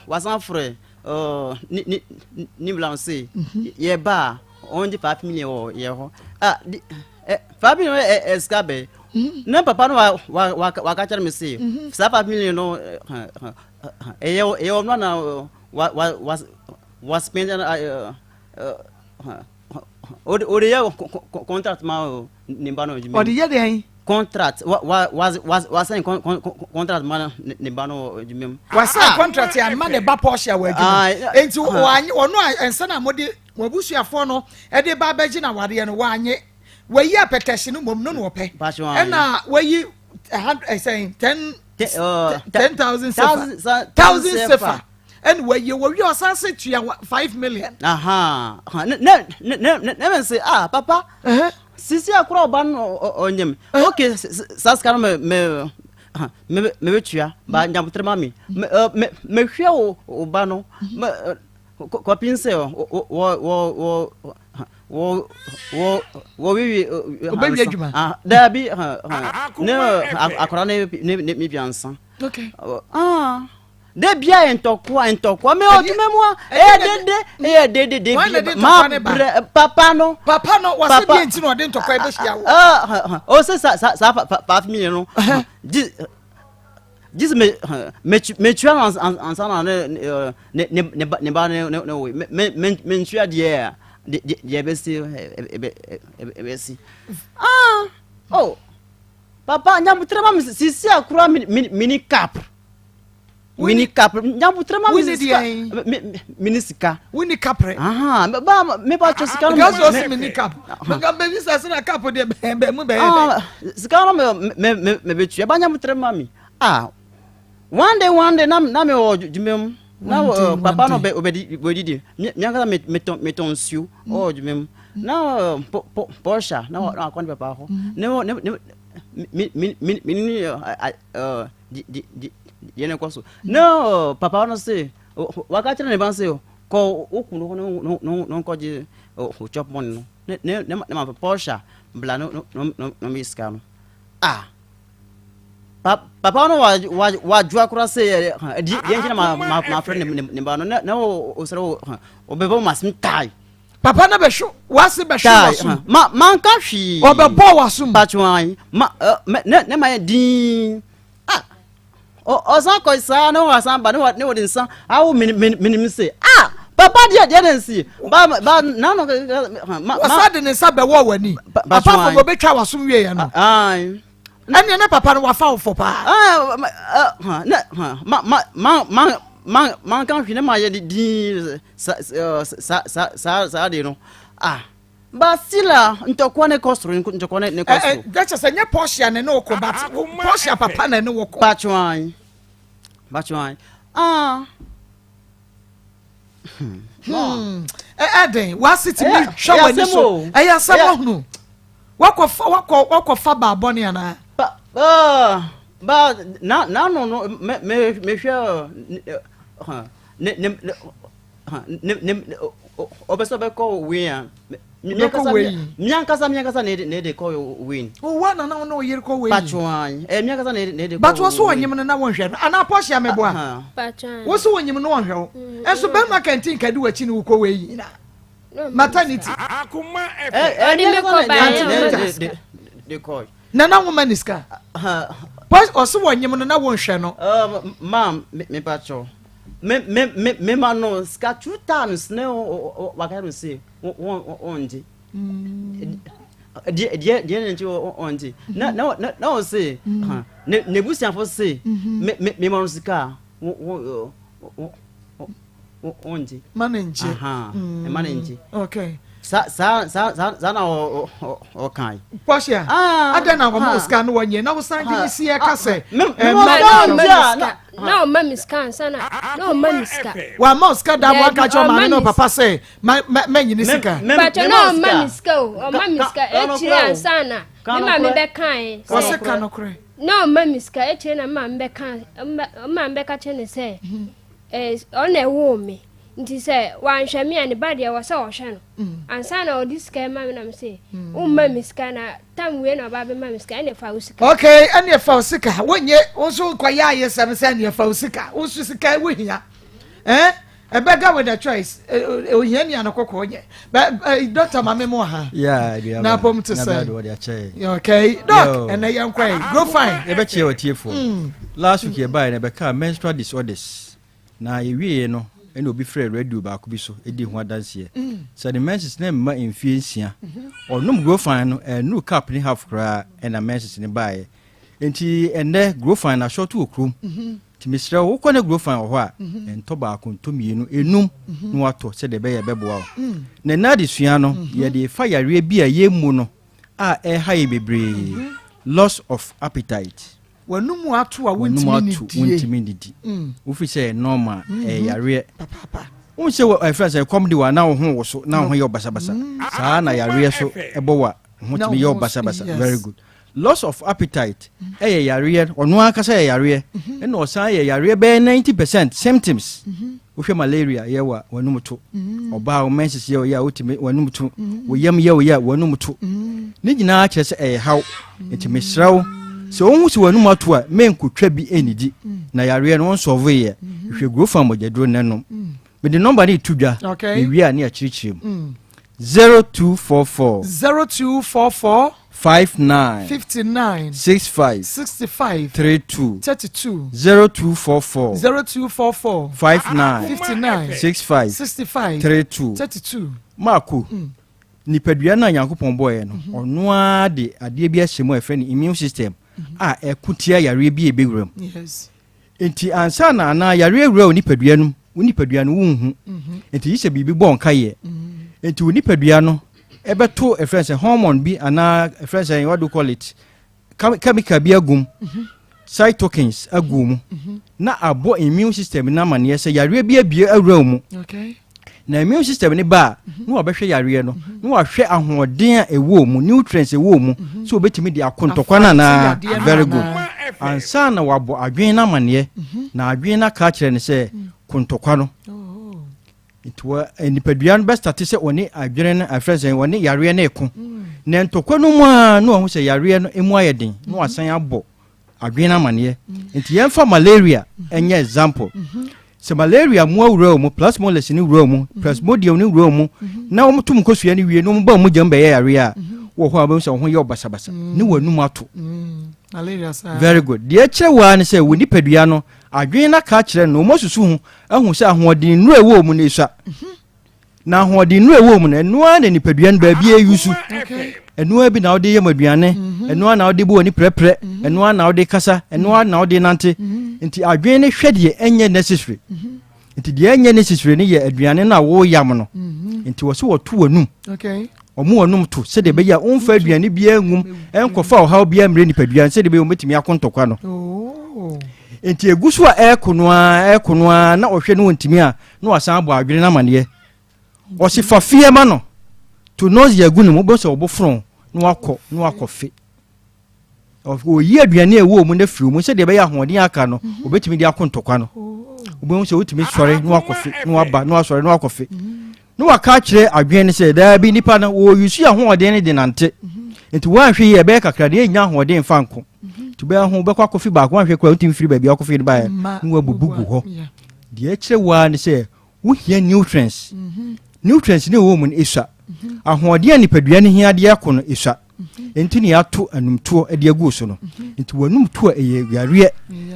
wasan frɛ ne ne ne wura no se yɛ ba a ɔngye 5 million wɔ yɛ hɔ. Ah, 5 million ɛ sika bɛ. Ne papa no wa wa wa waka kyerɛ me se saa 5 million no ɛyɛ ɛyɛ ɔno na wa wa wa wa spend ɔde yɛ contract ma ne ba no adwuma ɔde yɛ dɛn contract wa wa wa wa wasan contract ma ne ba no adwuma mu wasan contract ama ne ba Portia wɔ adwuma mu enti wanye ɔno a nsa na mode wɔn abusuafoɔ no ɛde ba abɛgye na wadeɛ no wanye wayi apɛtɛhye no mmom no na ɔpɛ ɛna wayi ɛsɛn 10,000 sefa 1,000 sefa ɛna wayi wɔwi ɔsan se tua 5 million. Ne ne ne ne ne se ah papa sisi akora ɔba no ɔnyam ok saa sika no mɛ mɛ mɛ mɛ bɛ tua ba nyabotere ma mi mɛ mɛ mɛ hwɛ o ɔba no mɛ kɔpin sɛ wɔ wɔ wɔ wɔ wɔ wɔ wiwi. Ɔbɛwi adwuma. Daabi ne akora ne ne ne mi biansa. Okay. Ah de bia yɛ ntɔkwa ntɔkwa mɛ ɔdwuma mu a ɛyɛ dede ɛyɛ dede de bia ma brɛ papa no. Papa no wɔsɛ deɛ nti na ɔde ntɔkwa ɛbɛhyia wo. O sɛ sa sa sa 5 million no gye gye sɛ mɛ mɛ tua no ansa na ne ne ne ne ba ne ba ne ne ne wo mɛ mɛ mɛ ntua deɛ deɛ ɛbɛsi ɛbɛ ɛbɛsi ah oh papa nyamutere ma mi sisi akora mi mi ni cap mini kapre nyabutere ma mi sika mini sika. Wuni kapre. Ba mi ba twɛ sika no. Because ɔsi mini cap. Nka bɛbi sɛ sɛ na cap deɛ bɛn bɛn mu bɛyɛ dɛ. Sika no mɛ mɛ mɛ mɛ bɛ tua ba nyabutere ma mi ah one day one day na na mi wɔ dwuma mu na papa no bɛ ɔbɛ di bɛ didi mi mi ankasa mi mi tɔn mi tɔn nsuo ɔwɔ dwuma mu na pɔ pɔ pɔsha na na akɔ ne papa hɔ ne ne ne mi mi mi mi ni ɛ di di di deɛ ne kɔ so na papa no se waka kyerɛ ne ba se kɔ wo kunu hɔ no no no nkɔgye o chop money no ne ne ne ma Portia bla no no no no mi sika no ah pa papa no wa wa wa dwa kora se di deɛ nkyɛn ma ma ma frɛ ne ne ba no na na o o srɛ o o bɛbɔ ma sim tai. Papa no bɛhwe wase bɛhwe w'asom. Ma manka hwee. Ɔbɛbɔ w'asom. Patwan ma ne ne ma yɛ dinn. Ah ɔsan kɔ saa ne wasan ba ne wa ne wɔde nsa awo minim se ah papa deɛ deɛ ne nsi ba ba nanu ma ma. Ɔsan de ne nsa bɛwɔ w'ani. Apart from ɔbɛtwa w'asom wie yɛ no. Ɛnneɛ ne papa no wafa wo fɔ paa. Ne ma ma ma ma ma manka hwee ne ma yɛ dinn sa sa sa sa saa de no ah ba sila ntɔkwa ne kɔ soro ntɔkwa ne kɔ soro. Ɛ ɛ sɛ nyɛ Portia ne ne wo ko but Portia papa na ne wo ko. Batwan batwan ah. Ɛdɛn w'ase ti mi hwɛ w'ani so ɛyɛ asɛm ɔhunu wakɔfa wakɔ wakɔfa baabɔne anaa. Ba ba na na no no me me mehwɛ ne ne ne ne ɔbɛ sɛ ɔbɛkɔ wei a miankasa miankasa na ɛde na ɛde kɔ wei. Owa na na ɔne ɔyere kɔ wei. Patwan ɛ miankasa na ɛde na ɛde kɔ. But wɔso wɔnyim no na wɔnhwɛ no anaa pɔhyia mɛboa. Wɔso wɔnyim no wɔnhwɛ wo. Ɛnso bɛrima kɛntin kadi w'akyi ne wokɔ wei nyinaa. Maternity. Ɔde me kɔ ba yɛ de kɔ. Nana nwoma ni sika. Ɔso wɔnyim no na wɔnhwɛ no. Maam me patrɔ me me me me ma no sika two times ne waka no se wɔngye deɛ deɛ deɛ ne nti wɔngye na na na na ɔse ne ne busuafo se me me me ma no sika a wɔngye ma ne ngye ma ne ngye okay. Saa saa saa saa saa na ɔ ɔ ɔkae. Portia, adɛn na wɔma wo sika na wɔnyɛ na wosan de ne si ɛka sɛ na ɔma me sika ansa na na ɔma me sika. Wama wo sika da mo aka kyerɛ ɔmaame ne ɔpapa sɛ mɛnyi ne sika. Bàtɛ na ɔma me sika o ɔma me sika ekyire ansa na me maame bɛkae sɛ. Wɔsɛ ka nokorɛ. Na ɔma me sika ekyire na me maame bɛka me maame bɛka kyerɛ ne sɛ ɔna ɛwoo me. Nti sɛ wanhwɛ me a ne ba deɛ ɛwɔ sɛ ɔhwɛ no mm. ansa na ɔde sika ma me na me se mm. womma me sika na tam wei na ɔba bɛma me sika ɛne fa wo sika. Okay ɛne fa wo sika wonyɛ wo nso nkɔyɛ ayesɛm sɛ ɛne fa wo sika wo nso sika wo hia eh a beggar with a choice ohia ni ano kɔkɔɔ nyɛ bɛ doctor maame mu ha na apɔm te sɛ okay doc ɛnɛ yɛn kɔ yi grow fine. yɛbɛkyerɛ wɔ tiefoɔ last week yɛbaeɛ na ɛbɛkaa menstrual disorders Na yɛwieeɛ no, ɛna obi frɛɛ radio baako bi so dii ho adanseɛ sɛ ne menses no mma mfeɛ nsia. Ɔnom Grofan no, ɛnnuru cup ne half koraa ɛna menses no baeɛ. Enti ɛnnɛ Grofan no asɔɔto wɔ kurom. Nti mesrɛ wo, wokɔ na Grofan wɔ hɔ a, ntɔ baako, ntɔ mmienu, enum na watɔ sɛdeɛ ɛbɛyɛ ɛbɛboa wo. Na ɛnnɛ adesua no, yɛde refa yareɛ bi a yɛmmu no a ɛreha yɛn bebree, loss of appetite. W'anum ato a wontumi nnidie. W'anum ato wontumi nnidi. Wofi sɛ ɛyɛ normal, ɛyɛ yareɛ. Papaapa. Wohu sɛ ɛfrɛ sɛ ɛkɔm de wo a na wo ho woso na wo ho yɛ wo basabasa. Saa na yareɛ so ɛbɔ wo a wo ho tumi yɛ wo basabasa. Very good. Loss of appetite ɛyɛ yareɛ, ɔno ankasa yɛ yareɛ. Ɛna ɔsan yɛ yareɛ bɛyɛ 90% symptoms. Wohwɛ malaria yɛ wo a w'anum to. Ɔbaa wo menses yɛ wo yɛ a wotumi w'anum to. Wo yam yɛ wo yɛ a w'anum to. Ne nyinaa kyerɛ sɛ ɛyɛ haw. Nti mesrɛ wo sɛ wohu sɛ w'anum ato a menkotwa bi nnidi na yareɛ no wonsɔvoeɛ. Hwehwɛ Grofan mogyaduro na nom. Mede nɔmba no reto dwa mewie a ne akyerɛkyerɛ mu. 0244. 0244. 59. 59. 65. 65. 32. 32. 0244. 0244. 59. 59. 65. 65. 32. 32. Maako, nipadua no a Nyankopɔn bɔeɛ no, ɔno ara de adeɛ bi ahyɛ mu a yɛfrɛ no immune system a ɛko tia yareɛ bi a ɛbɛwura mu. Yes. Nti ansa na anaa yareɛ wura wo nipadua no mu, wo nipadua no wonhu. Nti gye sɛ biribi bɔ wo nkaeɛ. Nti wo nipadua no ɛbɛto ɛfrɛ sɛ hormone bi anaa ɛfrɛ sɛ what do you call it chemical bi agum cytokines agu mu na abɔ immune system no amaneɛ sɛ yareɛ bi abie awura wo mu. Na immune system no ba a, na wabɛhwɛ yareɛ no, na wahwɛ ahoɔden a ɛwɔ mu, nutrients ɛwɔ mu, sɛ obɛtumi de ako ntɔkwa no anaa. Very good. Ansa na wabɔ adwene no amaneɛ, na adwene no aka akyerɛ no sɛ ko ntɔkwa no. Nti wɔ eh, nipadua no bɛstate sɛ ɔne adwene no afrɛ sɛ ɔne yareɛ no ɛko. Na ntɔkwa no mu a na wahu sɛ yareɛ no emu ayɛ den, na wasan abɔ adwene no amaneɛ. Nti yɛmfa malaria nyɛ example. Sɛ malaria mmoa wura wo mu, plasmoless no wura wo mu, plasmodium no wura wo mu, na wɔn tom nkosua no wie na wɔn ba wɔn mogya mu bɛyɛ yareɛ a, wɔ hɔ a wobɛhu sɛ wo ho yɛ wo basabasa ne w'anum ato. Very good. Deɛ ɛkyerɛ wo ara ne sɛ wo nipadua no, adwene no aka akyerɛ no, wɔn asusu ho ahu sɛ ahoɔden nnuro a ɛwɔ mu no esua. Na ahoɔden nnuro a ɛwɔ mu no, ɛno ara na nipadua no baabi ayusu. Ɛno ara bi na wode yam aduane, mhm. ɛno ara na wode bɔ w'ani prɛprɛ, mhm. ɛno ara na wode kasa, ɛno ara na wode nante. Mhm. Nti adwene no hwɛ deɛ ɛnyɛ necessary. Nti deɛ ɛnyɛ necessary no yɛ aduane no a woyam no. Nti wɔ so wɔto w'anum. Ɔmo w'anum to sɛdeɛ ɛbɛyɛ a womfa aduane biara ngum ɛnkɔfa ɔhaw biara mmerɛ nipadua no sɛdeɛ ɛbɛyɛ wɔbɛtumi ako ntɔkwa no. Oh. Nti egu so a ɛreko no ara ɛreko no ara na ɔhwɛ no wɔntumi a na wasan abɔ adwene no amaneɛ. Ɔse fa feɛ ma no, to nausea gu ne mu, wobɛhu sɛ ɔbo fono na wakɔ na wakɔ fe. Ɔyi aduane a ɛwɔ mu no afiri mu sɛdeɛ ɛbɛyɛ ahoɔden aka no, ɔbɛtumi de ako ntɔkwa no. Wobɛhu sɛ wotumi sɔre na wakɔ fe na waba na wasɔre na wakɔ fe. Na waka akyerɛ adwene no sɛ daabi nipa no wɔyusu ahoɔden no de nante. Nti woanhwɛ yie ɛbɛyɛ kakra deɛ ɛnya ahoɔden mfa nko. Nti wobɛyɛ ho wobɛkɔ akɔfe baako woanhwɛ koraa wontumi firi baabi akɔfe no baeɛ na wabubu gu hɔ. Deɛ ɛkyerɛ wo ara ne sɛ wohia nutrients. Mhm. Nutrients ne ɛwɔ mu no esua. Mhm. Ahoɔden a nipadua no hia de ako no esua. Mhm. Nti ne yɛato anumtoɔ de agu so no. Nti w'anumtoɔ ɛyɛ yareɛ.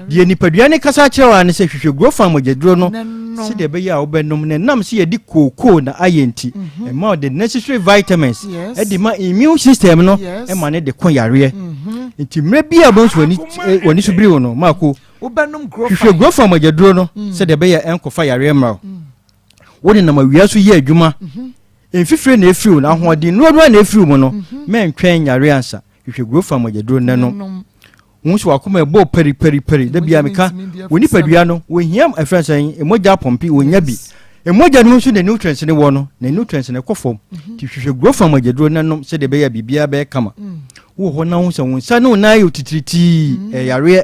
Deɛ nipadua no kasa kyerɛ wo ara ne sɛ hwehwɛ gurofan mogyaduro no sɛdeɛ ɛbɛyɛ a wobɛnom na ɛnam sɛ yɛde kookoo na ayɛ nti ɛma wo the necessary vitamins ɛde ma immune system no ɛma no de ko yareɛ. Nti mmerɛ bi a wobɛhu sɛ w'ani so biri wo no maako Wobɛnom Hwehwɛ Grofan mogyaduro no mm. sɛdeɛ ɛbɛyɛ ɛnkɔfa yareɛ mmra wo. Mm. Wode nam awia so yɛ adwuma. Mm-hmm. Mfifire na efiri wo na ahoɔden nnuro no na efiri mu no, mɛntwɛn nyare ansa. Hwehwɛ Grofan mogyaduro nnɛ nom. Wohu sɛ w'akoma ɛbɔ pari pari pari. Da biara meka, wo nipadua no, wɔhia ɛfrɛ sɛn, mogya apɔmpe, wɔnya bi. Mogya no mu nso na nutrients no wɔ no, na nutrients no ɛkɔ fam. Nti hwehwɛ Grofan mogyaduro nnɛ nom sɛdeɛ ɛbɛyɛ a biribiara bɛyɛ kama. Wowɔ hɔ na wohu sɛ wo nsa ne wo nan ayɛ otitiritii, ɛyɛ yareɛ.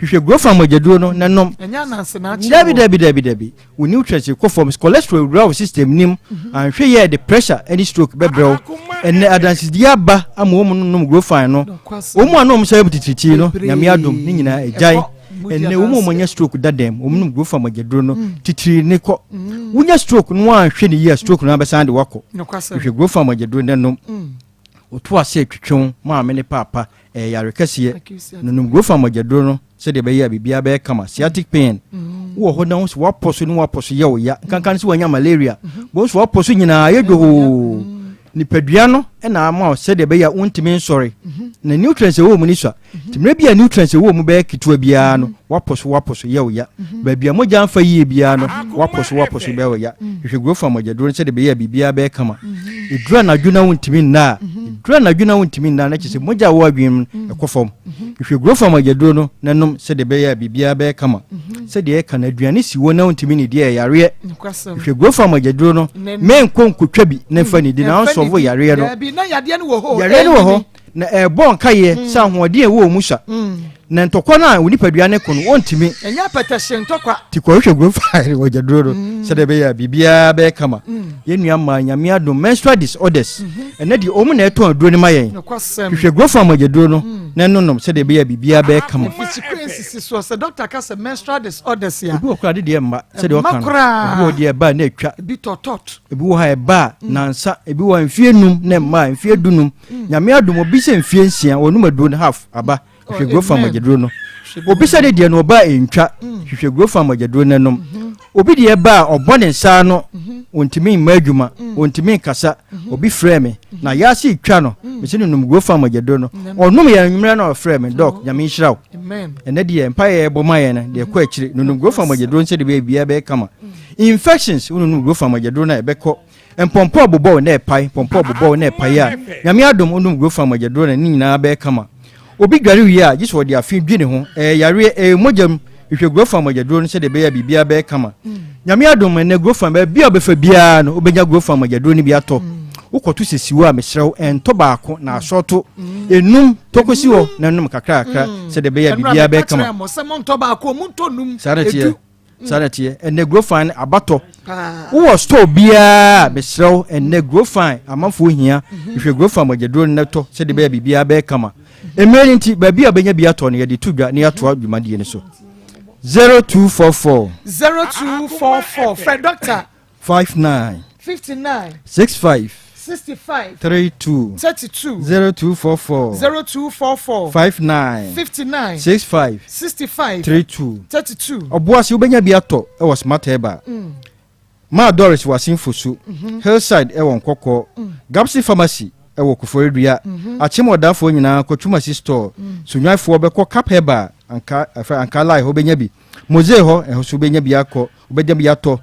Hwehwɛ Grofan mogyaduro no na nom. Dabi dabi dabi dabi. Wo nutrients kɔ fam, cholesterol wura wo system nim, anhwɛ yɛ de pressure ne stroke bɛbrɛ wo. Ɛnɛ adansedie aba ama wɔn nom Grofan no. Wɔn a na wɔn nsa yɛ titiritii no, Nyame adom ne nyinaa agyae. Ɛnɛ wɔn a wɔanya stroke dadam, wɔn nom Grofan mogyaduro no, titiri ne kɔ. Wonya stroke no anhwɛ ne yie a, stroke no abɛsan de wakɔ. Hwehwɛ Grofan mogyaduro no nom. Woto ase twetwe wo maame ne paapa, ɛyɛ yare kɛseɛ. Nonom Grofan mogyaduro no sɛdeɛ ɛbɛyɛ a biribiara bɛyɛ kama. Sciatic pain, wowɔ hɔ na wo sɛ woapɔ so ne woapɔ so yɛ wo ya, nkanka ne sɛ woanya malaria, bohu sɛ woapɔ so nyinaa yɛ dwohoo. Nipadua no na ama wo sɛdeɛ ɛbɛyɛ a wontumi nsɔre, na nutrients ɛwɔ mu no sua. Nti mmerɛ bi a nutrients ɛwɔ mu bɛyɛ ketewa biara no, woapɔ so woapɔ so yɛ wo ya. Baabi a mogya mfa yie biara no, woapɔ so woapɔ so bɛyɛ wo ya. Hwehwɛ Grofan mogyaduro no sɛdeɛ ɛbɛyɛ a biribiara bɛyɛ kama. Ɛduru anadwo na wontumi nna a, ɛduru anadwo na wontumi nna na kyerɛ sɛ mogya a ɛwɔ adwene mu no ɛkɔ fam. Hwehwɛ Grofan mogyaduro no na nom sɛdeɛ ɛbɛyɛ a biribiara bɛyɛ kama. Sɛdeɛ ɛka no, aduane si hɔ na wontumi nnidi a, ɛyɛ yareɛ. Hwehwɛ Grofan mogyaduro no, menkɔ nkotwa bi na mfa nnidi na ansɔvo yareɛ no. Yareɛ no wɔ hɔ na ɛrebɔ nkaeɛ sɛ ahoɔden a ɛwɔ wɔn mu sua, na ntɔkwa no a wɔn nipadua no ko no, wɔntumi. Ɛnyɛ apɛtɛhye ntɔkwa. Nti kɔhwehwɛ Grofan mogyaduro no sɛdeɛ ɛbɛyɛ a biribiara bɛyɛ kama. Yɛn nua mmaa, Nyame adom, menstrual disorders, ɛnɛ deɛ wɔn na ɛtɔn aduro no ma yɛn. Hwehwɛ Grofan mogyaduro no na ɛnonom sɛdeɛ ɛbɛyɛ a biribiara bɛyɛ kama. Mfisikure nsisi soɔ, sɛ dɔkta ka sɛ menstrual disorders a. Ebi wɔ koraa de deɛ mma sɛdeɛ ɔka no. Ebi wɔ deɛ ɛba a na atwa. Ebi tɔtɔt. Ebi wɔ ha ɛba a nansa, ebi wɔ ha mfie num na mma a mfie dunum. Nyame adom obi sɛ mfie nsia wɔnum aduro no half aba. Hwehwɛ Grofan mogyaduro no. Obi sɛ ne deɛ no ɔba a ɛntwa. Hwehwɛ Grofan mogyaduro no nom. Obi deɛ ba a ɔbɔ ne nsa ano, ɔntumi mma adwuma, ɔntumi nkasa. Obi frɛ me na yaase retwa no, mese no nom Grofan mogyaduro no. Ɔnom yɛ anwummerɛ na ɔfrɛ me, Doc, Nyame nhyira wo. Ɛnɛ deɛ mpaeɛ a yɛbɔ ma yɛn no deɛ ɛkɔ akyire. Nonom Grofan mogyaduro no sɛdeɛ ɛbɛyɛ biribiara bɛyɛ kama. Infections, wononom Grofan mogyaduro no a ɛbɛkɔ. Mpɔmpɔ bobɔw na ɛpae, mpɔmpɔ bobɔw na ɛpae a, Nyame adom wonom Grofan mogyaduro no a ne nyinaa bɛyɛ kama. Obi dware wie a, gye sɛ ɔde afe dwi ne ho. Ɛyɛ yareɛ, ɛyɛ mogya mu. Hwehwɛ Grofan mogyaduro no sɛdeɛ ɛbɛyɛ a biribiara bɛyɛ kama. Nyame adom, ɛnnɛ Grofan, baabi a wobɛfa biara no, wobɛnya Grofan mogyaduro no bi atɔ. Wokɔto sesiw a, mesrɛ wo, ɛntɔ baako, na asɔɔto enum tɔ kɔsi hɔ na nom kakrakakra sɛdeɛ ɛbɛyɛ a biribiara bɛyɛ kama. Saa na ɛteɛ. Saa na ɛteɛ. Ɛnnɛ Grofan abatɔ. Wowɔ store biara a, mesrɛ wo, ɛnnɛ Grofan amanfoɔ hia. Hwehwɛ Grofan mogyaduro no na tɔ sɛdeɛ ɛbɛyɛ a biribiara bɛyɛ kama. Mmerɛ no nti, baabi a wobɛnya bi atɔ no, yɛde to dwa na yɛatoa dwumadie no so. 0244. 0244 frɛ dɔkta. 59. 59. 65. 65. 32. 32. 0244. 0244. 59. 59. 65. 65. 32. 32. Ɔboase wobɛnya bi atɔ wɔ Smart Herbal. Maa Doris wɔ Asenfosu, Hillside wɔ Nkɔkɔ, Gapsi Pharmacy wɔ Koforidua, Akyem Ɔdafoɔ nyinaa kɔ Twumasi Store, Sunyanifoɔ bɛkɔ Cap Herbal, Anka, ɛfɛ Anka Lai hɔ bɛnya bi, Mose hɔ, ɛhɔ nso wobɛnya bi akɔ, wobɛnya bi atɔ.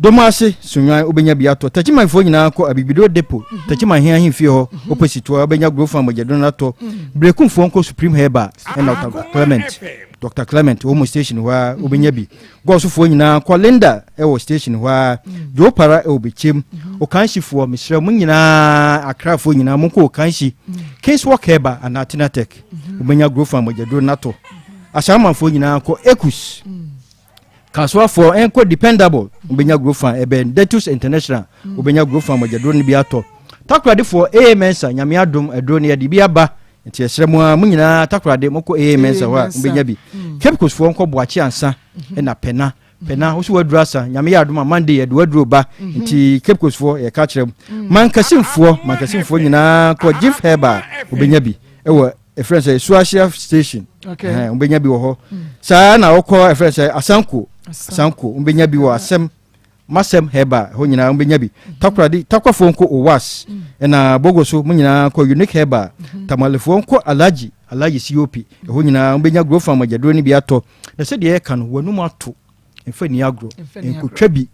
Domase, Sunyani, wobɛnya bi atɔ. Takyimanfoɔ nyinaa kɔ Abibido Depot, Takyiman Hene Ahemfie hɔ, opposite hɔ, wobɛnya Grofan mogyaduro no atɔ. Berekumfoɔ nkɔ Supreme Herbal ɛna Dr. Clement, Dr. Clement, wɔn mu station hɔ ara, wobɛnya bi. Gɔɔsofoɔ nyinaa kɔ Linda ɛwɔ station hɔ ara, Joe Para ɛwɔ Bɛkyɛm. Okanhyifoɔ, mesrɛ mo nyinaa, Akrafoɔ nyinaa, monkɔ Okanhyi, Kingswalk Herbal anaa Tinatech, wobɛnya Grofan mogyaduro no atɔ. Ahyɛnmanfoɔ nyinaa kɔ Ekus. Kasoafoɔ nkɔ Dependable, wobɛnya Grofan, ɛbɛn Dentus International, wobɛnya Grofan mogyaduro no bi atɔ. Takoradefoɔ, AA Mensa, Nyame adom, aduro no yɛde bi aba, nti yɛsrɛ mo ara, mo nyinaa Takorade, mokɔ AA Mensa hɔ a, mobɛnya bi. Cape Coast foɔ nkɔ Boakye Ansa, ɛna Pɛna, Pɛna, wo so waduro asa, Nyame yɛ adom a, Monday yɛde waduro ba, nti Cape Coast foɔ yɛka kyerɛ mo. Mankasimfoɔ, Mankasimfoɔ nyinaa kɔ Jif Herbal, wobɛnya bi ɛwɔ ɛfrɛ sɛ Suahyia station, wobɛnya bi wɔ hɔ. Saa na wokɔ ɛfrɛ sɛ Asanko, Asanko, wobɛnya bi wɔ Asɛm, Masɛm Herbal, hɔ nyinaa wobɛnya bi. Takoradi, Takwafoɔ nkɔ Owas, ɛna Bogo so mo nyinaa kɔ Unique Herbal. Tamalefoɔ nkɔ Alhaji, Alhaji COP, ɛhɔ nyinaa wobɛnya Grofan mogyaduro no bi atɔ. Na sɛdeɛ yɛka no, w'anum ato, mfa nni agorɔ, nkotwa bi.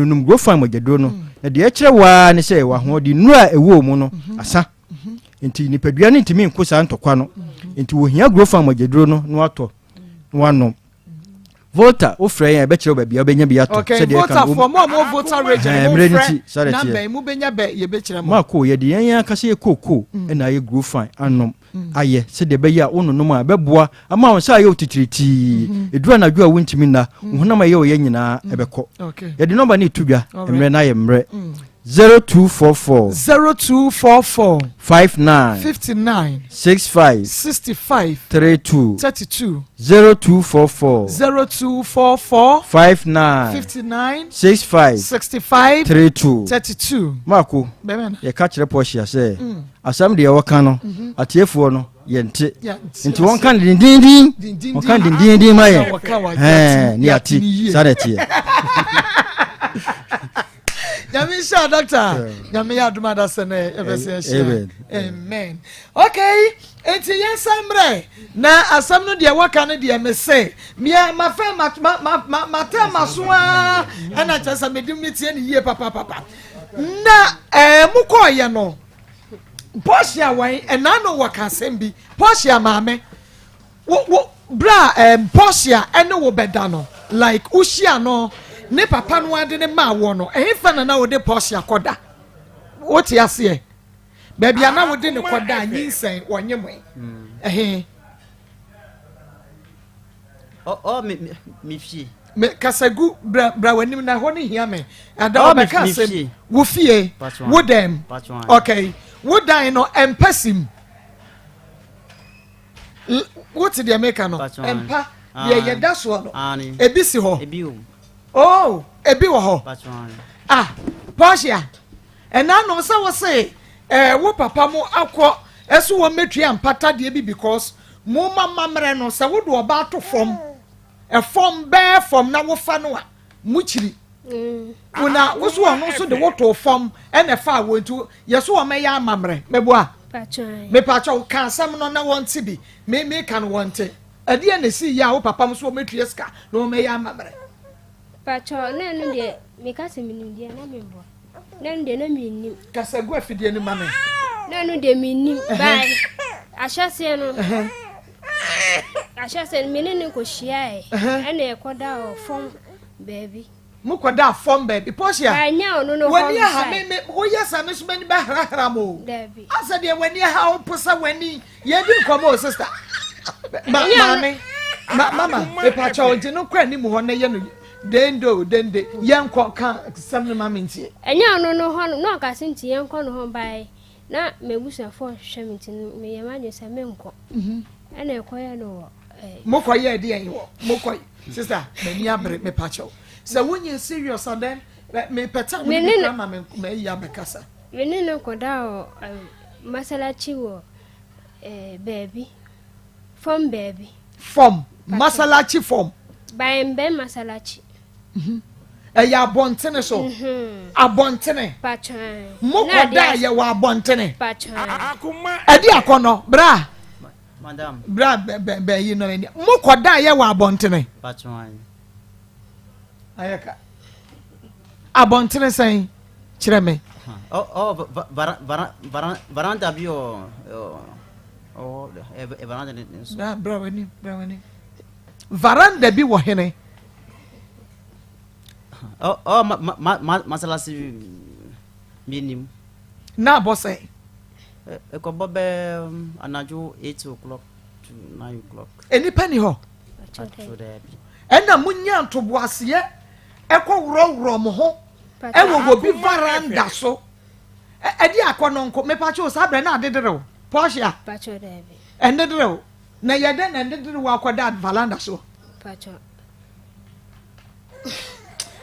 Nonom Grofan mogyaduro no, na deɛ ɛkyerɛ wo ara ne sɛ w'ahoɔden nnuro a ɛwɔ wo mu no asa. Nti nipadua no ntumi nko saa ntɔkwa no. Nti wohia Grofan mogyaduro no na watɔ na wanom. Volta, wofrɛ yɛn a ɛbɛkyerɛ wo baabi a wobɛnya bi atɔ. Okay, Sɛdeɛ ɛka Volta no, foɔ, mo a mo wɔ Volta region, Ɛhɛn, mo mmerɛ no frɛ nti, saa na ɛteɛ. number yi, mo bɛnya bɛ, yɛbɛkyerɛ mo. Marco, yɛde yɛn ankasa yɛ kookoo na ayɛ Grofan anom. ayɛ sɛdeɛ ɛbɛyɛ a wononom a ɛbɛboa ama wo nsa ayɛ wo titiritii mhm. ɛduru anadwo a wontumi nna wo honam a ɛyɛ ɔyɛ nyinaa mhm. ɛbɛkɔ yɛde nɔmba no ɛto dwa mmerɛ no ayɛ mmerɛ 0244 0244 59 59 65 65 32 32 0244 0244 59 59 65 65 32 32 Marco yɛka kyerɛ Portia sɛ mm. Asɛm deɛ wɔka no mhm. atiefoɔ no yɛnte nti wɔnka no dendenden wɔnka no dendenden ma yɛn ɛɛ ne yɛate saa na ɛteɛ. Nyame nhyira doctor. Nyame yɛ adom adasɛ no ɛbɛsɛ ahyia. Amen. Okay, enti yɛnsa mmerɛ na asɛm no deɛ wɔka no deɛ mese mea mafɛ matɛ maso a ɛna kyerɛ sɛ mede metie ne yie papapapa. Na ɛɛ mokɔɔyɛ no Portia wɔn ɛna no wɔka asɛm bi Portia maame wo wo bra ɛɛm Portia ɛne wo bɛda no like wohyia no ne papa no ade ne maa wɔ no ɛhefa na na wode Portia kɔda wote aseɛ baabi a na wode ne kɔda nyinsɛn wɔnye moe ɛhe. Ɔ ɔ me me me fie. Me kasa gu bra bra w'anim na ɛhɔ no hia me. Ada Ɔ me ɔbɛka me asɛm fie. wo fie Patron. wo dɛm Patron. okay wo dan no ɛmpa sim L- wote deɛ meka no Patron. ɛmpa deɛ Aye. yɛda soɔ no Aane. ebi si hɔ Ebi wɔ mu. oh ebi wɔ hɔ Patron. ah Portia Ɛna no sɛ wo se eh, wo papa mo akɔ ɛso wɔn mɛtua mpata deɛ bi because mo ma mammerɛ no sɛ wode ɔbaa to fam ɛfam bɛɛ fam na wofa no a mo kyiri wo na wo so ɔno nso de wo to fam ɛna ɛfa wɔ nti yɛ so wɔn mɛyɛ amammerɛ mɛboa mepatwa ka asɛm no na wɔn te bi me me ka no wɔn te ɛdeɛ na esi yɛ a wo papa mo so wɔn mɛtua sika na wɔn mɛyɛ amammerɛ. Patwa na ɛno deɛ meka sɛ menim deɛ na meboa. Na ɛno deɛ na mennim. Kasa gu afidie no ma me. Na ɛno deɛ mennim. Bye. Ahyɛseɛ no. Ahyɛseɛ no me ne no kɔhyiaeɛ. Ɛna ɛkɔda wɔ fam baabi. Mokɔda fam baabi. Portia. Banyɛ ɔno no hɔ W'ani aha me me woyɛ sa me so m'ani bɛhrahra mo. Dabi. Asɛ deɛ w'ani aha wo po sɛ w'ani yɛdi nkɔmmɔ o sister. Ma maame ma mama mepakyɛ ɔgye no kɔ anim hɔ na yɛ no Dende o dende, yɛnkɔ, ka asɛm no ma mentie. Ɛnyɛ ɔno no hɔ no, na ɔka sɛ nti yɛnkɔ no hɔ bae na m'abusuafoɔ rehwehwɛ me nti no meyɛɛ m'adwene sɛ menkɔ. Ɛna ɛkɔyɛ no wɔ eh. Mokɔyɛɛ deɛn wɔ mokɔ sister m'ani abere mepakyɛw sɛ wonyɛ serious a then mepɛ time no bi koraa ma mayi abɛkasa. Me ne no kɔdaa wɔ eh, Masalachi wɔ eh, baabi. Fam baabi. Fam, Masalachi fam. Bɛn Masalachi. Mhm. Ɛyɛ abɔntene so. Mhm. Abɔntene. Patwan. Mokɔ da yɛ wɔ abɔntene. Patwan. Ɛdi akɔnɔ bra. Madam. Bra bɛ bɛ yi no ɛni. Mokɔ da yɛ wɔ abɔntene. Patwan. Ayɛ ka. Abɔntene sɛn kyerɛ me. Ɔ ɔ varanda bi ɔ. Bra w'anim, bra w'anim. Varanda bi wɔ hene? Ɔ ɔ ma ma ma masalasi mi nim. Na abɔ sɛn? Ɛkɔbɔ bɛɛ anadwo 8 o'clock to 9 o'clock. Nnipa ni hɔ. Ɛna mo nya ntoboaseɛ ɛkɔ worɔworɔ mo ho ɛwɔ wɔ bi varanda so. Ɛdi akɔnɔ nko mepakyɛw saa brɛ na ade dere wo Portia Pakyɛw daabi. Ɛnde dere wo na yɛ dɛn na ɛnde dere wo akɔda valanda so. Pakyɛw.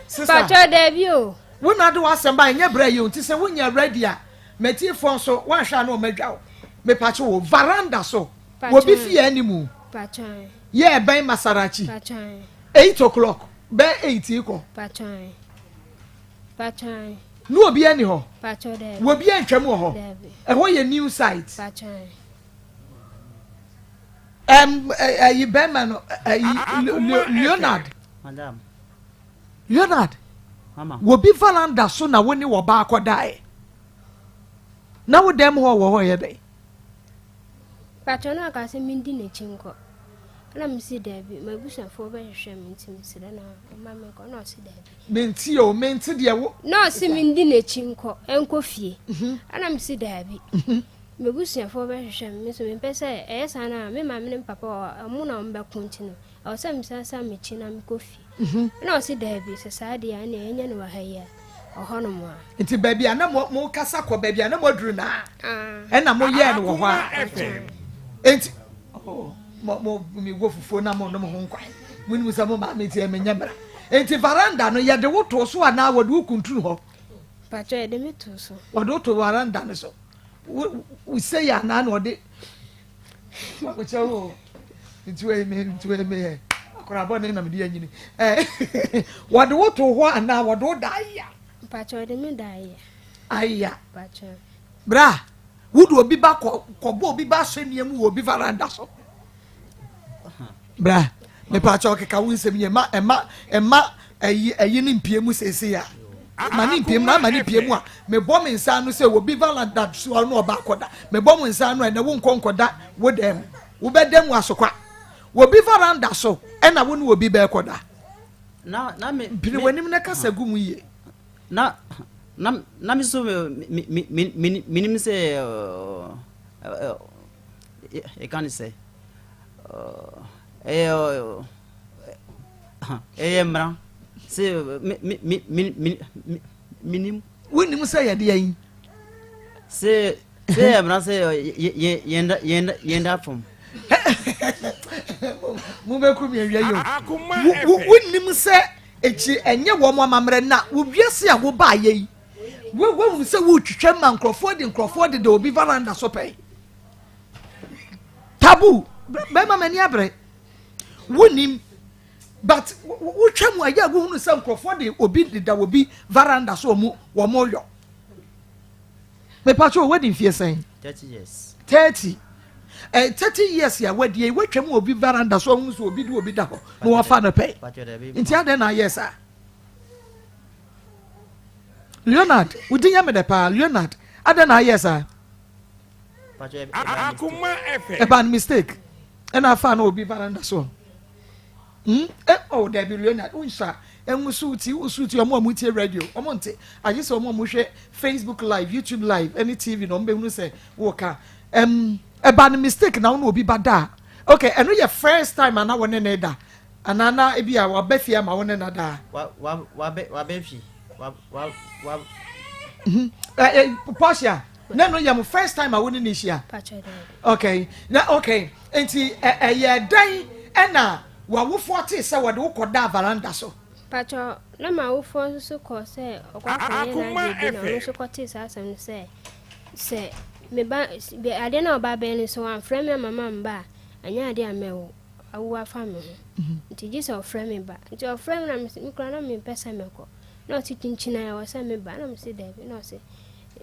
Sister. Pakyɛw daabi o. Wo na de w'asɛm ba ɛnyɛ brɛ yi o nti sɛ wonya ready a matiefoɔ nso woanhwɛ a na wɔn adwa wo mepakyɛw o varanda so wɔ bi fie animu Pakyɛw. yɛ ɛbɛn Masarachi Pakyɛw. 8 o'clock bɛɛ 8 kɔ. Pakyɛw. Pakyɛw. Ne obiara nni hɔ? Pakyɛw daabi. Wɔ obiara ntwam wɔ hɔ? Daabi. Ɛhɔ yɛ new site? Pakyɛw. Ɛm ɛyi bɛrima no ɛyi Leonard. Madam. Leonard. Wɔ bi veranda so na wo ne ɔbaa kɔdaeɛ. Na wo dɛm hɔ wɔ hɔ yɛ dɛn? Pakyɛ na ɔka sɛ mendi n'akyi nkɔ. Ɛna mese daabi, m'abusuafoɔ bɛhwehwɛ me nti mesrɛ no ɔma menkɔ. Na ɔse daabi. Mente o, mente deɛ wo. Na ɔse mendi n'akyi nkɔ, nkɔ fie. Ɛna mese daabi. M'abusuafoɔ bɛhwehwɛ me, me nso mempɛ sɛ ɛyɛ saa no a me maame ne me papa ɔmo na ɔmo bɛko nti no, ɛwɔ sɛ mesan san m'akyi na mekɔ fie. Ɛna ɔse daabi, sɛ saa deɛ a ɛnneɛ yɛnyɛ no wɔ ha yi a, ɔhɔnom a. Nti baabi a na mo mo kasa kɔ baabi a na mo aduru naa ɛna mo yɛɛ no wɔ hɔ a. Nti oh, mo mo mi wɔ fufuo na mo nom ho nkwan. Mo nim sɛ mo maame ti ɛmɛ nyɛ mmara. Nti varanda no yɛde wo too so anaa wɔde wo kuntunu hɔ? Pakyɛ yɛde me too so. Wɔde wo too varanda no so. Wo wo sɛ yɛ anaa na ɔde Wakokyɛ wo nti wei me nti wei me yɛ akora bɔ ne na mede anyini. Eh wɔde wo to hɔ anaa wɔde wo da aya. Mpakyɛ wɔde me da aya. Aya. Mpakyɛ. Bra wode obi ba kɔ kɔbɔ obi ba asɛnnua mu wɔ obi varanda so. Bra mepakyɛ ɔkeka wo nsɛm yie ma ɛma ɛma ɛyi ɛyi ne mpie mu seesei a ma ne mpie mu na ama ne pie mu a mebɔ me nsa ano sɛ obi valanda so ɔno ɔba akɔda mebɔ mo nsa ano ɛnɛ wo nkɔ nkɔda wo dan mu wobɛda mu asokwa obi varanda so ɛna wo ne obi bɛɛkɔda na na me pere w'anim na kasa gu mu yie na na na me so me me me me menim sɛ ɛka ne sɛ ɛyɛ ɛyɛ mmara sɛ me me me me menim. Wonim sɛ yɛde yɛn. Sɛ sɛ yɛ mmara sɛ yɛ yɛn yɛn yɛn da fam. Mobɛku mi awia yi o. Wonim sɛ ekyi ɛnyɛ wɔn amammerɛ na wo wiase a wobaayɛ yi wohunu sɛ wotwitwa ma nkurɔfoɔ de nkurɔfoɔ deda obi varanda so pɛn. Taboo bɛrima m'ani abere wonim but wotwa mu ayɛ a wohunu sɛ nkurɔfoɔ de obi deda obi varanda so wɔn wɔn yɔ mepatwo wadi mfie sɛn 30 years 30 eh, 30 years a wadi yi wotwa mu obi varanda so ɔhunu sɛ obi de obi da hɔ na wɔfa no pɛ nti adɛn na ayɛ saa Leonard wodi yɛ me dɛ paa Leonard adɛn na ayɛ saa Ɛbaa no mistake ɛna afa no obi varanda so. Hmm? Eh, oh, dabi Leonard, wonhyɛ a ɛnwo so ti, wo so ti, ɔmo a ɔmo tie radio, ɔmo nte. Agye sɛ ɔmo a ɔmo hwɛ Facebook live, YouTube live, ɛne TV na ɔmo bɛhunu sɛ woka. Um, ɛbaa no mistake na wo ne obi ba da a. Okay, ɛno yɛ first time ana wo ne ne da. Anaa na ebi a waba fie ama wo ne na da. Wa wa wa fie. Wa wa wa. Mhm. Eh, eh, Portia. Na no yɛ mo first time a wo ne ne hyia? Okay. Na okay. Nti ɛyɛ dɛn ɛna w'awofoɔ tee sɛ wɔde wo kɔdaa veranda so? Pakyɛ na m'awofoɔ nso so kɔ sɛ ɔkɔ akɔyɛ n'adeɛ bi na ɔno nso kɔtee saa asɛm no sɛ sɛ me ba adeɛ no a ɔba bɛn no sɛ wamfrɛ me ama mamba a ɛnyɛ adeɛ a mɛwo awo afa me ho mhm. nti gye sɛ ɔfrɛ me ba nti ɔfrɛ me na me koraa na mempɛ sɛ mɛkɔ na ɔse kyinkyin a ɛwɔ sɛ meba na mese daabi na ɔse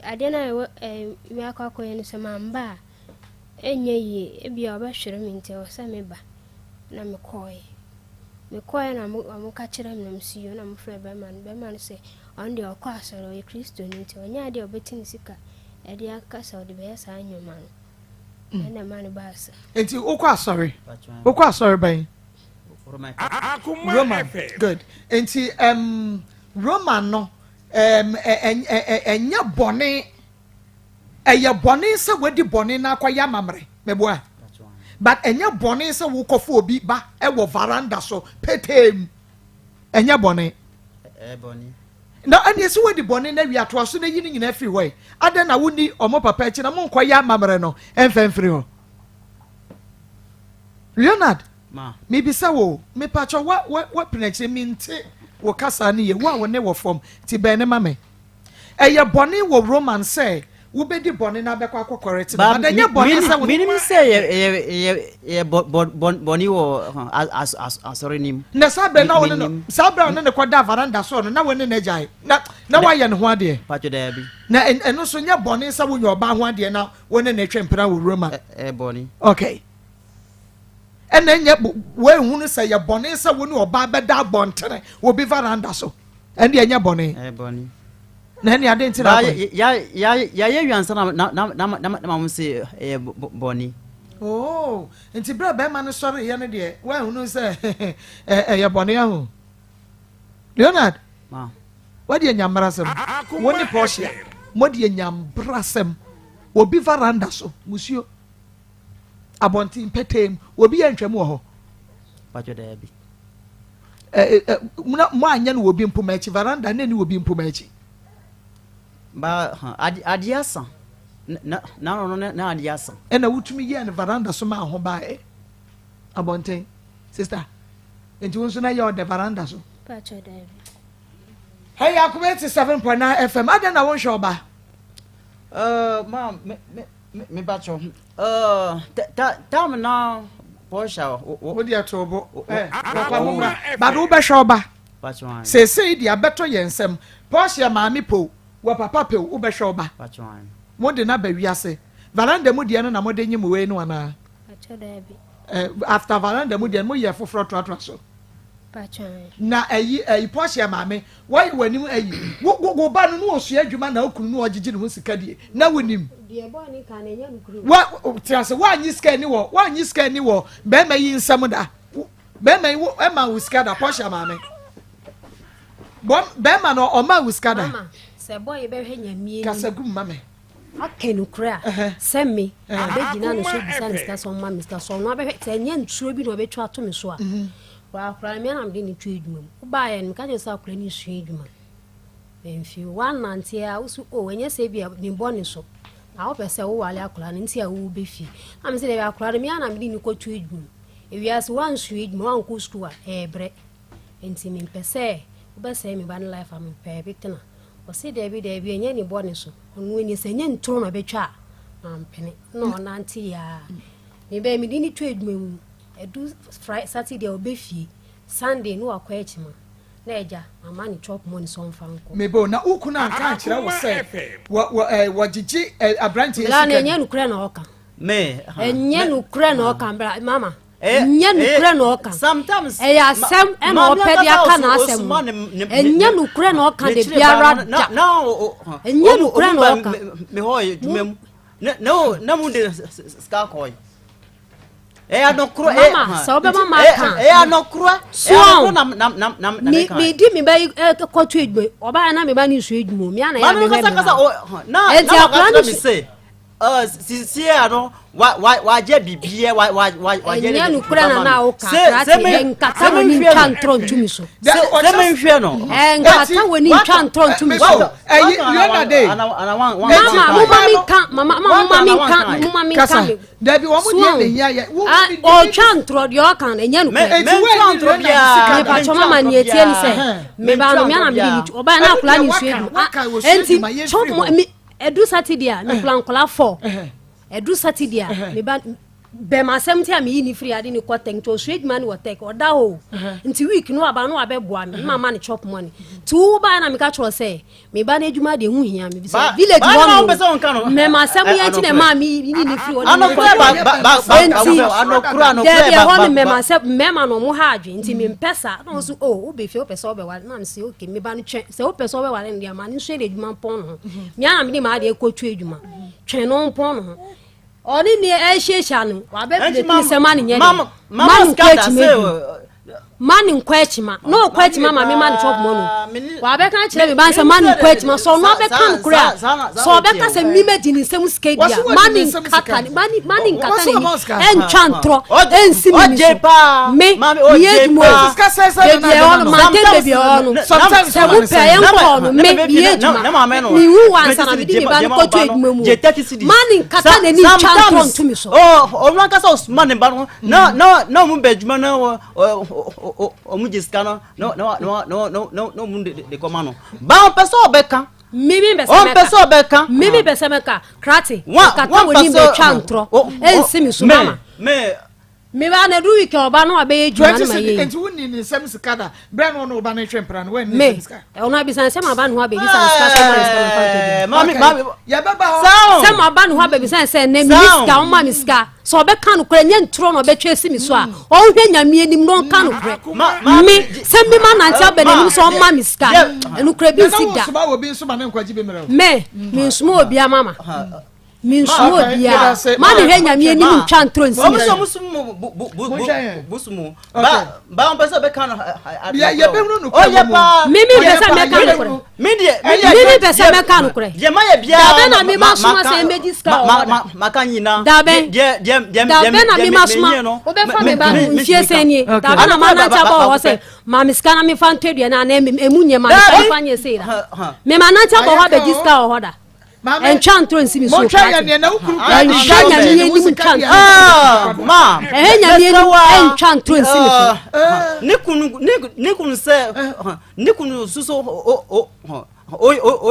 Adeɛ no a ɛwɔ ɛɛ meakɔ akɔyɛ no sɛ mamba a ɛnyɛ yie ebia ɔbɛhwere me nti ɛwɔ sɛ meba na mekɔɔɛ mekɔɔɛ na ɔmo ka kyerɛ me na mesi yio na ɔmo frɛ bɛrima no bɛrima no sɛ ɔno deɛ ɔkɔ asɔre ɔyɛ kristoni nti ɔnyɛ adeɛ a ɔbɛti ne sika ɛde aka sɛ ɔde bɛyɛ saa nneɛma no mm. ɛna ɛma no baa sa. Nti wokɔ asɔre wokɔ asɔre bɛn? Roman good nti um, Roman no Ɛɛm, ɛnyɛ bɔne. Ɛyɛ bɔne sɛ wadi bɔne na akɔyɛ amammerɛ. Meboa? But ɛnyɛ bɔne sɛ wokɔfa obi ba wɔ varanda so petee mu. Ɛnyɛ bɔne. Na ɛneɛ sɛ wadi bɔne na wie atoa so na yi ne nyinaa firi hɔ ɛ. Adɛn na wonni ɔmo papa akyi na monkɔyɛ amammerɛ no ɛmfa mfiri hɔ? Leonard, mebisa wo o, mepakyɛw wa wa wapini akyire mente wo kasa no yie, wo a wo ne wɔ fam, nti bɛn no ma me. Ɛyɛ bɔne wɔ Roman sɛ wobɛdi bɔne na abɛkɔ akɔ kɔrɛte no, but ɛnyɛ bɔne sɛ wo. Menim sɛ yɛ bɔne wɔ asɔre no mu. Na saa berɛ na wo ne no, saa berɛ a wo ne no kɔda varanda soɔ no, na wo ne no agyae, na na woayɛ ne ho adeɛ. Pakyɛ daabi. Na ɛno nso nyɛ bɔne sɛ wonyɛ ɔbaa ho adeɛ na wo ne no twe mpena wɔ Roman. Ɛyɛ bɔne. Okay. Ɛna ɛnyɛ woahunu sɛ yɛ bɔne sɛ wo ne ɔbaa bɛda abɔntene wɔ bi varanda so. Ɛnde ɛnyɛ bɔne. Ɛyɛ bɔne. Na ɛne ade nti na akɔ. Ya ya ya yɛ wiansa na na na na na na mamu se ɛyɛ bɔne. Oh, nti berɛ a bɛrima no sɔre yɛ no deɛ woanhunu sɛ ɛyɛ bɔne ahu. Leonard, Ma. wadi anyambrasɛm. Wo ne Portia, modi anyambrasɛm. Obi varanda so, musuo. Abɔnten petee mu, obi antwam wɔ hɔ. Patro daabi. Ɛ ɛ na mo anyɛ no wɔ obi mpoma akyi, varanda na ɛni obi mpoma akyi. Ba ha ade ade asa. Na na no na na ade asa. Ɛna wotumi yɛɛ no varanda so maa ho baeɛ abɔnten. Sister, nti wo nso na yɛ ɔdɛ varanda so. Patro daabi. Hey, Akoma 87.9 FM. Adɛn na wonhwɛ ɔba? Uh, ma me me Me ba kyɛw uh, ta tam na Portia wo wo deɛ to bo eh papa mo ma bade wobɛhwɛ ɔba seesei deɛ abɛtɔ yɛn nsam Portia maame pow wɔ papa pew wobɛhwɛ ɔba mo de no aba wiase varanda mu deɛ no na mode nye mo wei no anaa eh, after varanda mu deɛ no moyɛ foforɔ toatoa so Na ayi ayi Portia maame wayɛ w'anim ayi wo wo wo ba no no osua adwuma na okunu no ɔgyegye ne ho sika die na wonim wa te ase woanyi sika ni wɔ woanyi sika ni wɔ bɛrima yi nsɛm da bɛrima yi wo ɛma wo sika da Portia maame bɔm bɛrima no ɔma wo sika da Mama, sɛ bɔyɛ bɛhwɛ nyamie kasa gu mma me. Aka nokorɛ a, sɛ me, mabɛgyina ne so bisa ne sika sɛ ɔmma me sika, sɛ ɔno abɛhwɛ, sɛ ɛnyɛ nturo bi na ɔbɛtwa ato me so a, mm-hmm. akora no, me na mede ne to adwuma mu. Wobaeɛ no, meka kyerɛ sɛ akora no sua adwuma. Mamfie, woanante a, wo so, o, ɛnyɛ sɛ bi a mebɔ ne so. Na wopɛ sɛ wowale akora no, nti a wobɛfie. Na me sɛ dɛbi akora no, me na mede ne kɔto adwuma mu. Ewiase, woansua adwuma, woankɔ sukuu a, ɛyɛ brɛ. Nti mempɛ sɛ wobɛsɛe me ba no life a mepɛ bi tena. Ɔse daabi daabi ɛnyɛ ne bɔne so ɔno ani sɛ ɛnyɛ ntoro na ɔbɛtwa a mampene na ɔnante yɛ a mebɛɛ mede ne to adwuma mu ɛdu Friday Saturday a ɔbɛ fie Sunday ne wakɔ akyima na agya mama ne chop money sɛ ɔmfa nkɔ. Mebɔ na wo kunu anka ankyerɛ wo sɛ wɔ wɔ ɛɛ wɔgyegye ɛ aberanteɛ yi Bla sika no bi? ɛnyɛ nokorɛ na ɔka Me ɛnyɛ nokorɛ na ɔka bla mama. Eh, Ɛnyɛ eh, nokorɛ na ɔka. Sometimes Ɛyɛ asɛm ɛna ɔpɛ de aka n'asɛm no. Ɛnyɛ nokorɛ na ɔka de biara da. Ɛnyɛ nokorɛ na ɔka. Me hɔ yɛ dwuma mu. Na na na mu de sika kɔe. Ɛyɛ anɔkorɔ. Mama sɛ wobɛma ma aka. Ɛyɛ anɔkorɔ. Soɔ na na na na na me me di me ba yi kɔto adwuma ɔbaa na me ba ne nsuo adwuma mi ana yɛ me hwɛ me ba. Na na waka kyerɛ me sɛ. Uh, sisi a no wa wa wagye bibie wa wa wa wagye ɛnyɛ nokorɛ na na woka krate ɛnkata w'ani ntwa ntorɔ ntumi so sɛ menhwɛ no ɛnkata w'ani ntwa ntorɔ ntumi so ɛyi leona de mama moma menka mama moma menka moma menka me dabi wɔn deɛ na ehia yɛ ɔtwa ntorɔ deɛ ɔka no ɛnyɛ nokorɛ mepatwɔ mama neɛ tie ne sɛ meba no mea na mede ne ɔbaa na akora ne nsuo adwuma enti twɔ Ɛduru Saturday a, mekura nkwadaa four. Ɛduru Saturday a, me ba bɛn asɛm nti a meyi ne firi ade ne kɔ tɛk nti ɔsua adwuma no wɔ tɛk ɔda hɔ o nti week no aba no wabɛboa me mama ne chop money nti wo ba na meka kyerɛ sɛ me ba no adwuma deɛ ho hia me bisa village hɔ no mɛma asɛm yɛ nti na ɛma me yi ne firi hɔ ne kɔ nti dɛbi ɛhɔ no mɛma asɛm mɛma no ɔmo ha adwe nti mempɛ saa na ɔso o wobɛfie wopɛ sɛ wobɛware na mese okay me ba no twɛn sɛ wopɛ sɛ wobɛware no deɛ ma no nsua de adwuma mpɔn no ho me ara na mede m'adeɛ kɔtu adwuma twɛn no mpɔn no ho ɔne ne ɛhyiahyia no wabɛpileti ne sɛ ma ne nyɛ dɛ ma ne nkɔ akyima bi ma ne nkɔ akyima na ɔkɔ akyima ma me ma ne chop money wabɛka kyerɛ me ba sɛ ma ne nkɔ akyima sɛ ɔno abɛka no korɛ a sɛ ɔbɛka sɛ mi ma di ne nsɛm sika bi a ma ne nkata ne ma ne ma ne nkata ne ni ɛntwa ntorɔ ɛnsi mi ni so me meyɛ adwuma o beebi a ɛwɔ no mantam beebi a ɛwɔ no sɛ mo pɛ yɛn kɔ hɔ no me meyɛ adwuma mewu wɔ ansa na mede me ba no kɔto adwuma mu o ma ne nkata n'ani ntwa ntorɔ nto mi so. ɔno ankasa ɔsoma ne ba no na na na ɔmo bɛ adwuma na ɔmo gye sika no na na na na na na ɔmo de kɔma no ba ɔmpɛ sɛ ɔbɛka. Mimi bɛ sɛ mɛka. Ɔmpɛ sɛ ɔbɛka. Mimi bɛ sɛ mɛka. Krate. Nkata wɔ ni bɛ twa ntorɔ. Ɛnsi mi so mama. Me. Me ba na du weekend ɔba no abɛyɛ adwuma no ma yɛ yi. Nti wo ni ne nsɛm sika da bɛn no ɔno ɔba no hwɛ mpira no wɔn ni nsɛm sika. Ɔno abisa sɛ ma ba ne ho abɛbisa ne sika sɛ ɔma ne sika ma fa ntɔ bi. Maame maame yɛbɛba hɔ. Sɛ ma ba ne ho abɛbisa sɛ nɛ mi ni sika ɔma mi sika sɛ ɔbɛka no korɛ nyɛ ntorɔ na ɔbɛtwa asi mi so a ɔnhwɛ nyame anim na ɔnka no korɛ me sɛ mi ma nante abɛ n'anim sɛ ɔma mi sika ɛno korɛ bi nsi da. Me mi nsoma obi ama ma. mensoma obiara ma mehwɛ nyame anim ntwa ntorɔ nsi me so meme mpɛ sɛ mɛka nokorɛ meme mpɛ sɛ mɛka nokorɛ dabɛ na mema soma sɛ ɛmɛgye sika wɔ hɔ da dabɛ dabɛ na mema soma wobɛfa me ba no mfie sɛn nie dabɛ na manante abɔ wɔ hɔ sɛ ma me sika na mefa ntɔ aduane anaa ɛmu nyɛ ma me sika mefa nyɛ sei da mema nante abɔ hɔ abɛgye sika wɔ hɔ da Ɛntwa ntorɔ nsi me so Monhwɛ yɛ neɛ na wo kunu kura Ɛnhwɛ nyame anim ntwa ntorɔ Ɛhwɛ nyame anim ɛntwa ntorɔ nsi me so. Ne kunu ne kunu sɛ ne kunu soso o o o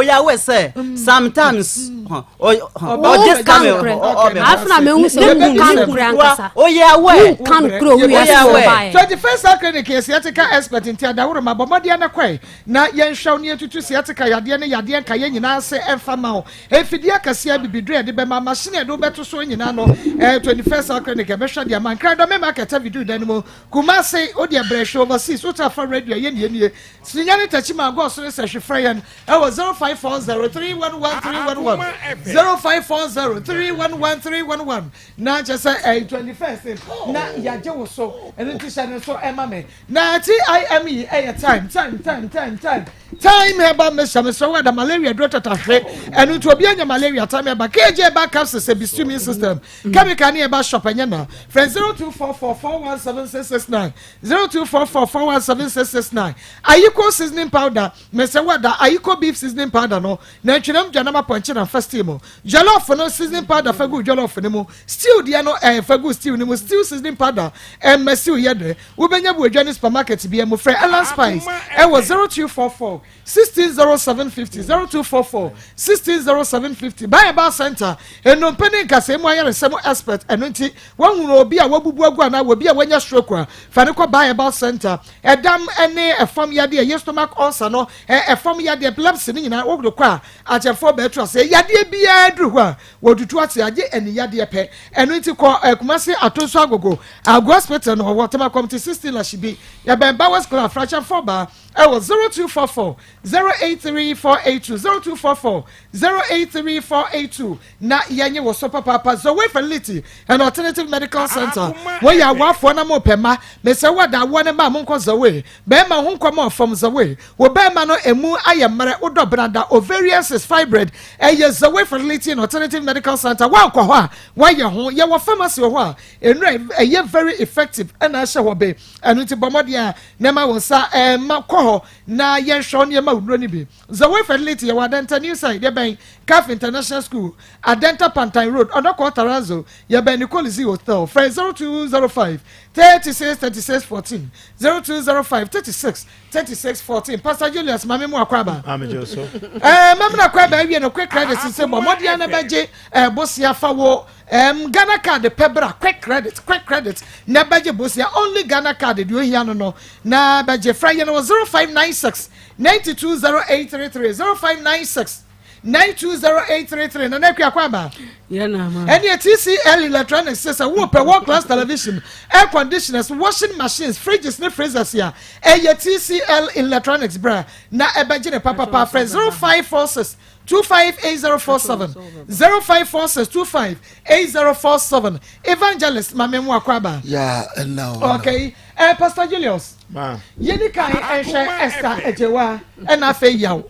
oyawɛ sɛ sometimes ɔgye sika mi ɔbɛ afena mɛ n sɛ n kan nokorɛ ankasa oyawɛ n kan nokorɛ owu yɛ sɛ ɔbaayɛ. 21st Cell Clinic yɛ sciatica expert nti adaworo ma bɔ mmɔden na kɔe Na yɛnhwɛ wo na yɛntutu sciatica yadeɛ ne yadeɛ nkaeɛ nyinaa ase mfa mma wo. Mfidie akɛseɛ, abibiduro a yɛde bɛma, machine a yɛde wo bɛto soɔ nyinaa no, eh, 21st Cell Clinic ɛbɛhwɛ de ama. Nkran Dɔme Market, Aviduru dan no mu. Kumasi, wo deɛ brɛ hwɛ overseas, wotaa fa radio a, yɛn nie nie. Sirinya ne Techiman, Agɔɔ so ne Sɛhwe, frɛ yɛn ɛwɔ 0540 311 311, 0540 311 311. Na kyerɛ sɛ, eh, 21st na yɛagye wo so, ɛno nti hyɛ no nso ɛma me. Na TIME ɛyɛ time time time time time time herbal mixture mesrɛ wo ada malaria duro tatahwe ɛno nti obi anya malaria time herbal KJ herbal capsules ebi immune system chemical ne herbal shop ɛnyɛ na frɛ 0244417669 0244417669 ayiko seasoning powder mesrɛ wo ada ayiko beef seasoning powder no nantwinam dwanam apɔnkye na fa steam Jollof no seasoning powder fa gu jollof no mu. Stew deɛ no eh, fa gu stew no mu. Stew seasoning powder ɛmma stew yɛ dɛ. Wobɛnya bi wɔ dwa ne supermarket biara mu. Frɛ Ella Spice ɛwɔ 0244 160750, 0244 160750. Buy a Bar Center, nnompe ne nkasɛɛ mu ayaresa mu expert. Ɛno nti, woahunu obi a wabubu agu anaa obi a wanya stroke a, fa no kɔ Buy a Bar Center. Ɛdam ne ɛfam yadeɛ, ɛyɛ stomach ulcer no, ɛfam yadeɛ, epilepsy no nyinaa, wode kɔ a, Akyɛfoɔ bɛto aseɛ. Yadeɛ biara duru hɔ a, wɔtutu aseɛ agye ani yadeɛ pɛ. Ɛno nti kɔ eh, Kumasi Atonso Agogo, Ago Hospital no hɔ wɔ Tema Committee 16 Lashibi. Yɛbɛn Bowers Club, fra Akyɛfoɔ baa ɛwɔ 0244 083 482, 0244 083 482 na yɛnye wo so papaapa. Zoe Fertility and Alternative Medical Center, wɔyɛ awoafoɔ na mopɛ mma. Mesrɛ wo ada awoɔ no mma a monkɔ Zoe. Bɛrima ho nkɔm a ɔfam Zoe. Wo bɛrima no emu ayɛ mmerɛ, wodɔ benada, ovarian cyst, fibroid, ɛyɛ Zoe Fertility and Alternative Medical Center, woankɔ hɔ a woayɛ ho, yɛwɔ pharmacy wɔ hɔ a nnuro a ɛyɛ very effective ɛna ɛhyɛ hɔ be, ɛno nti bɔ mmɔden a na ɛma wo nsa ɛma kɔ hɔ na yɛnhwɛ wo nneɛma wo nnuro no bi. Zoe Fertility yɛwɔ Adenta New Site, yɛbɛn Caf International School, Adenta Pantan Road, Ɔdɔkɔɔ Tarazo, yɛbɛn Nicolizee Hotel, frɛ 0205 36 36 14, 0205 36 36 14 Pastor Julius maame mu akɔ aba. Maame gye so. Ɛɛ maame na akɔ aba awie no quick credit sɛ bɔ mmɔden na bɛgye ɛɛ bosia fa wo ɛɛm Ghana card pɛ bra quick credit quick credit na bɛgye bosia only Ghana card deɛ ohia no no na bɛgye frɛ yɛn wɔ 0596 920833 0596 920833 Nana Akua Kwaba ɛne TCL Electronics sɛ sɛ wopɛ world class television air conditioners washing machines fridges ne freezers a ɛyɛ TCL Electronics bra na ɛbɛgye ne papapa frɛ 0546 258047 0546 258047 Evangelist Mame Mu Akwaba yeah, no, okay Pastor Julius yɛni kan ɛnhwɛ Esther Agyewa ɛna afei yaw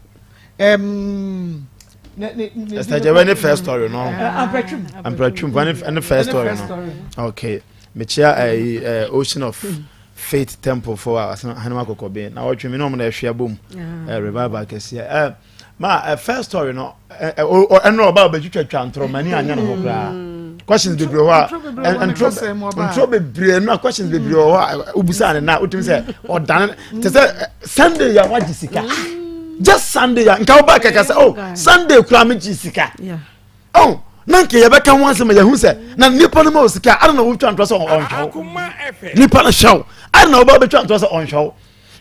Um, Esther Jewe ne first story no. Ampratwum. Ampratwum ne first story no. Okay. Mekyia eh, eh, Ocean of Faith Temple for Ahanema Kɔkɔbe. Na wɔtwe me ne wɔn na ɛhwe abom. Eh, revival kɛseɛ. Eh, ma eh, first story no eh, eh, ɛno ɔba ɔbɛtwitwatwa ntorɔ mani anyɛ ne ho koraa. Questions bebree hɔ a ntoro bebree no a questions bebree wɔ hɔ a wobusaa ne na wotumi sɛ ɔdane te sɛ Sunday yɛ wagye sika. Mm. Just Sunday ya nka woba kɛkɛ sɛ oh Sunday kura mi gye sika. Oh. Na nka yɛbɛka ho asɛm yɛhu sɛ na nipa no ma o sika ada na wotwa ntorɔ sɛ ɔnhwɛ wo. Nipa no hwɛ wo ada na wobɛ bɛtwa ntorɔ sɛ ɔnhwɛ wo.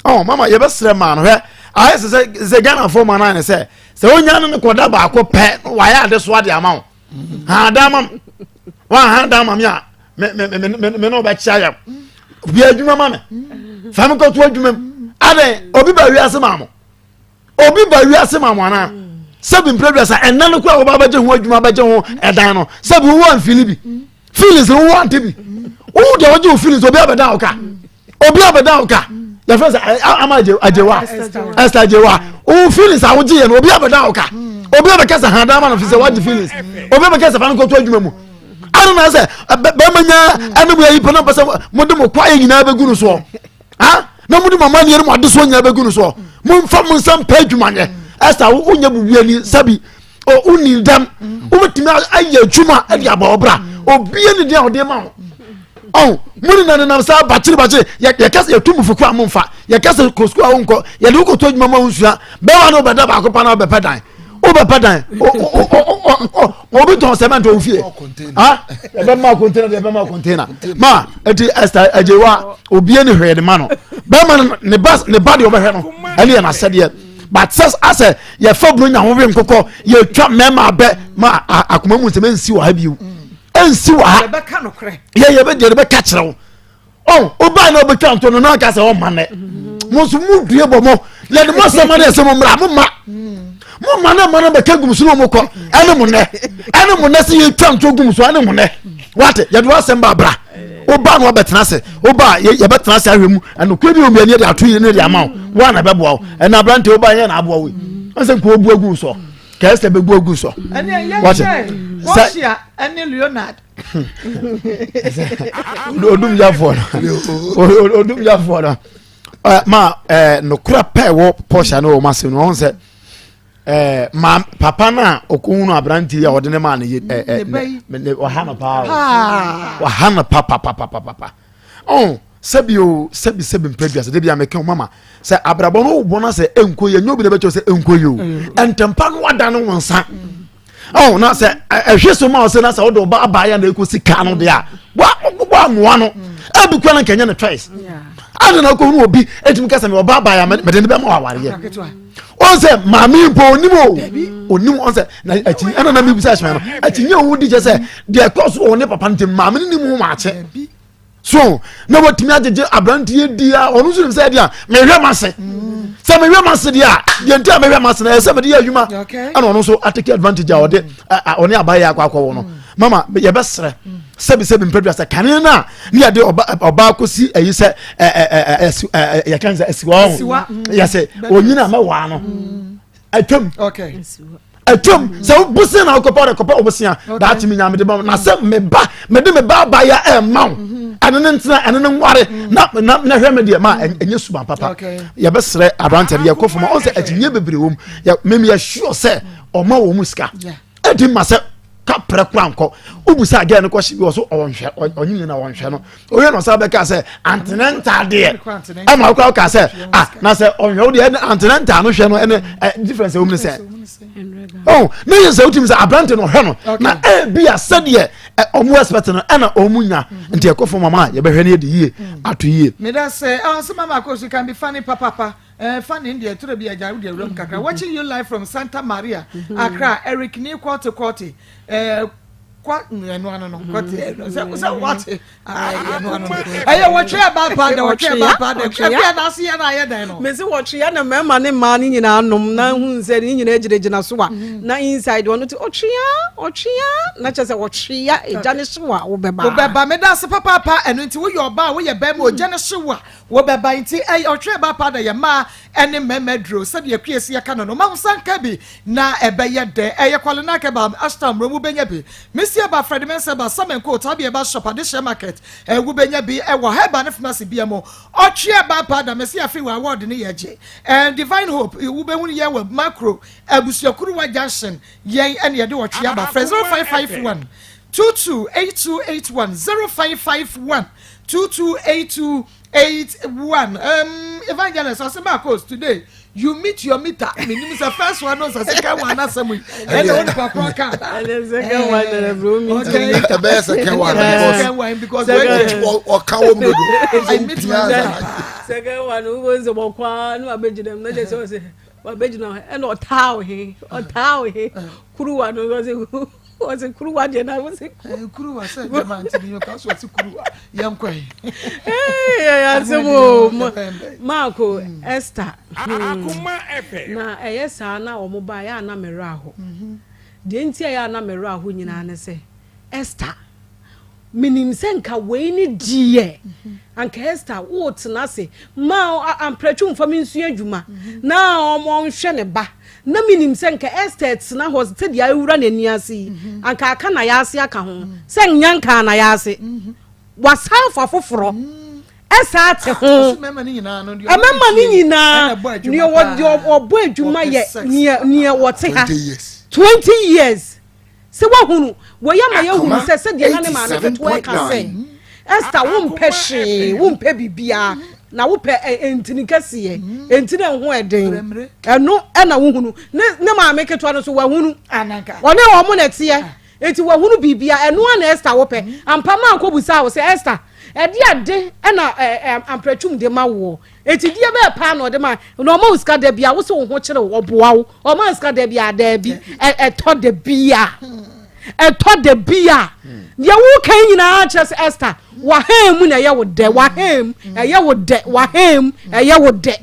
Ɔ mama yɛbɛsrɛ maa no hwɛ ayɛ sɛ sɛ sɛ Ghanafoɔ ma no ayɛ sɛ sɛ wonya no no kɔda baako pɛ wayɛ ade so ade ama wo. Ha da ama wa ha da ama me a me me me me me ne wobɛkyea yɛ. Obi adwuma ma me. Fa me kɔto adwuma mu. Adɛn obi ba wiase ma mo. Obi ba wiase ma mo anaa? Sɛbi mpere duasa ɛnna no kura wɔba abɛgye ho adwuma abɛgye ho ɛdan no sɛbi wowɔ nfili bi feelings no wowɔ ante bi wowu deɛ wɔgye wo feelings obi abɛdan wo ka obi abɛdan wo ka yɛfrɛ sɛ ama agyewa Esther agyewa wo feelings a wogye yɛ no obi abɛdan wo ka obi abɛka sɛ hadan ma no fi sɛ wagye feelings obi abɛka sɛ fa no kɔto adwuma mu ano na sɛ bɛrima nyaa ɛne mo ayi pɛ na mpɛ sɛ mode mo kwaeɛ nyinaa bɛgu no soɔ ha na mode mo amanneɛ no mo adesoɔ nyinaa bɛgu no soɔ momfa mo nsa mpɛ adwuma nyɛ ɛsa wonyɛ bubuani sɛbi wonni dɛm wobɛtumi ayɛ adwuma de abɔ wo bra obia ne deɛ a ɔde ma wo ɔn mo ne nanenam saa bakyere bakyere yɛka sɛ yɛtu mu fo a momfa yɛka sɛ kɔ sukuu a wonkɔ yɛde wokɔtɔ adwuma ma wonsua bɛwa ne wobɛda baako pa na wobɛpɛ dan wobɛpɛ dan obi tɔn cement wɔ fie ah yɛbɛma container deɛ yɛbɛma container ma eti Esther agyewa obie ne hwee de ma no bɛrima no ne ba ne ba deɛ ɔbɛhwɛ no ɛne yɛ n'asɛdeɛ but sɛ asɛ yɛfa buro nya ho we nkokɔ yɛtwa mmarima abɛ ma akoma mu nsɛm ɛnsi wɔ ha bio ɛnsi wɔ ha yɛ yɛbɛ deɛ yɛbɛka kyerɛ wo ɔn ɔbaa na ɔbɛtwa nto no na ɔka sɛ ɔma nɛ mo nso mo due bɔ mo yɛde mo asɛm ne ɛsɛ mo mmra mo ma mo ma ne ma no bɛka gum so na ɔmo kɔ ɛne mo nɛ ɛne mo nɛ sɛ yɛtwa nto gum so ɛne mo nɛ wate yɛde wasɛm ba abra woba na wabɛtena ase woba yɛbɛtena ase ahwɛ mu ɛnokora bi omiani yɛde ato yi ne de ama wo woa na ɛbɛboa wo ɛna aberante woba yɛ na aboa wo yi ɛsɛ nka ɔbu agu so kɛsɛ bɛbu agu so wate sɛ ɛne Leonard odumgyafoɔ no odumgyafoɔ no ma nokora pɛ wɔ pɔhyɛ no wɔ wɔn ase no wɔn sɛ ma papa no a ɔkɔhunu aberante yi a ɔde ne maa no yɛ ɔha no paa ɔha no papapapapapa ɔn sɛbi o sɛbi sɛbi mpɛ duasa debi a meka o mama sɛ abrabɔ no wobɔ no sɛ ɛnkɔ yɛ nyɛ obi na bɛkyɛw sɛ ɛnkɔ yɛ o ntɛmpa no wada no wo nsa ɔn na sɛ ɛhwɛ so ma ɔsɛ na sɛ wode ɔba abaayɛ na ɛkɔ sika no deɛ a woamoa no ɛbi kura no nkɛnyɛ no choice ade na wokɔhunu obi ɛtumi ka sɛ mewɔ ba abaayɛ mede ne bɛma wawareɛ ɔn sɛ maame mpo onim o onim ɔn sɛ na akyi ɛna na mebisa ahyɛn no akyi nyɛ owu di kyɛ sɛ deɛ ɛkɔ so wɔ ne papa no ntam maame no nim ho maakye so na watumi agyegye aberanteɛ di a ɔno nso nim sɛ ɛdeɛ a mehwɛ m'ase sɛ mehwɛ m'ase deɛ a deɛ nti a mehwɛ m'ase no ɛyɛ sɛ mede yɛ adwuma ɛna ɔno nso atake advantage a ɔde ɔne abayɛ akɔ akɔwɔ no mama yɛbɛsrɛ sɛbi sɛbi mpɛdua sɛ kane no a ne yɛde ɔbaa kɔsi ayi sɛ yɛka sɛ asiwa ho yɛsɛ onyina mɛwaa no atwam atwam sɛ wobosea na wokɔpɛ wode kɔpɛ wobosea daakye menya mede ma na sɛ meba mede me ba abayɛ ɛma wo mhm. ɛne ne ntena ɛne ne nware mhm. na na na hwɛ me deɛ ma ɛnyɛ suban papa yɛbɛsrɛ aberantɛ no yɛkɔ fam a ɔn sɛ akyinnye bebree wɔ mu mem yɛ sure sɛ ɔma wɔ mu sika ɛdi ma sɛ kaprɛ kora nkɔ wobusa gɛ no kɔhye bi wɔ so ɔnhwɛ ɔnye nyina ɔnhwɛ no oyɛ na ɔsan bɛka sɛ antenɛnta deɛ ɛma wokora woka sɛ ah na sɛ ɔnhwɛ wo deɛ ɛne antenɛnta no hwɛ no ɛne ɛ difference ɛwɔ mu ne sɛ oh ne yɛ sɛ wotumi sɛ aberante no ɔhwɛ no na ebi a sɛdeɛ ɔmo expect no ɛna ɔmo nya nti ɛkɔ fam ama yɛbɛhwɛ no yɛde yie ato yie. meda sɛ ɔsɛ mama akosu can be funny papapa Eh, funny ndeɛ ɛtɔrɔ bi agya wode awuram kakra watching you live from Santa Maria Accra Eric ni kɔte kɔte eh, kɔ ɛno ano no kɔte ɛno sɛ sɛ wate ɛno ano no ɛyɛ wɔtwe ɛba pa dɛ wɔtwe ɛba pa dɛ ɛbi ɛna ase yɛ na ayɛ dɛn no. mesi wɔtwe ya na mmarima ne mmaa ne nyinaa nom na hu sɛ ne nyinaa gyinagyina so a na inside ɔno ti ɔtwea ɔtwea na kyerɛ sɛ wɔtwea egya ne hyew a wobɛba. Wobɛba meda ase papaapa ɛno nti woyɛ ɔbaa woyɛ bɛrima ogya ne hyew a Wobɛba nti ɛyɛ ɔtwe ba pa da yɛ mmaa ne mmarima aduro sɛdeɛ Akua yɛ ka no no ma wo nsa nka bi na ɛbɛyɛ dɛ ɛyɛ Kwalenak ɛba Ashtown mmrom wobɛnya bi Missy ɛba Freddie Mensah ɛba Sam and Co Tabi ɛba Shop Adehyeɛ Market wobɛnya bi ɛwɔ Herbal ne Pharmacy bia mu Ɔtwe ɛba pa da Missy afei wɔ award no yɛ gye Divine Hope wobɛhunu yɛn wɔ Makro Abusuakuruwa Junction yɛn ɛne yɛde ɔtwe aba frɛ 0551 22 8281 0551 228281 um, evangelist ɔsɛ Marcos today. You meet your meter. Menim sɛ first one no sɛ second one asɛm yi. Ɛna wo nipa korɔ ka. Ɛna second one na bro meet your meter. Ɛbɛyɛ second one because second one because ɔka wɔm dodo. I meet my meter. Second one wo nse bɔ kwaa no abɛgyina mu na kyerɛ sɛ ɔsɛ wabɛgyina hɔ ɛna ɔtaa wo he ɔtaa wo he kuruwa no ɔsɛ ɔsɛ kuruwa deɛ na ɔsɛ kuruwa sɛ gyama nti mi ka so ɔsɛ kuruwa yɛn kɔ yi. Ɛyɛ asɛm o Maako Esther na ɛyɛ saa na wɔn ba yɛ ana mɛrɛ aho deɛ nti ɛyɛ ana mɛrɛ aho nyinaa ne sɛ Esther. Menim sɛ nka wei ne deɛ anka Esther wotena ase ma amprɛtwo mfa me nsua adwuma na ɔnhwɛ ne ba na menim sɛ nka Esther tena hɔ sɛdeɛ awura n'ani ase yi anka aka na yɛase aka ho sɛ nya nka na yɛase wasan fa foforɔ ɛsa ate ho ɛmɛma ne nyinaa deɛ ɔbɔ adwuma yɛ neɛ wɔte ha 20 years Sɛ woahunu, wei ama yɛahunu sɛ sɛdeɛ na ne maame ketewa reka sɛ, Esther, wompɛ hwee, wompɛ biribiara, na wopɛ ntini kɛseɛ, ntini a ɛho ɛden, ɛno ɛna wohunu. Ne, ne maame ketewa no nso wahunu. Ɔne wɔn na ɛteɛ. Enti wahunu biribiara, ɛno ara na Esther wopɛ. Ampa maa nkɔbusaa wo sɛ, Esther, ɛde ade ɛna amprɛtwum de ma woɔ? Enti deɛ bɛɛ paa na ɔde ma na ɔma wo sika da bi a wo sɛ wo ho kyere wo ɔboa wo ɔma wo sika da bi a daabi ɛtɔ da bi a ɛtɔ da bi a deɛ woka nyinaa kyerɛ sɛ Esther wahɛn mu na ɛyɛ wo dɛ wahɛn mu ɛyɛ wo dɛ wahɛn mu ɛyɛ wo dɛ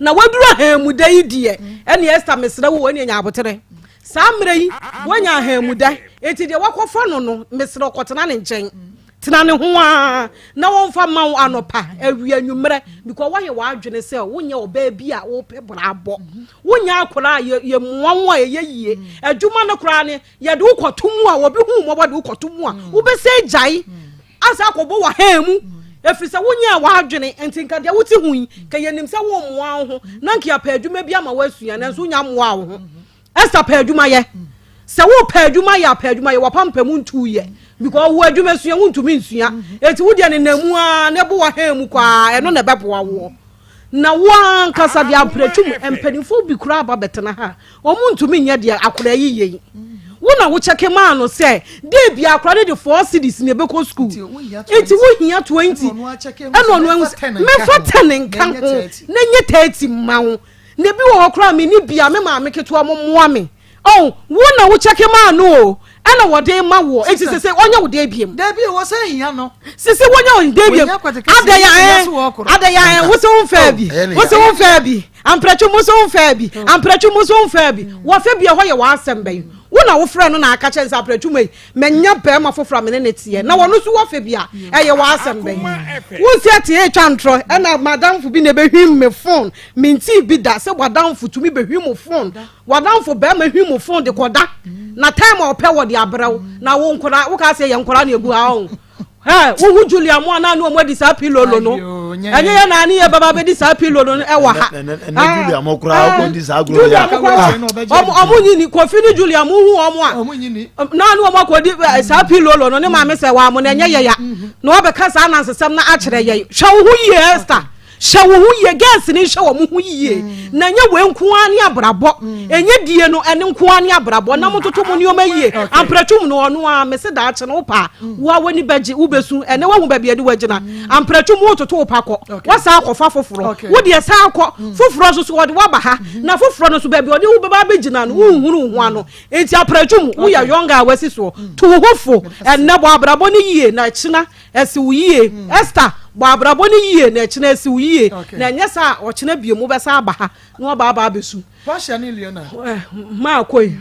na waduru ahɛn mu dɛ yi deɛ ɛne Esther mesrɛ wo ɛne nya abotere saa mmerɛ yi wanya ahɛn mu dɛ enti deɛ wakɔfa no no mesrɛ ɔkɔtena ne nkyɛn Tena ne ho ara na wɔmfa mma wo anɔpa, awia, anwummerɛ because woayɛ w'adwene sɛ wonyɛ ɔbaa bi a wopɛ brabɔ. Wonyɛ akwadaa a yɛmmoa wo a ɛyɛ yie. Adwuma no koraa ne yɛde wo kɔto mu a obi hu mmɔbɔ de wo kɔto mu a wobɛsɛ agyae asa akɔbɔ w'ahan mu ɛfiri sɛ wonyɛɛ w'adwene nti nka deɛ wote ho yi ka yɛnim sɛ wommoa wo ho na nka yɛapɛ adwuma bi ama woasua nanso wonya mmoa wo ho. Esther pɛ adwuma yɛ. Sɛ wo pɛ adwuma yɛ a pɛ adwuma yɛ wapampam ntu yɛ because wo adwuma sua wo ntumi nsua eti wo deɛ nenam mu ara na ɛbo wahɛn mu kwaa ɛno na ɛbɛboa woɔ na wo ankasa deɛ ampratwum mpanimfoɔ bi koraa aba bɛtena ha wɔn ntumi nyɛ deɛ akwadaa yi yɛ yi wo na wo kyɛke maa no sɛ dee bi akwadaa no de four cedis na ɛbɛkɔ sukuu eti wo hia 20 ɛna ɔno ahu sɛ mɛfa ten nka ho na nyɛ 30 mma wo. Na ebi wɔ hɔ koraa a menni bi a me maame ketewa mo mmoa me. Oh, wo na wo kyɛke maa no o, ɛna wɔde ma woɔ. Enti sese ɔnyɛ wo dɛn biom? Dabi o, wɔsɛ hia no. Sese wɔnyɛ wo dɛn biom? Adɛn a ɛn, adɛn a ɛn, wo se wo mfaa bi, wo se wo mfaa bi, amprɛtwe mo se wo mfaa bi, amprɛtwe mo se wo mfaa bi. Wɔfɛ bi ɛhɔ yɛ w'asɛm bɛn? Wo na wofrɛ no na aka kyerɛ no sɛ aprɛtwe mu ei, Manya barima foforɔ a me ne no teɛ, na ɔno nso wɔ fɛ bi a, ɛyɛ w'asɛm bɛn? Wo nsi ɛteɛ ɛtwa ntorɔ, ɛna madamfo bi na ɛbɛhwim me phone, mentii bi da sɛ w'adamfo tumi bɛhwim wo phone, w'adamfo barima hwim wo phone de kɔda, na time a ɔpɛ wɔde abrɛ wo, na wo nkora, wokaa sɛ yɛ nkora na ɛgu ha ɔn. Ɛ wohu Julia mo anaa ne wɔn adi saa pilolo no ɛnyɛ yɛ naa ne yɛ bɛba bɛdi saa pilolo no ɛwɔ ha. Ɛnɛ Julia mo koraa ɔkɔ di saa agorɔ Julia mo koraa ɔmo ɔmo nyini Kofi ne Julia mo hu ɔmo a naa ne wɔn akɔ di saa pilolo no ne maame sɛ wɔn mo na ɛnyɛ yɛ ya na wɔbɛka saa nansesɛm na akyerɛ yɛ hwɛ wo ho yie Esther. Hyɛ wo ho yie, girls no nhyɛ wɔn ho yie mm. na ɛnyɛ wei nko ara ne abrabɔ mm. ɛnyɛ die no ɛne nko ara ne abrabɔ na mototo mo nneɛma yie amprɛtwum no ɔno a mese daakye no wopaa wo a w'ani bɛgye wobɛsu ɛnɛ woahu baabi ade wagyina amprɛtwum wototo wo pa kɔ woasan akɔfa foforɔ wo deɛ san kɔ foforɔ nso so wɔde woaba ha mm-hmm. na foforɔ no so baabi ɔde wo bɛba abɛgyina no wonhunu wo ho ano enti aprɛtwum woyɛ yɔnga a wasi soɔ to wo ho fo ɛnɛ bɔ abrabɔ no yie na ɛkyena Asi wo yie. Esther, bɔ abrabɔ no yie na ɛkyena asi wo yie. Na ɛnyɛ saa a, ɔkyena bio mobɛsan aba ha na waba aba abɛsu. Portia ne Leonard. Maa koi,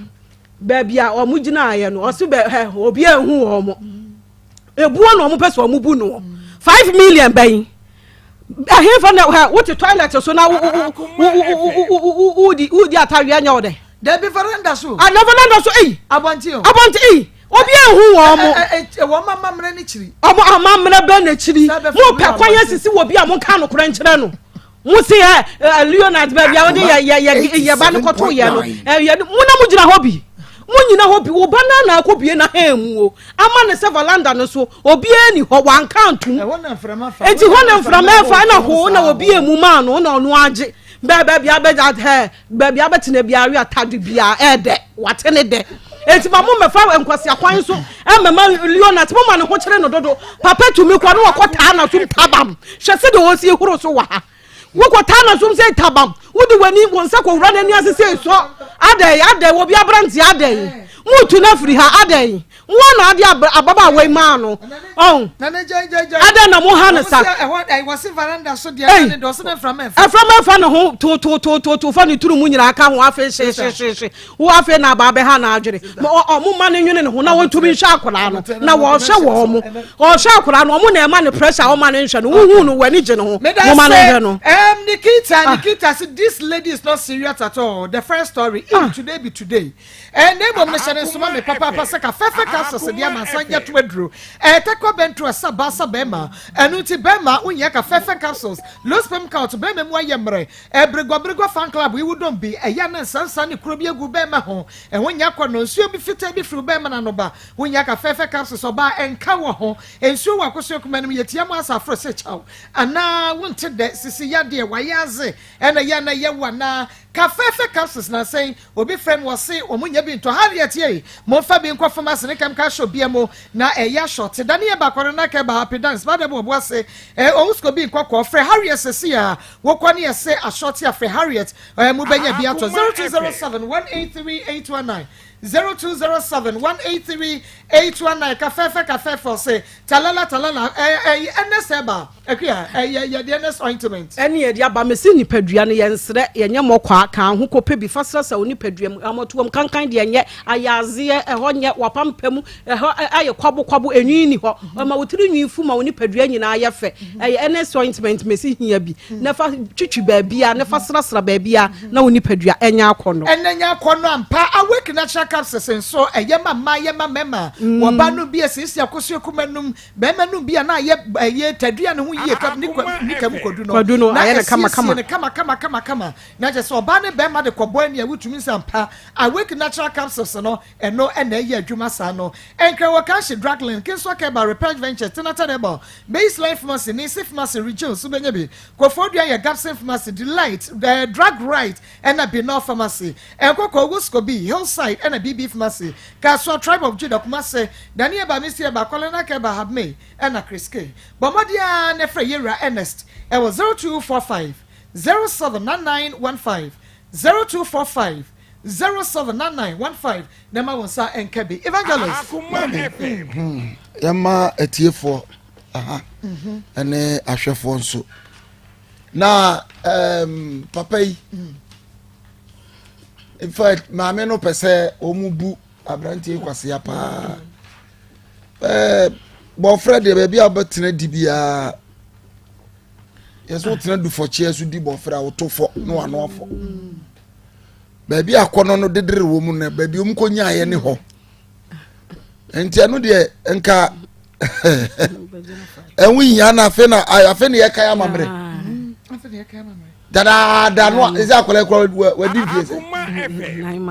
baabi a wɔn gyinaeɛ no, ɔse bɛ hɛ, obi anhu wɔn. Ebuo na wɔn pɛ sɛ wɔn bu no. 5 million bɛn. Ɛhefa na hɛ, wote toilet so na wodi wodi ataweɛ nyɛ wo dɛ. Dabi veranda so. Ah, na veranda so eyi. Abɔnten o. Abɔnten eyi. Obi ehu wɔn mo. Wɔn amammerɛ n'akyiri. Wɔn amammerɛ bɛ n'akyiri. Mo pɛ kwan asisi wɔ bi a mo nka nokorɛ nkyerɛ no. Mo si ɛ ɛ Leonard baabi a wɔde yɛ yɛ yɛ yɛ ba no kɔto yɛ no. Ɛ yɛ mo na mo gyina hɔ bi. Mo nyina hɔ bi. Wo ba na na akɔ bie na hɛn mu o. Ama ne sɛ valanda no so obiara ni hɔ wanka antum. Eti hɔ na mframa ɛfa ɛna hoo na obi emu maa no na ɔno agye. Bɛɛ baabi abɛgya hɛ baabi abɛtena biara wi atade biara ɛɛdɛ wate ne dɛ. Eti ma mo mmɛfa nkwasi akwan so ɛmmɛma Leonard mo ma ne ho kyerɛ no dodo. Papa tumi kɔ ne wɔkɔ taa na som tabam. Hwɛ sɛ deɛ ɔsi horo so wɔ ha. Wokɔ taa na som sɛ tabam. Wode w'ani wo nsa kɔwura n'ani ase sɛ sɔ. Adɛn adɛn obi aberanteɛ adɛn. Motu no afiri ha adɛn. Wo na ade ababaawa yi maa no. Ɔn. Adɛn na mo ha no sa? Ɛframa ɛfa ne ho tototototo fa ne turu mu nyinaa ka ho afei hyehyehyehe. Wo afei na aba abɛha na adwene. Ɔmo ma ne nwene ne ho na wɔntumi nhwɛ akwadaa no. Na wɔhwɛ wɔn mo. Ɔhwɛ akwadaa no ɔmo na ɛma ne pressure ɔma ne nhwɛ no. Wohu no w'ani gye ne ho. Mo ma no nhwɛ no. Nikita, Nikita, see, this lady is not serious at all. The first story, if ah. today be today. Na mmom no hyɛ no nso ma me papaapa sɛ ka fɛfɛ capsules de ama nsa nyɛ to aduro. Ɛtɛkɔ bɛnto ɛsa baa sa bɛrima. Ɛno nti bɛrima wohia ka fɛfɛ capsules. Low sperm count bɛrima mu ayɛ mmerɛ. Ɛberegɔberegɔ fan club yi wo dɔm bi ɛyɛ a na nsa nsa ne kuro bi agu bɛrima ho. Ɛho nyɛ akɔnnɔ. Nsuo bi fitaa bi firi wo bɛrima no ano ba. Wohia ka fɛfɛ capsules ɔbaa ɛnka wɔ ho. Nsuo wɔ akosua kuma no mu yɛtia mu asa aforo se kyaw anaa wonte dɛ sisi yadeɛ wayɛ adze ɛna ɛyɛ a na ɛyɛ wo anaa ka fɛfɛ capsules na sɛn Obi frɛ me ɔse wɔn nya bi ntɔ Harriet ei Momfa bi nkɔ pharmacy ne chemical shop bia mu na ɛyɛ ashɔte Da ne yɛ ba kɔre na kɛ ba happy dance ba dɛ bɔ ɔbo ase eh Owusko bi nkɔ kɔ frɛ Harriet sɛsi a Wokɔ ne yɛse ashɔte a frɛ Harriet eh Mo bɛnya bi atɔ 0207 183 819 0207 183 819 Ka fɛfɛ ka fɛfɛ ɔse Talala talala eh eh Ernest Herbal Akua eh yɛ yɛ de Ernest ointment. Ɛne yɛde aba mese nipadua no yɛnsrɛ yɛnyɛ mɔkwaa ka ho kɔpɛ bi fa srasra wo nipadua mu amɔtoam kankan deɛ nyɛ ayazeɛ ɛhɔ nyɛ wapampam ɛhɔ ayɛ kwabo kwabo enwi ni hɔ ɛma wo tiri nwi fu ma wo nipadua nyinaa yɛ fɛ ɛyɛ Ernest ointment mese hia bi na fa twitwi baabia na fa srasra baabia na wo nipadua ɛnyɛ akɔnnɔ. Ɛnɛ nyɛ akɔnnɔ ampa Awake Natural Capsules nso ɛyɛ ma mmaa ɛyɛ ma mmarima Wɔba nom bi ɛsiesie akosua kuma num Bɛrima nom bi a na ayɛ ɛyɛ tadua ne ho yie ka ne kwa ne kam kwadu no Kwadu no, na ayɛ no kama ɛsiesie kama. no kama kama kama kama na kyerɛ sɛ ɔbaa ne bɛrima de kɔbɔ ani a wotumi nsa mpa Awake Natural Capsules no ɛno ɛna ɛyɛ adwuma saa no Nkran wɔ Kanshi Druglin Kingsway Keba Repent Ventures Tinatan Herbal Baseline Pharmacy Nisi Pharmacy Region so bɛnya bi Koforidua yɛ Gabson Pharmacy Delight eh, Drug Right ɛna Binol Pharmacy, Nkɔkɔɔ, Wuskobi, Hillside ɛna BB Pharmacy, Kasoa, Tribe of Judah, Kumase, Dani Eba, Misi Eba, Kwalena Keba, Habmey ɛna Chris K. Bɔ mmɔden ara na frɛ Yewura Ernest ɛwɔ 0245 079915, 0245 079915 na ɛma wo nsa nka bi. Evangelist. Maame, yɛma atiefoɔ aha ɛne ahwɛfoɔ nso. na um, papa yi in fact maame no pɛ sɛ wɔn bu aberanteɛ kwasea paa ɛɛ bɔfrɛ deɛ baabi a wɔbɛtena di biara yɛsɛ wotena dufɔkyeɛ so di bɔfrɛ a woto fɔ na wano afɔ baabi akɔnɔ no dedere wɔ mu no baabi wɔn kɔ nyaayɛ ne hɔ nti ɛno deɛ nka ɛho hia na afei na afei na yɛka yɛ amammerɛ dadaada no a ɛsɛ akwadaa kura wadi mfie sɛ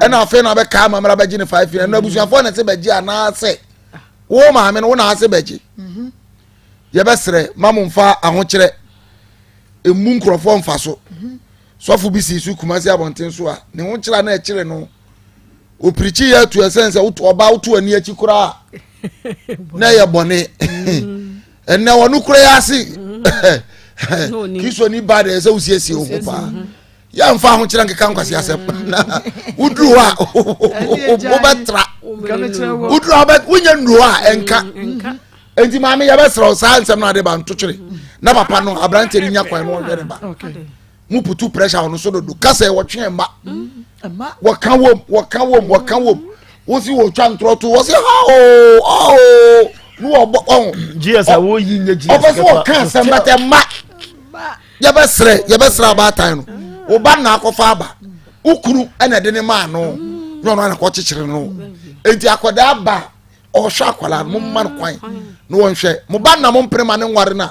ɛna afei na abɛka amammerɛ abɛgye ne five years ɛna abusuafoɔ na ɛsɛ bɛgye anaasɛ wo maame no wo na ase bɛgye yɛbɛsrɛ ma mo nfa ahokyerɛ emu nkurɔfoɔ nfa so sɔfo bi si so kumasi abɔnten so a ne ho kyerɛ na ɛkyerɛ no. Opirikyi yɛ atu ɛsɛn sɛ woto ɔbaa woto ani akyi koraa na ɛyɛ bɔne mm. ɛnɛ wɔn kura yɛ ase mm. kristoni ba deɛ sɛ wosiesie wo ho paa mm-hmm. yɛmfa ahokyerɛ nkeka nkwasi asɛm mm. na woduru hɔ a wobɛtra woduru hɔ wonya nnuru hɔ a ɛnka nti maame yɛbɛserɛ wo saa nsɛm no ade ba ntotwere na papa no aberanteɛ no nya kwan no ɔhwɛ ne ba mo putu pressure ɔno so dodo kasa yɛ wɔtwe mma wɔka wɔm wɔka wɔm wɔka wɔm wosi wɔtwa ntorɔ to wɔsi ha oo oo ne wɔbɔ ɔho. gs a wɔyi nye gs ɔfɛ so wɔka asɛm bɛtɛ mma yɛbɛsrɛ yɛbɛsrɛ abaatan no ɔba na akɔfa aba okunu ɛna ɛde ne maa no na ɔno anakɔ kyekyere no eti akɔdaa ba. ɔhwɛ akwadaa no mo mma no kwan na wɔnhwɛ mo ba na mo mpere ma ne nware na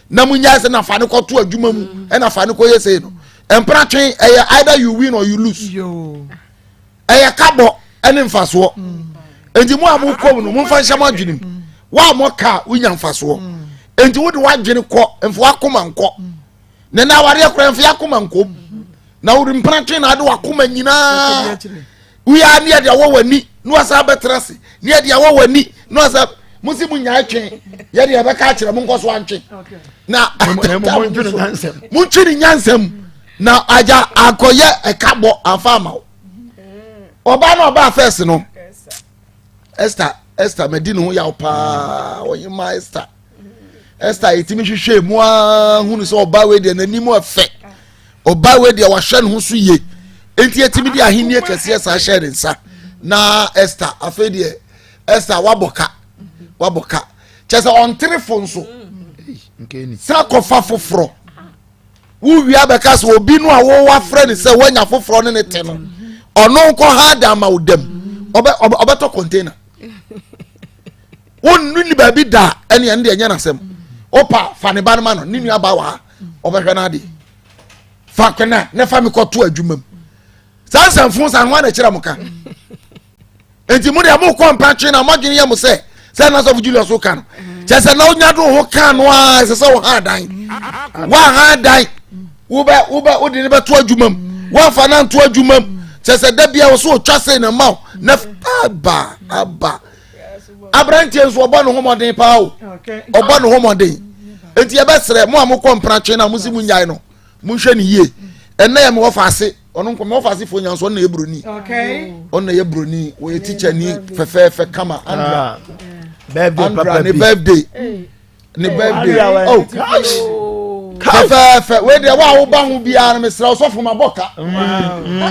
na mo nyae sɛ na fa ne kɔto adwuma mu ɛna fa ne kɔyɛ sei no mpena twe ɛyɛ either you win or you lose ɛyɛ kabɔ ɛne mfasoɔ nti mo a mo kɔ mu no mo nfa nhyɛ mo adwene mu wo a mo ka wonya mfasoɔ nti wo de w'adwene kɔ mfa w'akoma nkɔ na na awareɛ koraa mfa y'akoma nkɔ mu. Na wode mpena twe na ade wakoma nyinaa. Woyɛ ne yɛde awɔ w'ani na wasa abɛtena ase ne yɛde awɔ w'ani na wasa mo si mo nyae twe yɛde yɛbɛka akyerɛ mo nkɔ so antwe na montwe ne nyansam na agya akɔyɛ ɛka bɔ amfa ama wo ɔbaa na ɔbaa fɛs no Esther Esther madi ne ho yaw paa ɔhema Esther Esther yɛtumi hwehwɛ mu ara hunu sɛ ɔbaa wei deɛ n'anim ɛfɛ ɔbaa wei deɛ wahyɛ ne ho so yie nti yɛtumi de ahenni kɛseɛ saa hyɛ ne nsa na Esther afei deɛ Esther wabɔ ka wabɔ ka kyɛ sɛ ɔntere fo nso sɛ akɔfa foforɔ wowie abɛka sɛ obi no a wowafrɛ no sɛ woanya foforɔ ne ne te no ɔno nkɔ ha da ama wo dam ɔbɛtɔ container wonnu ni baabi da ɛne ɛne deɛ ɛnyɛ n'asɛm wopa fa ne ba no ma no ne nua ba wɔ ha ɔbɛhwɛ no adeɛ fa kɔna ne fa me kɔto adwuma mu saa nsɛmfo sa ho ana kyerɛ mo ka nti mo deɛ mokɔ mpa twe na moadwene yɛ mo sɛ sɛ na sɔfo Julius wo ka no kyɛ sɛ na wonya do ho ka no a ɛsɛ sɛ woha dan woaha dan wobɛ wobɛ wode ne bɛto adwuma mu woamfa no anto adwuma mu kyɛ sɛ da bia wo so wotwa sei na ma wo na aba aba aberanteɛ nso ɔbɔ ne ho mmɔden paa o ɔbɔ ne ho mmɔden nti yɛbɛsrɛ mo a mokɔ mpratwe na mo si mo nyae no monhwɛ ne yie ɛnna yɛ mewɔ faase ɔno nkɔ mewɔ faase fo nya nso ɔno na yɛ buroni ɔno na yɛ buroni wɔyɛ teacher ni fɛfɛɛfɛ kama andra ah. andra ne birthday ne birthday oh fɛfɛɛfɛ wei deɛ wa a woba ho biara no mesrɛ ɔsɔfo ma bɔ ka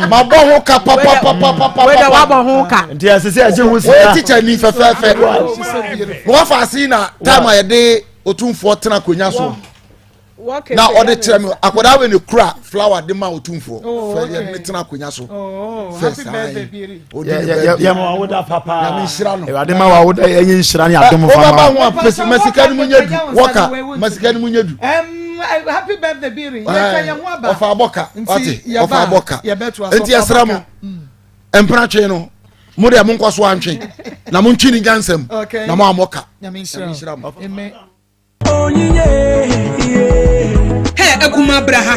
ma bɔ ho ka papapapapa wei deɛ wabɔ ho ka nti ɛsɛ sɛ ɛgye ho sika wɔyɛ teacher ni fɛfɛɛfɛ mewɔ faase na time a yɛde otumfoɔ tena akonnwa so. na ɔde kyerɛ mi akwadaa wei ne kura flower de ma otumfoɔ oh, fɛ yɛ ne tena akonnwa so oh, fɛ saa yi odi ne bɛɛ yɛ ma wawoda papa nyame nhyira no awurade ma wawoda ɛyɛ nhyira ne adom fa ma wobɛba ho a pɛsi masika no mu nyɛ du wɔka masika no mu nyɛ du happy birthday biri yɛtwa yɛn ho aba ɔfa abɔka wate ɔfa abɔka nti yɛsrɛ mo mm. mpratwe no mo deɛ monkɔ so antwe na montwe ne nyansam na mo ammɔka nyame nhyira mo Hey, Akuma bra ha.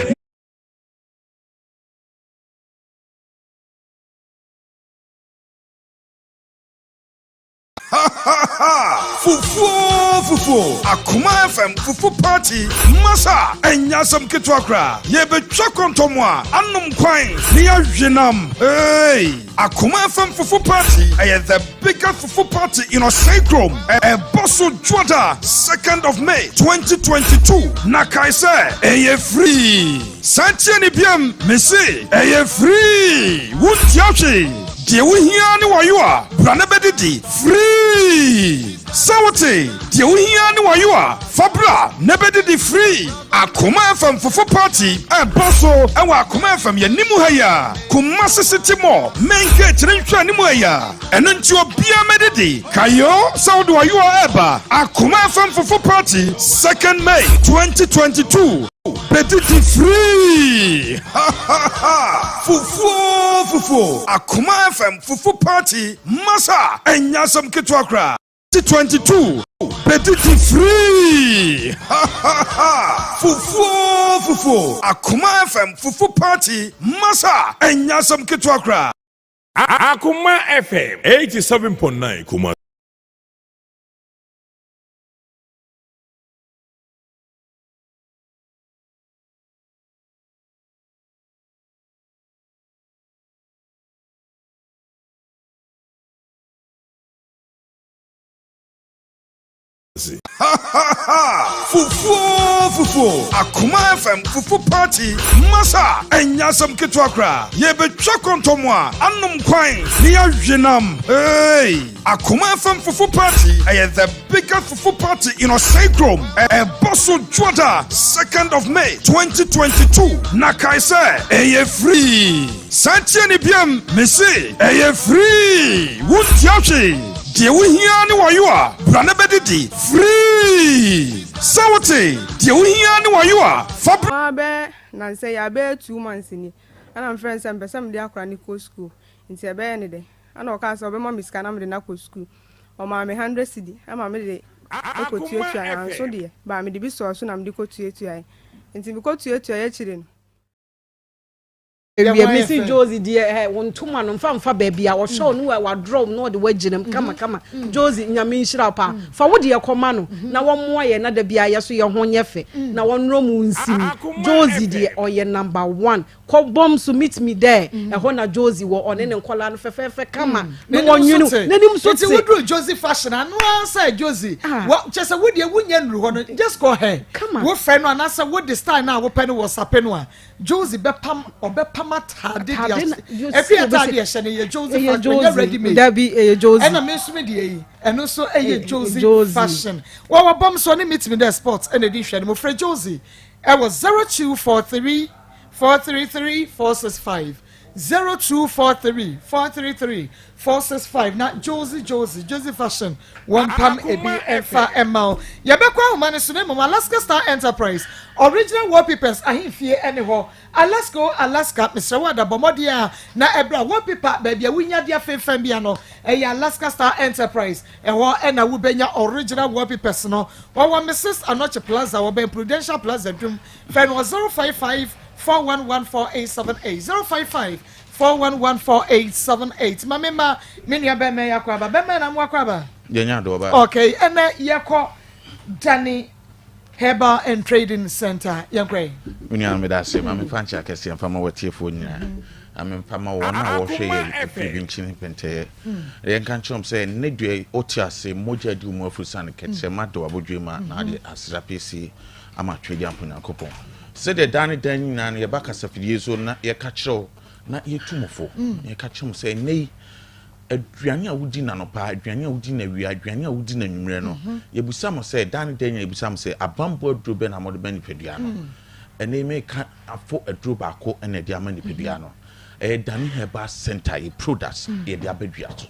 Ha ha ha! Fufuo fufuo! Akoma FM fufu party masa ɛnyɛ asɛm ketewa koraa. Yɛbɛtwa kɔntɔm a anom kwan ne yɛawe nam. Hey! Akoma FM fufu party ɛyɛ the biggest fufu party in Ɔsɛe kurom. Ɛbɔ so Dwoda 2nd of May 2022. Na kae sɛ ɛyɛ free. San tie ne biam, mese ɛyɛ free. Wontua hwee. Deɛ wohia ne wayo a, bra na bɛdidi free. Sɛ wote, deɛ wohia ne wayo a, fa bra na bɛdidi free. Akoma FM Fufu Party ɛbɔ so ɛwɔ Akoma FM yɛn anim ha yi a, Kumasi City Mall main gate no nhwɛ anim ha yi a. Ɛno nti obiara mɛdidi. Kayo sɛ wode w'ayowa ɛreba Akoma FM Fufu Party 2nd May 2022. Bɛdidi free! Ha ha ha! Fufuo fufuo! Akoma FM Fufu Party masa ɛnyɛ asɛm ketewa koraa. 22 bɛdidi free! Ha ha ha! Fufuo fufuo! Akoma FM Fufu Party masa ɛnyɛ asɛm ketewa koraa. Akoma FM 87.9 Kumasi. Ha ha ha! Fufuo fufuo! Akoma FM fufu party masa ɛnyɛ asɛm ketewa koraa. Yɛbɛtwa kɔntɔm a anom kwan ne yɛawe nam. Hey! Akoma FM fufu party ɛyɛ the biggest fufu party in Ɔsɛe kurom. Ɛbɔ so Dwoda 2nd of May 2022. Na kae sɛ ɛyɛ free. San tie ne biam, mese ɛyɛ free. Wontua hwee. Deɛ wohia ne wayo a, bra na bɛdidi free. Sɛ wote, deɛ wohia ne wayo a, fa bra. Ɔaa bɛyɛ nansɛ yi abɛyɛ 2 months ni ɛna mefrɛ no sɛ mepɛ sɛ mede akora no kɔ school nti ɛbɛyɛ ne dɛn ɛna ɔkaa sɛ ɔbɛma me sika na mede no akɔ school ɔmaa me 100 cedi ɛma mede kɔ tuatuae anso deɛ baa mede bi sɔɔ so na mede kɔ tuatuae nti mekɔ tuatuae akyire no. Ewie me si Josie deɛ ɛ wo ntoma no nfa nfa baabi a ɔhyɛ ɔno wa wadrɔm na ɔde wagyina mu kama kama Josie nyame nhyira wo paa fa wo deɛ kɔma no na wɔmmoa yɛn na da biara yɛ so yɛ ho nyɛ fɛ na wɔnrɔ mu nsim Josie deɛ ɔyɛ number one kɔ bɔm so meet me there ɛhɔ na Josie wɔ ɔne ne nkɔlaa no fɛfɛɛfɛ kama na wɔnwene n'anim so te nti woduru Josie fashion ano ara sɛ Josie wɔ kyɛ sɛ wodeɛ wonya nnuru hɔ no just call her wofrɛ no anaasɛ wode style no a wopɛ no wɔ sape no a Josie bɛpam ɔbɛpam ataade de ase efi ataade ɛhyɛ no yɛ Josie fashion ɛnyɛ ready made dabi ɛyɛ Josie ɛna mi nso mi deɛ yi ɛno nso ɛyɛ Josie fashion wɔwɔ bɔm so ne meet me there sports ɛna ɛdi nhwɛ no mo frɛ Josie ɛwɔ 0243 433 465 0243 433 465 na Josie Josie Josie fashion wɔn pam ebi ɛfa ɛma o yɛbɛkɔ ahoma no so na mmom Alaska Star Enterprise original wallpapers ahemfie ɛne hɔ Alaska o Alaska mesrɛ wo ada bɔ mmɔden a na ɛbra wallpaper baabi a wonya de afemfam bia no ɛyɛ Alaska Star Enterprise ɛhɔ ɛna wobɛnya original wallpapers no wɔwɔ Mrs Anokye Plaza wɔbɛn Prudential Plaza dwum fɛ no 055 411 4878 055 4114878 ma me ma me nua bɛmɛ yɛ akɔ aba bɛmɛ na mo akɔ aba. Yɛnya do ɔba. Okay, ɛnɛ yɛkɔ Dani Herbal and Trading Center yɛnkɔ yi. Me nua meda ase ma memfa nkyɛ akɛseɛ mfa ma watiefoɔ nyinaa na memfa ma wɔn a wɔhwɛ yɛ ɛfiri bi nkyene pɛntɛyɛ yɛnka nkyerɛ wɔn sɛ nnɛ dua yi wote ase mogya adi wo mu afiri sane kɛkyerɛ ma de wabɔdwe ma na ade asra piesie ama Tweaduampo Nyankopɔn. Sɛdeɛ daa ne daa nyinaa no yɛba kasafidie so na yɛka kyerɛ wo na yɛtu mo fo, na yɛka kyerɛ mo sɛ ɛnnɛ yi aduane a wodi no anɔpa, aduane a wodi no awia, aduane a wodi no anwummerɛ no, yɛbusa mo sɛ daa ne daa nyinaa yɛbusa mo sɛ abanbɔ aduro bɛn na mode ma nipadua no. Ɛnnɛ yi meka afo aduro baako na ɛde ama nipadua no. Ɛyɛ Dani Herbal Center yɛ products yɛde aba dua so.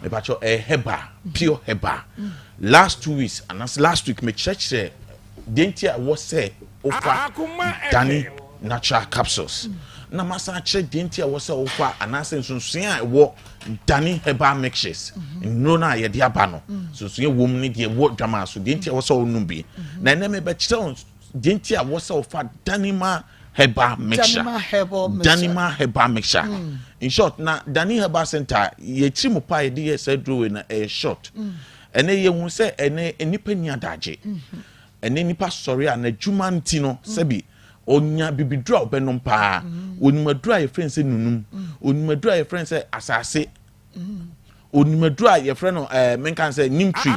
Mepakyɛw ɛyɛ herbal, pure herbal. Last 2 weeks anaasɛ last week mekyerɛkyerɛ deɛ nti a ɛwɔ sɛ wofa Dani natural capsules na masan akyerɛ deɛ nti a ɛwɔ sɛ wofa anaasɛ nsonsonoeɛ a ɛwɔ Dani herbal mixtures nnuro no a yɛde aba no nsonsonoeɛ wɔ mu ne deɛ ɛwɔ dwamaa so deɛ nti a ɛwɔ sɛ wonom bi na ɛnɛ mebɛkyerɛ wo deɛ nti a ɛwɔ sɛ wofa Danima herbal mixture Danima herbal mixture in short na Dani herbal center yɛkyiri mu paa yɛde yɛ saa duro wei na ɛyɛ short ɛnɛ yɛhu sɛ ɛnɛ nnipa ni adagye ɛnɛ nnipa sɔre a n'adwuma nti no sɛbi ɔnya bibiduro a ɔbɛnom paa onim aduro a yɛfrɛ no sɛ nunum onim aduro a yɛfrɛ no sɛ asase onim aduro a yɛfrɛ no ɛɛ menka sɛ neem tree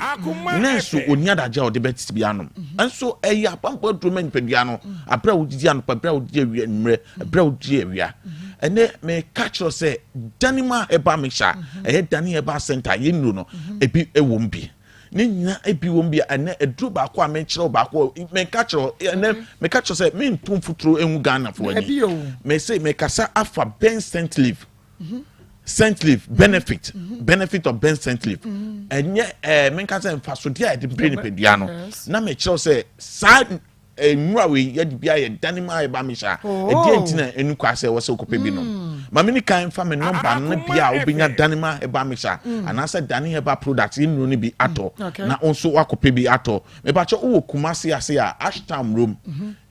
ne nso oni adagye a ɔde bɛtete bi anom nso ɛyɛ apampɔ aduro ma nipadua no abere a wodidi anɔpa abere a wodidi awia mmerɛ abere a wodidi awia ɛnɛ meka kyerɛ sɛ Danima herbal mixture ɛyɛ Dani herbal center yɛ nnuro no ebi ɛwɔ mu bi ne nyina ebi wɔ mu bi a ɛnɛ aduro baako a mekyerɛ baako meka kyerɛ ɛnɛ meka kyerɛ sɛ mento mfuturo engu Ghana fo ani mese mekasa afa Ben scent leaf scent leaf benefit benefit of Ben scent leaf ɛnyɛ ɛɛ menka sɛ nfasodeɛ a yɛde bere nipadua no na mekyerɛw sɛ saa nwura wei yɛde bi ayɛ Danima herbal mixture a ɛdeɛ nti na ɛnu kwa sɛ ɛwɔ sɛ wokɔpɛ bi nom ma me ne kan fa me nɔmba no bi a wobɛnya Danima herbal mixture anaasɛ Dani herbal product yɛ nnuro no bi atɔ na wo nso woakɔpɛ bi atɔ mepakyɛ wowɔ Kumase ase a Ashtown room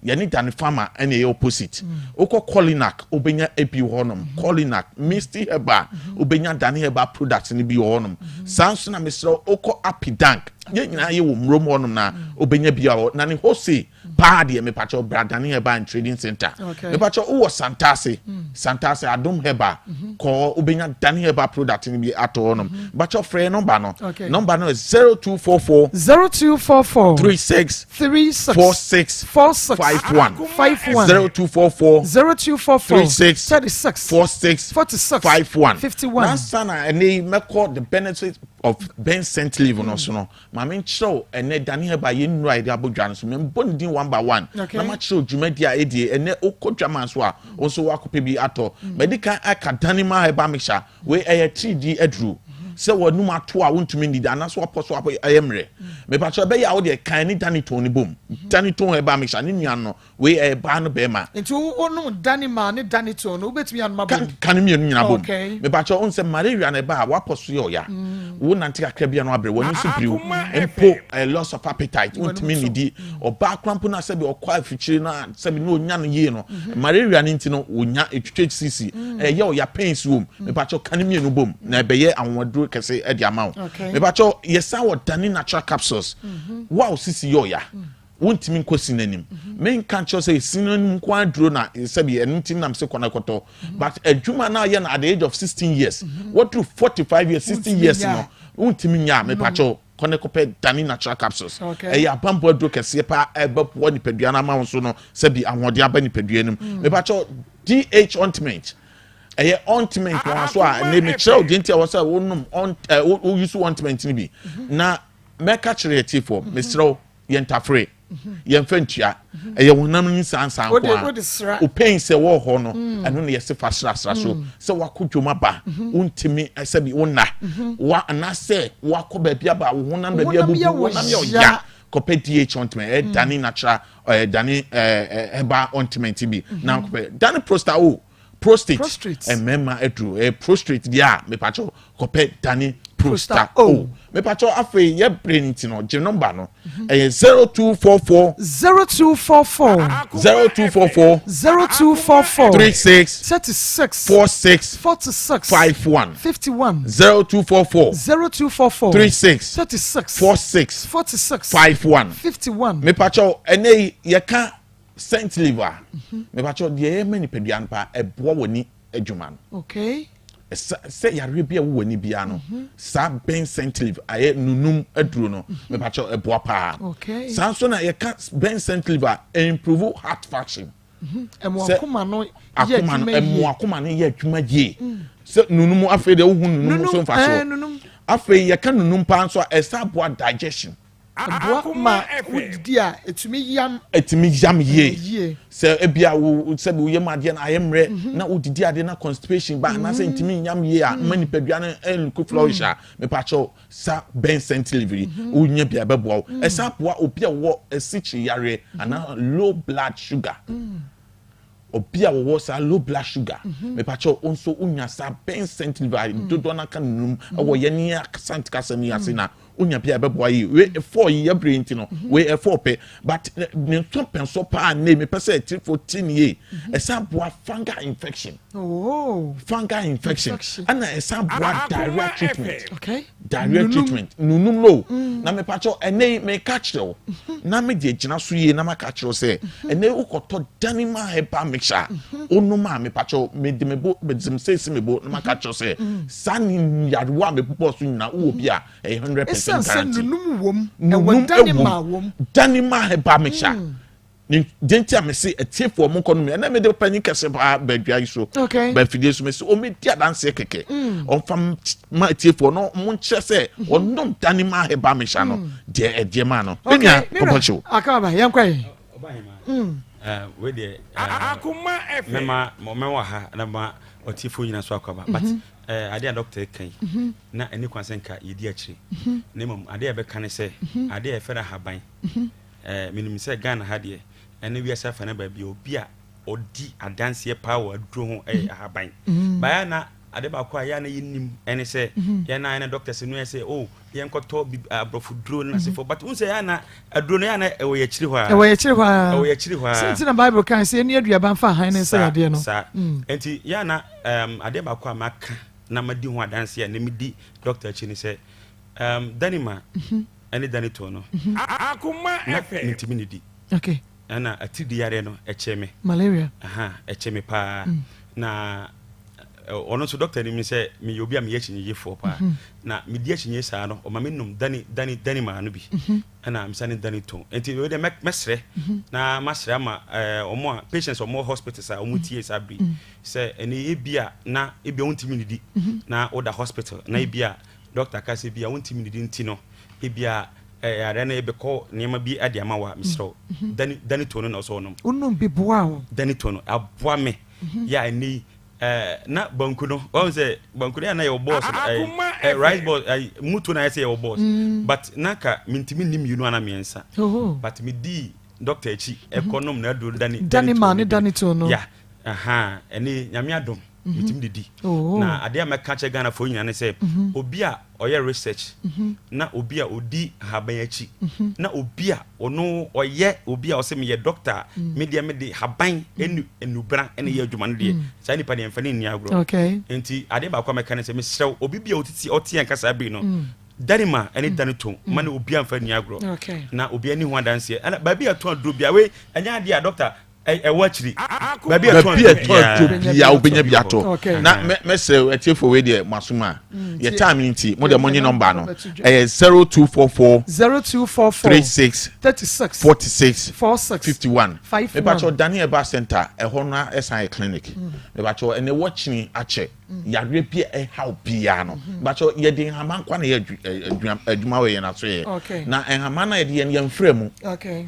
yɛne Dani Farmer ɛna ɛyɛ opposite wokɔ Colinac wobɛnya ebi wɔ hɔnom Colinac Misty Herbal wobɛnya Dani Herbal product no bi wɔ hɔnom saa nso na mesrɛ wokɔ Apidank yɛn nyinaa yɛ wɔ mmurom hɔnom na wobɛnya bi wɔ na ne hose paa deɛ mepakyɛ bra Dani Herbal and Trading Center mepakyɛ wowɔ Santase Santase Adom Herbal kɔɔ wobɛnya Dani Herbal product no bi atɔ hɔnom mepakyɛ frɛ nɔmba no nɔmba no yɛ 0244 0244 36 36 46 46 51 51 0244 0244 36 36 46 46 51 51 nansa na ɛnɛ yi mɛkɔ the benefit of Ben scent leaf no so no maame nkyerɛw ɛnɛ Dani Herbal yɛn nnuro a yɛde abɔ dwa no so mɛ ne din one by one Okay. na makyerɛw dwumadi a ɛdie ɛnɛ okɔ dwaman so a nso wakɔpɛ bi atɔ mɛdi kan aka Danima herbal mixture wei ɛyɛ 3D aduro. Sɛ w'anum ato a wontumi nnidi anaasɛ wapɔ so apɔ ɛyɛ mmerɛ. Mepakyɛ ɛbɛyɛ a wodeɛ kan ne Danitone no bom. Danitone herbal mixture ne nua no wei ɛyɛ baa no bɛrima. Nti wonom Danima ne Danitone no wobɛtumi anom abom? Ka ne mmienu nyinaa bom. Mepakyɛ wohu sɛ malaria no ɛba a wapɔ so yɛ ɔya. Wo nante kakra bi a na wabrɛ w'ani so biriw mpo ɛyɛ loss of appetite wontumi nnidi. Ɔbaa koraa mpo no a sɛbi ɔkɔ afikyire no a sɛbi na ɔnya no yie no malaria no nti no ɔnya ɛtwitwa sisi ɛyɛ ɔya pains wom. Mepakyɛ ka ne mmienu bom na ɛbɛyɛ anwanwaduro kɛse ɛde ama wo. Mepakyɛ yɛsan wɔ Dani natural capsules. Wo a wo sisi yɛ ɔya wontumi nkɔ sin anim. Menka nkyerɛ sɛ sin anim nko ara duro na sɛbi ɛno nti nam se kɔ na kɔtɔ. But adwuma no a yɛ no at the age of 16 years wɔduru 45 years 60 years no wontumi nya a mepakyɛ kɔ ne kɔpɛ Dani natural capsules. Ɛyɛ abanbɔ aduro kɛseɛ paa ɛbɛboa nipadua no ama wo so no sɛbi ahoɔden aba nipadua no mu. Mepakyɛ DH ointment ɛyɛ ointment wɔn so a ɛnɛ mekyerɛ wo deɛ nti a wɔ sɛ wonom ɛ wo use ointment no bi na mɛka kyerɛ atiefoɔ mesrɛ wo yɛntafere yɛmfa ntua ɛyɛ honam no nsansa nko a wo pain sɛ wɔ hɔ no ɛno na yɛse fa srasra so sɛ wakɔ dwom aba wontumi sɛbi wonna wa anaasɛ wakɔ baabi aba wo honam baabi abubu honam yɛ ɔya kɔpɛ DH ointment ɛyɛ dane natural ɛyɛ dane ɛɛ herbal ointment bi na kɔpɛ dane prosta o prostate mmarima aduro ɛyɛ prostrate deɛ a mepakyɛw kɔpɛ dane prosta o mepakyɛw afei yɛ bere nti no gye nɔmba no ɛyɛ 0244 0244 0244 0244 36 36 46 46 51 51 0244 0244 36 36 46 46 51 51 mepakyɛw ɛnɛ yi yɛka Scent leaf a, mepakyɛw deɛ ɛyɛ ma nipadua no paa, ɛboa w'ani adwuma no. Okay. Ɛsa sɛ yareɛ bi a ɛwɔ w'ani biara no, saa ben scent leaf ayɛ nunum aduro no, mepakyɛw ɛboa paa. Okay. Saa nso na yɛka ben scent leaf a, improve heart function. Ɛmo akoma no yɛ adwuma yie. Ɛmo akoma no yɛ adwuma yie. Sɛ nunum afei deɛ wohu nunum so nfa so. Afei yɛka nunum paa nso a, ɛsa boa digestion. Ɛboa ma wodidi a, ɛtumi yam. Ɛtumi yam yie. Sɛ ebia wo sɛbi wo yam adeɛ no ayɛ mmerɛ mhm. na wodidi adeɛ na constipation ba anaasɛ mm. ntumi nyam yie a ma nipadua no ɛnluku flourish a mepakyɛw sa bɛn sɛntilivi mhm. wonya bia ɛbɛboa wo. Mm. Ɛsa boa obi a wɔwɔ asikyire yareɛ mhm. anaa low blood sugar. Mm. Obi a wɔwɔ saa low blood sugar mepakyɛw wo nso wonya saa bɛn sɛntilivi dodoɔ no aka num ɛwɔ yɛn ne asante kasa mu ase na Wonya bi a ɛbɛboa yie. Wei ɛfɔɔ yi yɛbrɛ nti no mhm. wei ɛfɔɔ pɛ but ne nso pɛnso paa ne mepɛ sɛ atirifo ti ne yie. Mhm. Ɛsan boa fungal infection. Oh. Fungal infection ɛna ɛsan boa diarrhea treatment. Okay. Diarrhea treatment nunum no. Mm. Na mepakyɛw ɛnɛ yi meka kyerɛ wo mhm. na me deɛ gyina so yie na maka kyerɛ wo sɛ ɛnɛ yi wokɔtɔ danima herbal mixture wonom a mepakyɛw mede me bo mede me sɛsi me bo na maka kyerɛ sɛ mm. saa ne yarewa a mebobɔ so nyinaa wowɔ bi a ɛyɛ 100% guarantee. Ɛsiane sɛ nunum wom, ɛwɔ danima wom. Danima herbal mixture. Mm. Ne deɛ nti a mese atiefoɔ mo nkɔ nom ɛnɛ mede panyin kɛse paa badwa yi so bafidie so mese ɔmɛdi adanseɛ kɛkɛ mm. ɔmfa ma atiefoɔ no mo nkyerɛ sɛ mm-hmm. ɔnom danima herbal mixture no mm. deɛ ɛdeɛ maa no menua kɔpɔkyew akaba yɛnkɔ yi mm. eh, wei deɛ eh, mɛma mɛwɔ ha na ma ɔtiefoɔ nyina so akɔba but mm-hmm. Eh, adeɛ a dɔkta reka yi, na ɛni kwan sɛ nka yɛdi akyire. Na mmom adeɛ a yɛbɛka ne sɛ, adeɛ a yɛfrɛ no ahaban. Eh, menim sɛ Ghana ha deɛ, ɛne wiase afa no baabi a obi a ɔdi adanseɛ paa wɔ aduro ho ɛyɛ ahaban. Baeɛ na ade baako a yɛ a na yɛnnim ɛne sɛ, yɛn na yɛn dɔkta sɛ no yɛ sɛ, oh, yɛnkɔtɔ bi aborɔfo duro no asefo but wohu sɛ yɛ na aduro no yɛ na ɛwɔ yɛ akyiri hɔ a ɛwɔ yɛ akyiri hɔ a ɛwɔ yɛ akyiri hɔ a sɛ nti na bible kan sɛ ɛni aduaba mfa han ne nsa yadeɛ no saa mm. nti yɛ na um, adeɛ baako a maka na madi ho adanse a na medi dɔkta akyi ne sɛ um, danima mhm. ɛne danito no mhm. na mentumi ne di okay. Ɛna atiridi yareɛ no ɛkyee me. Malaria. Aha, ɛkyee me paa. Mm. Na ɔno nso dɔkta nim sɛ meyɛ obi a meyɛ akyinnyegyefoɔ paa. Mm -hmm. Na medi akyinnye saa no, ɔma menom dani dani dani maa no bi. Mm -hmm. Ɛna mesa ne dani tɔn. Nti wei deɛ mɛsrɛ mm -hmm. na masrɛ ama ɔmo a patients ɔmo wɔ hospitals a ɔmo tie saa bere mm -hmm. sɛ ɛne ebi a na ebi a wontumi nidi mm -hmm. na woda hospital na ebi a Dɔkta ka sɛ ebia wontumi nnidi nti no, ebia yareɛ no bɛkɔ nneɛma bi de ama wo a, mesrɛ wo, dani dani to no na ɔsɛ ɔnom. Wonom bi boa wo. Dani to no, aboa me. Yɛ a ɛnnɛ yi, na banku no, wahu sɛ banku no yɛ a na yɛwɔ bɔɔs no, Rice boss mutuo na ayɛ sɛ yɛwɔ boss mm. but na ka mentumi nni mmienu ana mmiɛnsa oh. But medii doctor akyi ɛkɔ nom na aduro dane dane ma ne dane to no ya aha ɛne nyame adom mhm. metumi didi oh. Na adeɛ a mɛka kyerɛ Ghanafoɔ nyina ne sɛ mhm. Obi a ɔyɛ research mhm. Na obi a ɔdi haban akyi na obi a ɔno ɔyɛ obi a ɔsɛ meyɛ doctor a mm. me deɛ mede haban ɛnu enubra ɛna yɛ adwuma no deɛ mm. Saa nipa deɛ mfa ne nni agorɔ nti adeɛ baako a mɛka ne sɛ mesrɛ obi bi a ɔtete ɔte yɛn kasa bere no mm. Danima ɛne dane to ma ne obi amfa nni agorɔ na obi ani ho adanseɛ ɛna baabi a ɛtɔn aduro bia wei ɛnyɛ adeɛ a doctor ɛwɔ akyiri baabi a ɛtɔn aduro bia wobɛnya bi atɔ na mɛsrɛ atiefo wei deɛ mo asom a mm, yɛ time nti mo deɛ mo nye nɔmba no ɛyɛ 0244 0244 36 36 46 46 51 mepakyɛ Daniel Herbal Center ɛhɔ no ɛsan yɛ clinic mepakyɛ ɛnɛ wɔkyini akyɛ yareɛ bi a ɛhaw biara no bakyɛ yɛde nhama nkwa na yɛ adwuma wɔ yɛn aso yɛ na nhama na yɛde yɛn yɛn mfrɛ mu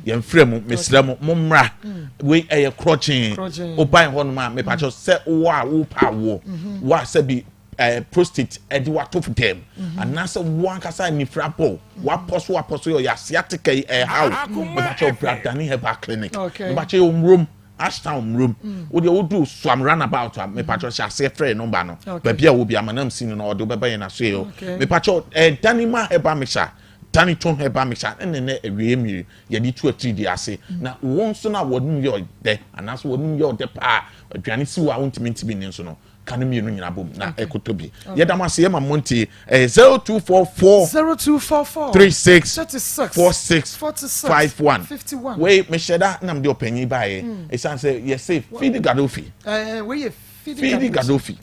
yɛn mfrɛ mu mesrɛ mu mo mmra mm. Wei ɛyɛ korɔkyee woban hɔ nom a mepakyɛ sɛ wowɔ a wopa awoɔ mm-hmm. wo a sɛ bi eh, prostate ɛde wato dɛm mm-hmm. anaasɛ wo ankasa nifira bɔ wapɔ so wapɔ so yɛ ɔyɛ asiatica yi ɛhaw mepakyɛ bra Dani Herbal Clinic mepakyɛ yɛ omrom Ashtown mmrom wo deɛ wodu Suam runabout a mepakyɛ hyɛ aseɛ frɛ nɔmba no baabi a wɔ bi amanam si no na ɔde wobɛba yɛn aso yɛ mepakyɛ eh, Danima Herbal Mixture Dani Ton Herbal Mixture ɛne nɛ awieɛ mmiri yɛde tu atiri ase na wɔn nso no a wɔnom yɛ ɔdɛ anaasɛ wɔnom yɛ ɔdɛ paa aduane si wɔ a wontumi ntumi nni nso no ka no mmienu nyinaa bom na ɛkɔtɔ bi yɛda mo ase yɛma mo ntie ɛyɛ 0244 0244 36 36 46 46 51 51 wei mehyɛ da na mede ɔpanyin baeɛ ɛsiane sɛ yɛse fidi gadofi eh, wei yɛ fidi gadofi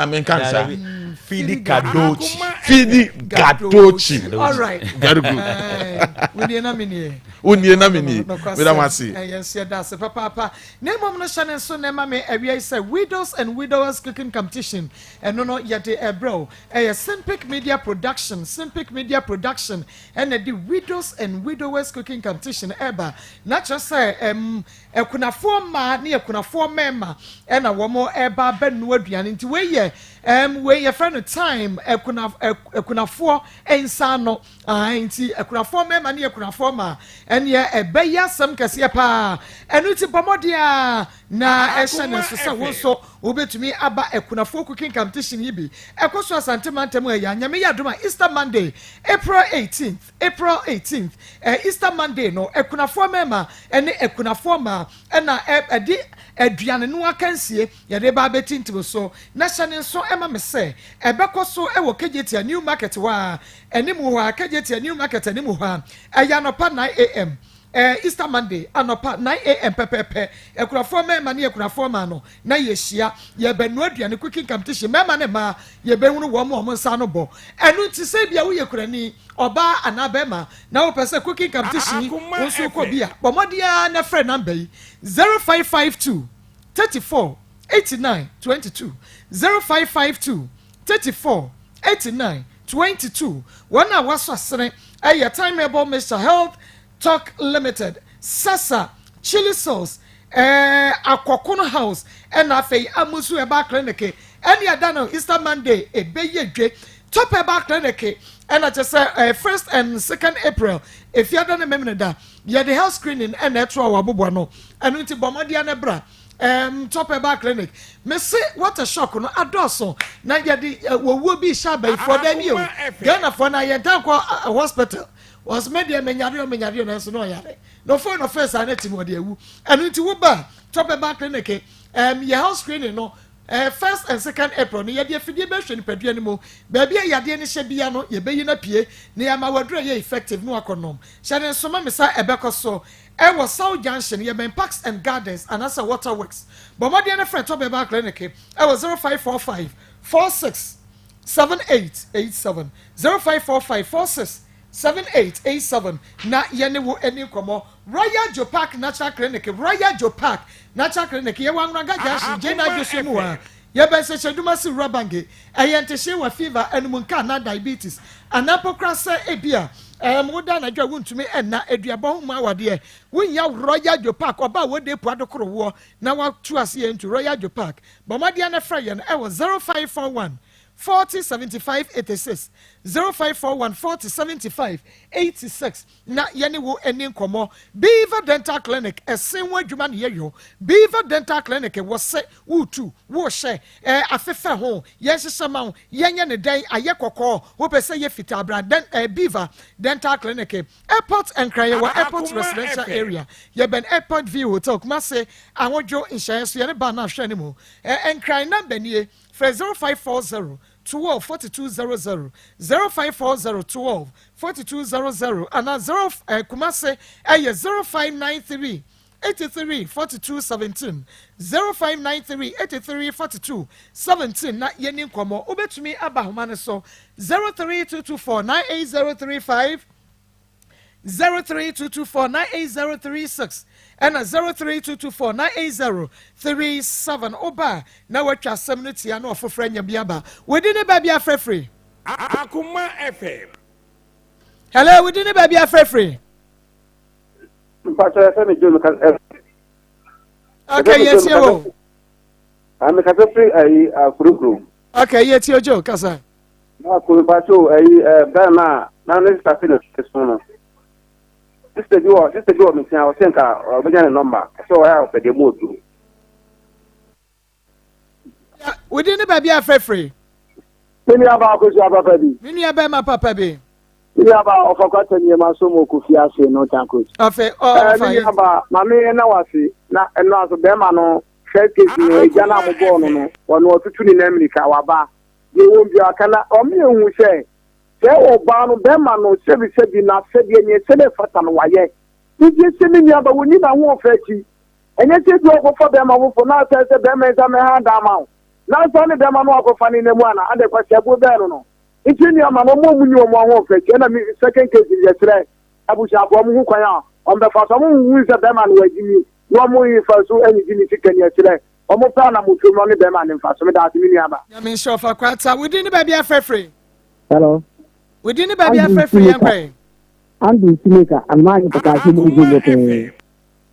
amenka nsa fidi kadochi fidi gadochi all right very good wonie na menie wonie na menie meda mo ase yɛn nso yɛda ase papaapa Na mmom no hyɛ ne nso na ɛma me awia yi sɛ Widows and Widowers Cooking Competition, ɛno no yɛde ɛrebrɛ wo. Ɛyɛ Simpic Media Production, Simpic Media Production ɛna ɛde Widows and Widowers Cooking Competition ɛreba. Na kyerɛ sɛ ɛm akunafoɔ mmaa ne akunafoɔ mmarima ɛna wɔn ɛreba abɛnoa aduane. Nti wei yɛ ɛm wei yɛfrɛ no time akuna akunafoɔ nsa ano. Aane, nti akunafoɔ mmarima ne akunafoɔ mmaa, ɛneɛ ɛbɛyɛ asɛm kɛseɛ paa. Ɛno nti bɔ mmɔden ara na hyɛ no nso sɛ wo nso wobɛtumi aba akunafoɔ cooking competition yi bi. Ɛkɔ so Asante mantam ha yi a, Nyame yɛ adom a Easter Monday, April 18th, April 18th, eh, Easter Monday no, akunafoɔ mmarima ne akunafoɔ mmaa na ɛde aduane no akansie yɛde ba abɛtintim so. Na hyɛ no nso ma me sɛ ɛbɛkɔ so wɔ Kejetia New Market hɔ ara Anim hɔ ara, Kejetia New Market anim hɔ ara, ɛyɛ anɔpa 9am, ɛɛ Easter Monday anɔpa 9am pɛpɛɛpɛ, akunafoɔ mmarima ne akunafoɔ mmaa no na yɛhyia, yɛrebɛnoa aduane, cooking competition, mmarima ne mmaa, yɛbɛhunu wɔn a wɔn nsa ano bɔ. Ɛno nti sɛ ebia woyɛ kunani, ɔbaa anaa barima, na wopɛ sɛ cooking competition yi wo nso wokɔ bi a, bɔ mmɔden ara na frɛ number yi, 0552 34 89 22, 0552 34 89 22, Wɔn a wɔasɔ asene yɛ Time Herbal Mixture, Health Talk Limited, Sasa, Chili Sauce, eh, Akɔkono House, ɛna afei Amusu Herbal Clinic, ɛne ɛda no Easter Monday ɛbɛyɛ dwe. Top Herbal Clinic, ɛna kyɛ sɛ eh, first and second April, efiada ne Memeneda, yɛde health screening ɛna ɛto a wɔaboboa no. Ɛno nti bɔ mmɔden na bra. Um, Top Herbal Clinic. Me se what a shock no adɔɔso na yɛde eh, wɔwuo bi hyɛ abayifoɔ da bi o. Ghanafoɔ na yɛn tan kɔ eh, hospital. Wɔsɛ me deɛ menyare o menyare o nanso na ɔyare. Na ɔfo na ɔfɛ saa na ti mu ɔde awu. Ɛno nti wo ba Top Herbal Clinic um, yɛ health screening no eh, first and second April no yɛde afidie bɛhwɛ nipadua no mu. Baabi a yadeɛ no hyɛ bia no yɛbɛyi no apue na yɛama waduro a ɛyɛ effective no akɔnom. Hyɛ ne nso ma me sa ɛbɛkɔ so. Ɛwɔ South Junction, yɛbɛn Parks and Gardens anaasɛ Water Works. Bɔ mmɔden na frɛ Tɔ Herbal Clinic wɔ 0545 46 7887, 0545 46 7887, na yɛne wo nni nkɔmmɔ. Royal Joe Park Natural Clinic, Royal Joe Park Natural Clinic, yɛwɔ Anwraga Junction, Jane Adwoso mu a yɛbɛn Sɛkyɛdumasi Wura Bange. Ɛyɛ ntehyeewa, fever, anum nka anaa diabetes, anaa mpo koraa sɛ ebia ɛɛm woda anadwo a wuntumi nna, aduabɔ ho mma awadeɛ. Wunnya Royal Joe Park, ɔbaa a wɔde epu adokoro woɔ na watu ase yɛn ntu Royal Joe Park. Bɔ mmɔden na frɛ yɛn ɛwɔ 0541. 40 75 86, 0541 40 75 86 na yɛne wo ani nkɔmmɔ. Beaver Dental Clinic, ɛse ho adwuma na yɛyɔ. Beaver Dental Clinic wɔ se woretu, worehyɛ, ɛɛ afefɛ ho, yɛnhyehyɛ ma wo, yɛnyɛ ne dɛn, ayɛ kɔkɔɔ, wopɛ sɛ yɛ fitaa bra dɛn, ɛɛ Beaver Dental Clinic. Airport Nkran, yɛwɔ Airport Residential Area, yɛbɛn Airport View Hotel, Kumasi, Ahodwo nhyɛeɛ so, yɛne baa no ahwɛ no mu. Ɛɛ Nkran number nie, frɛ 0540 12 42 00, 0540 12 42 00 anaa 0 ɛɛ Kumasi ɛyɛ 0593 83 42 17, 0593 83 42 17 na yɛni nkɔmmɔ. Wobɛtumi aba ahoma no so 03224 98035, 03224 98036 ɛna 03224 98037. Woba a na woatwa asɛm no tia na ɔfoforɔ anya bi aba. Wodi ne baabi afrɛfiri. Akoma FM. Hello, wodi ne baabi afrɛfiri. Mpatsɔ yɛfɛ mi Joe mi ka ɛ. Okay, yɛtie wo. Ah, mi kasa firi ayi akurukuru. Okay, yɛtie o Joe, kasa. Na kuro mpatsɔ ayi ɛ bɛrɛ na na ne sista fi ne so no. Sista bi wɔ mi nkyɛn a ɔsɛ nka ɔbɛnya ne nɔmba sɛ ɔyɛ a ɔpɛ deɛ mu odu. Wodi ne baabi afrɛfiri. Me nua baa Akosua papa bi. Me nua bɛrima papa bi. Me nua baa ɔfa kwata nneɛma so mo kofi ase no tankos. Afei ɔfa Me nua baa maame yɛ na wase na ɛno aso bɛrima no first case no egya no a mo bɔɔ no no ɔno ɔtutu ne nan mirika waba deɛ wɔn bi aka na ɔmo yɛ hu sɛ sɛ ɔbaa no bɛrima no sɛbi sɛbi na sɛdeɛ neɛ sɛdeɛ fata no wayɛ nti sɛ me nua ba wɔni na ho ɔfɛ akyi ɛnyɛ sɛ bi ɔkɔfa bɛrima foforɔ na asɛ sɛ bɛrima nsa mɛha dan ma wo na nsa ne bɛrima no akɔfa ne nam ana adɛ kwasi abuo bɛɛ no no nti nua ma no ɔmo ɔmo ni ɔmo ahoɔfɛ akyi ɛna mi second case yɛsrɛ abusuafoɔ ɔmo ho kwan a ɔmo bɛfa so ɔmo hu sɛ bɛrima no wagyi mi na ɔmo yi fa so ɛne gyi ne sika ni ɛkyerɛ ɔmo pɛ anamotuo mu ɔne bɛrima ne mfa so. Meda ase, me nua ba. Nyame nhyɛ ɔfa kwata. Wodi ne baabi afrɛfrɛ. Hello. Wodi ne baabi afrɛfrɛ yɛn kɔɛ. Andrew Simeka anoma pɔtaase mu nso bɔtɛɛ.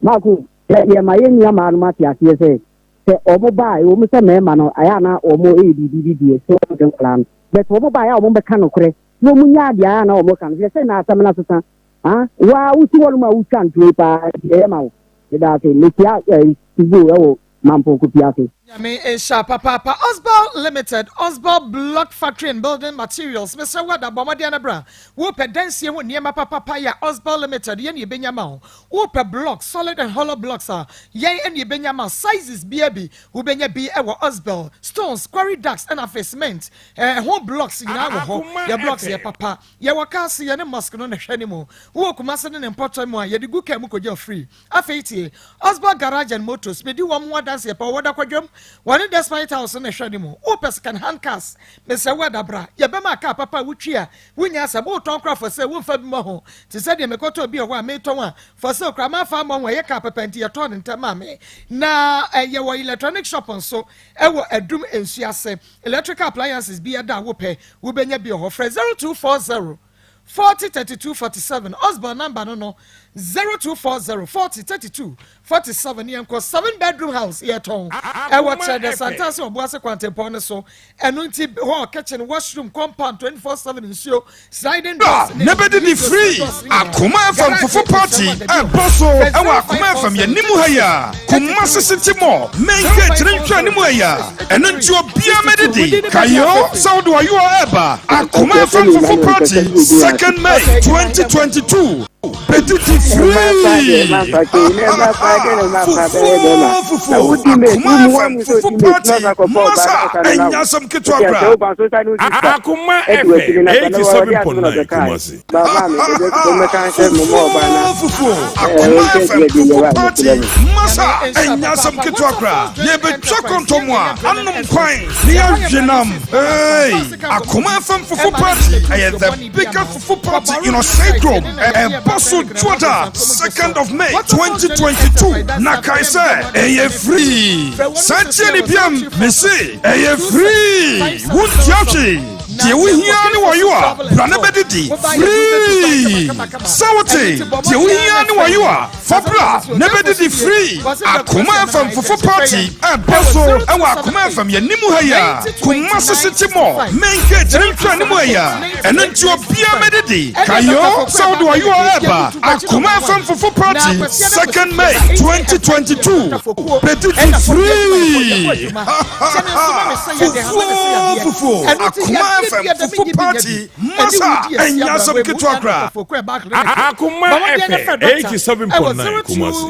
Maako, yɛ ma yɛn nua maa no ma te aseɛ sɛ sɛ ɔmo ba a ɛwɔ mu sɛ mmarima no ayɛ ana ɔmo ɛyɛ biribi bi deɛ sɛ ɔmo de nkwadaa no bɛtɛ ɔmo ba ayɛ a ɔmo bɛka nokorɛ na ɔmo nya adeɛ ayɛ ana ɔmo ka no hwɛ sɛ na asɛm no asesa ah waa wosi hɔ nom a wotwa ntoe paa ɛyɛ ma wo. Ɛda ase metia ɛɛ sibo ɛwɔ Mampɔn Kofi ase. Nyame nhyɛ papaapa. Osbal Limited, Osbal Block Factory and Building Materials, mesrɛ wo ada bɔ mmɔden no bra. Wopɛ dansie ho nneɛma papapa yɛ a, Osbal Limited yɛn ne yɛbɛnya ma wo. Wopɛ blocks, solid and hollow blocks a, yɛn ne yɛbɛnya ma wo. Sizes bia bi wobɛnya bi ɛwɔ Osbal. Stones, quarry ducts ɛna afei cement ɛho blocks nyinaa wɔ hɔ. Yɛ blocks yɛ papa. Yɛwɔ kaase yɛ ne mosque no na hwɛ ne mu. Wowɔ Kumase ne ne mpɔtɔ mu a, yɛde gu kaa mu kɔgya free. Afei tie, Osbal Garage and Motors, medi wɔn ho adanseɛ pa. Wɔda kwadwam wɔne Despite House no hwɛ ne mu. Wopɛ second hand cars, mesrɛ wo adabra, yɛbɛma kaa papa a wotwi a wonya asɛm. Wotɔn kora for sale, womfa bi mmɔ ho te sɛ deɛ mekɔtɔ bi wɔ hɔ a metɔn a for sale kora mafa mmɔ ho. Ɛyɛ kaa papa nti yɛtɔn ne ntɛm maa me. Na yɛwɔ electronic shop nso ɛwɔ Adum nsu ase. Electrical appliances bi ɛda a wopɛ wobɛnya bi wɔ hɔ. Frɛ 0240 40 32 47. Osborn number no 0240 40 32 47. Yɛnkɔ seven bedroom house yɛtɔn ɛwɔ kyerɛ dɛ Santase Ɔboase kwantempɔn no so. Ɛno nti hɔ kitchen, washroom, compound, 24/7 nsuo, sliding doors. Ne bɛdidi free. Akoma FM Fufu Party ɛbɔ so ɛwɔ Akoma FM yɛnim ha yi a Kumasi City Mall main gate ne ntwa anim ha yi a. Ɛno nti obiara mɛdidi kayo sɛ wode ɔyewa ɛba Akoma FM Fufu Party 2nd May 2022 bɛdidi free. Fufuo fufuo, Akoma FM Fufu Party masa ɛnya asɛm ketewa koraa. Akoma FM 87.9 Kumasi. Fufuo fufuo, Akoma FM Fufu Party masa ɛnya asɛm ketewa koraa. Yɛbɛtwa kɔntɔm a anom kwan ne yɛahwe nam. Hey! Akoma FM Fufu Party ɛyɛ the biggest fufu party in Ɔsɛe kurom. Ɛbɔ so Dwoda 2nd of May 2022 na kae sɛ ɛyɛ free. Saa tie ne biam mese ɛyɛ free, wontua hwee. Deɛ wohia ne wɔyo a, bra na bɛdidi free. Sɛ wote, deɛ wohia ne wɔyo a, fa bra na bɛdidi free. Akoma FM Fufu Party ɛba so ɛwɔ Akoma FM yɛn anim ha yi a, Kumasi City Mall, Main Gate ne ntwa anim ha yi a. Ɛno nti obiara mɛdidi. Kayo sɛ wode wɔyo a ɛba Akoma FM Fufu Party 2nd May 2022 bɛdidi free. Fufuo fufuo Akoma FM fufu party masa ɛnyɛ asɛm ketewa koraa. Akoma FM 87.9 Kumasi.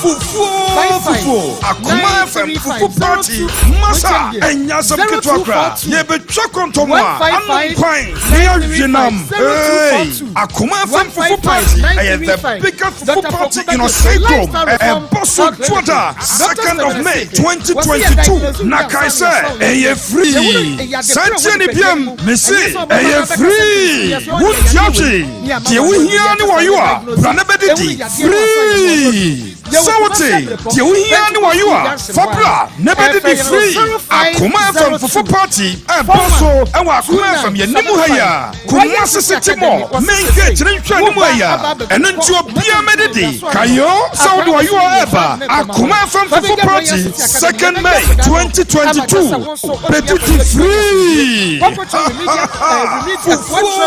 Fufuo fufuo Akoma FM fufu party masa ɛnyɛ asɛm ketewa koraa. Yɛbɛtwa kɔntɔm a anom kwan na yɛawe nam. Hey! Akoma FM fufu party ɛyɛ the biggest fufu party in Osei kurom. Ɛbɔ so Dwoda 2nd of May 2022 na kae sɛ ɛyɛ free. San tie ne biam, mese ɛyɛ free. Wontua hwee. Deɛ wohia ne wɔyo a, bra na bɛdidi free. Sɛ wote, deɛ wohia ne wɔyo a, fa bra na bɛdidi free. Akoma FM Fufu Party ɛbɔ so ɛwɔ Akoma FM yɛn anim ha yi a. Kumasi City Mall main gate ne nhwɛ anim ɛya. Ɛno nti obia mɛdidi. Kayo sɛ wode ɔyoɔ ɛba Akoma FM Fufu Party 2nd May 2022 bɛdidi free. Fufuo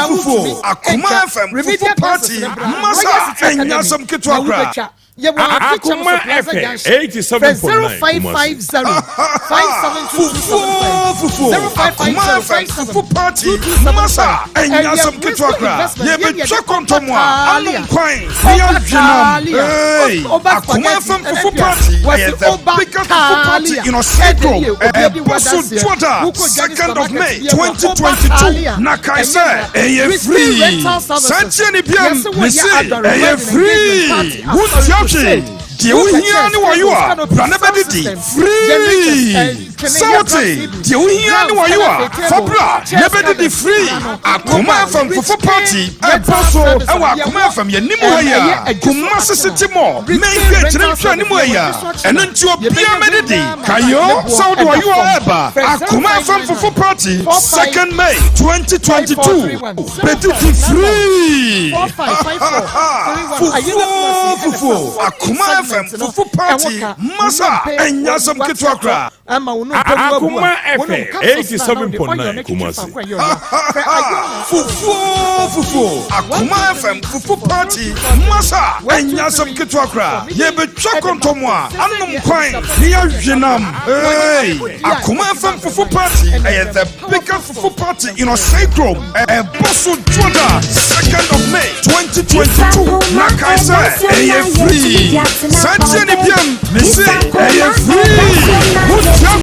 fufuo Akoma FM Fufu Party masa ɛnyɛ asɛm ketewa koraa. Akoma FM 87.9 Kumasi. Fufuo fufuo Akoma FM fufu party masa ɛnyɛ asɛm ketewa koraa yɛbɛtwa kɔntɔm a anom kwan ne yɛadwenam hey Akoma FM fufu party ɛyɛ the biggest fufu party in Ɔsɛe kurom ɛbɔ so Dwoda 2nd of May 2022 na kae sɛ ɛyɛ free san tie ne biam mese ɛyɛ free. Wontua hwee. Deɛ wohia ne wɔyo a, bra na bɛdidi. Free! Sɛ wote, deɛ wohia ne wɔyo a, fa bra na bɛdidi free. Akoma FM Fufu Party ɛbɔ so ɛwɔ Akoma FM yɛn anim ha yi a, Kumasi City Mall, Main Gate ne nhwɛ anim ha yi a. Ɛno nti obiara mɛdidi. Kayo sɛ wode wɔyo a ɛba Akoma FM Fufu Party 2nd May 2022. Bɛdidi free! Fufuo fufuo Akoma FM fufu party masa ɛnyɛ asɛm ketewa koraa. Akoma FM 87.9 Kumasi. Fufuo fufuo Akoma FM fufu party masa ɛnyɛ asɛm ketewa koraa. Yɛbɛtwa kɔntɔm a anom kwan ne yɛawe nam. Hey! Akoma FM fufu party ɛyɛ the biggest Fufu party in Osei kurom. Ɛbɔ so Dwoda 2nd of May 2022 na kae sɛ ɛyɛ free. San tie ne biam mese ɛyɛ free.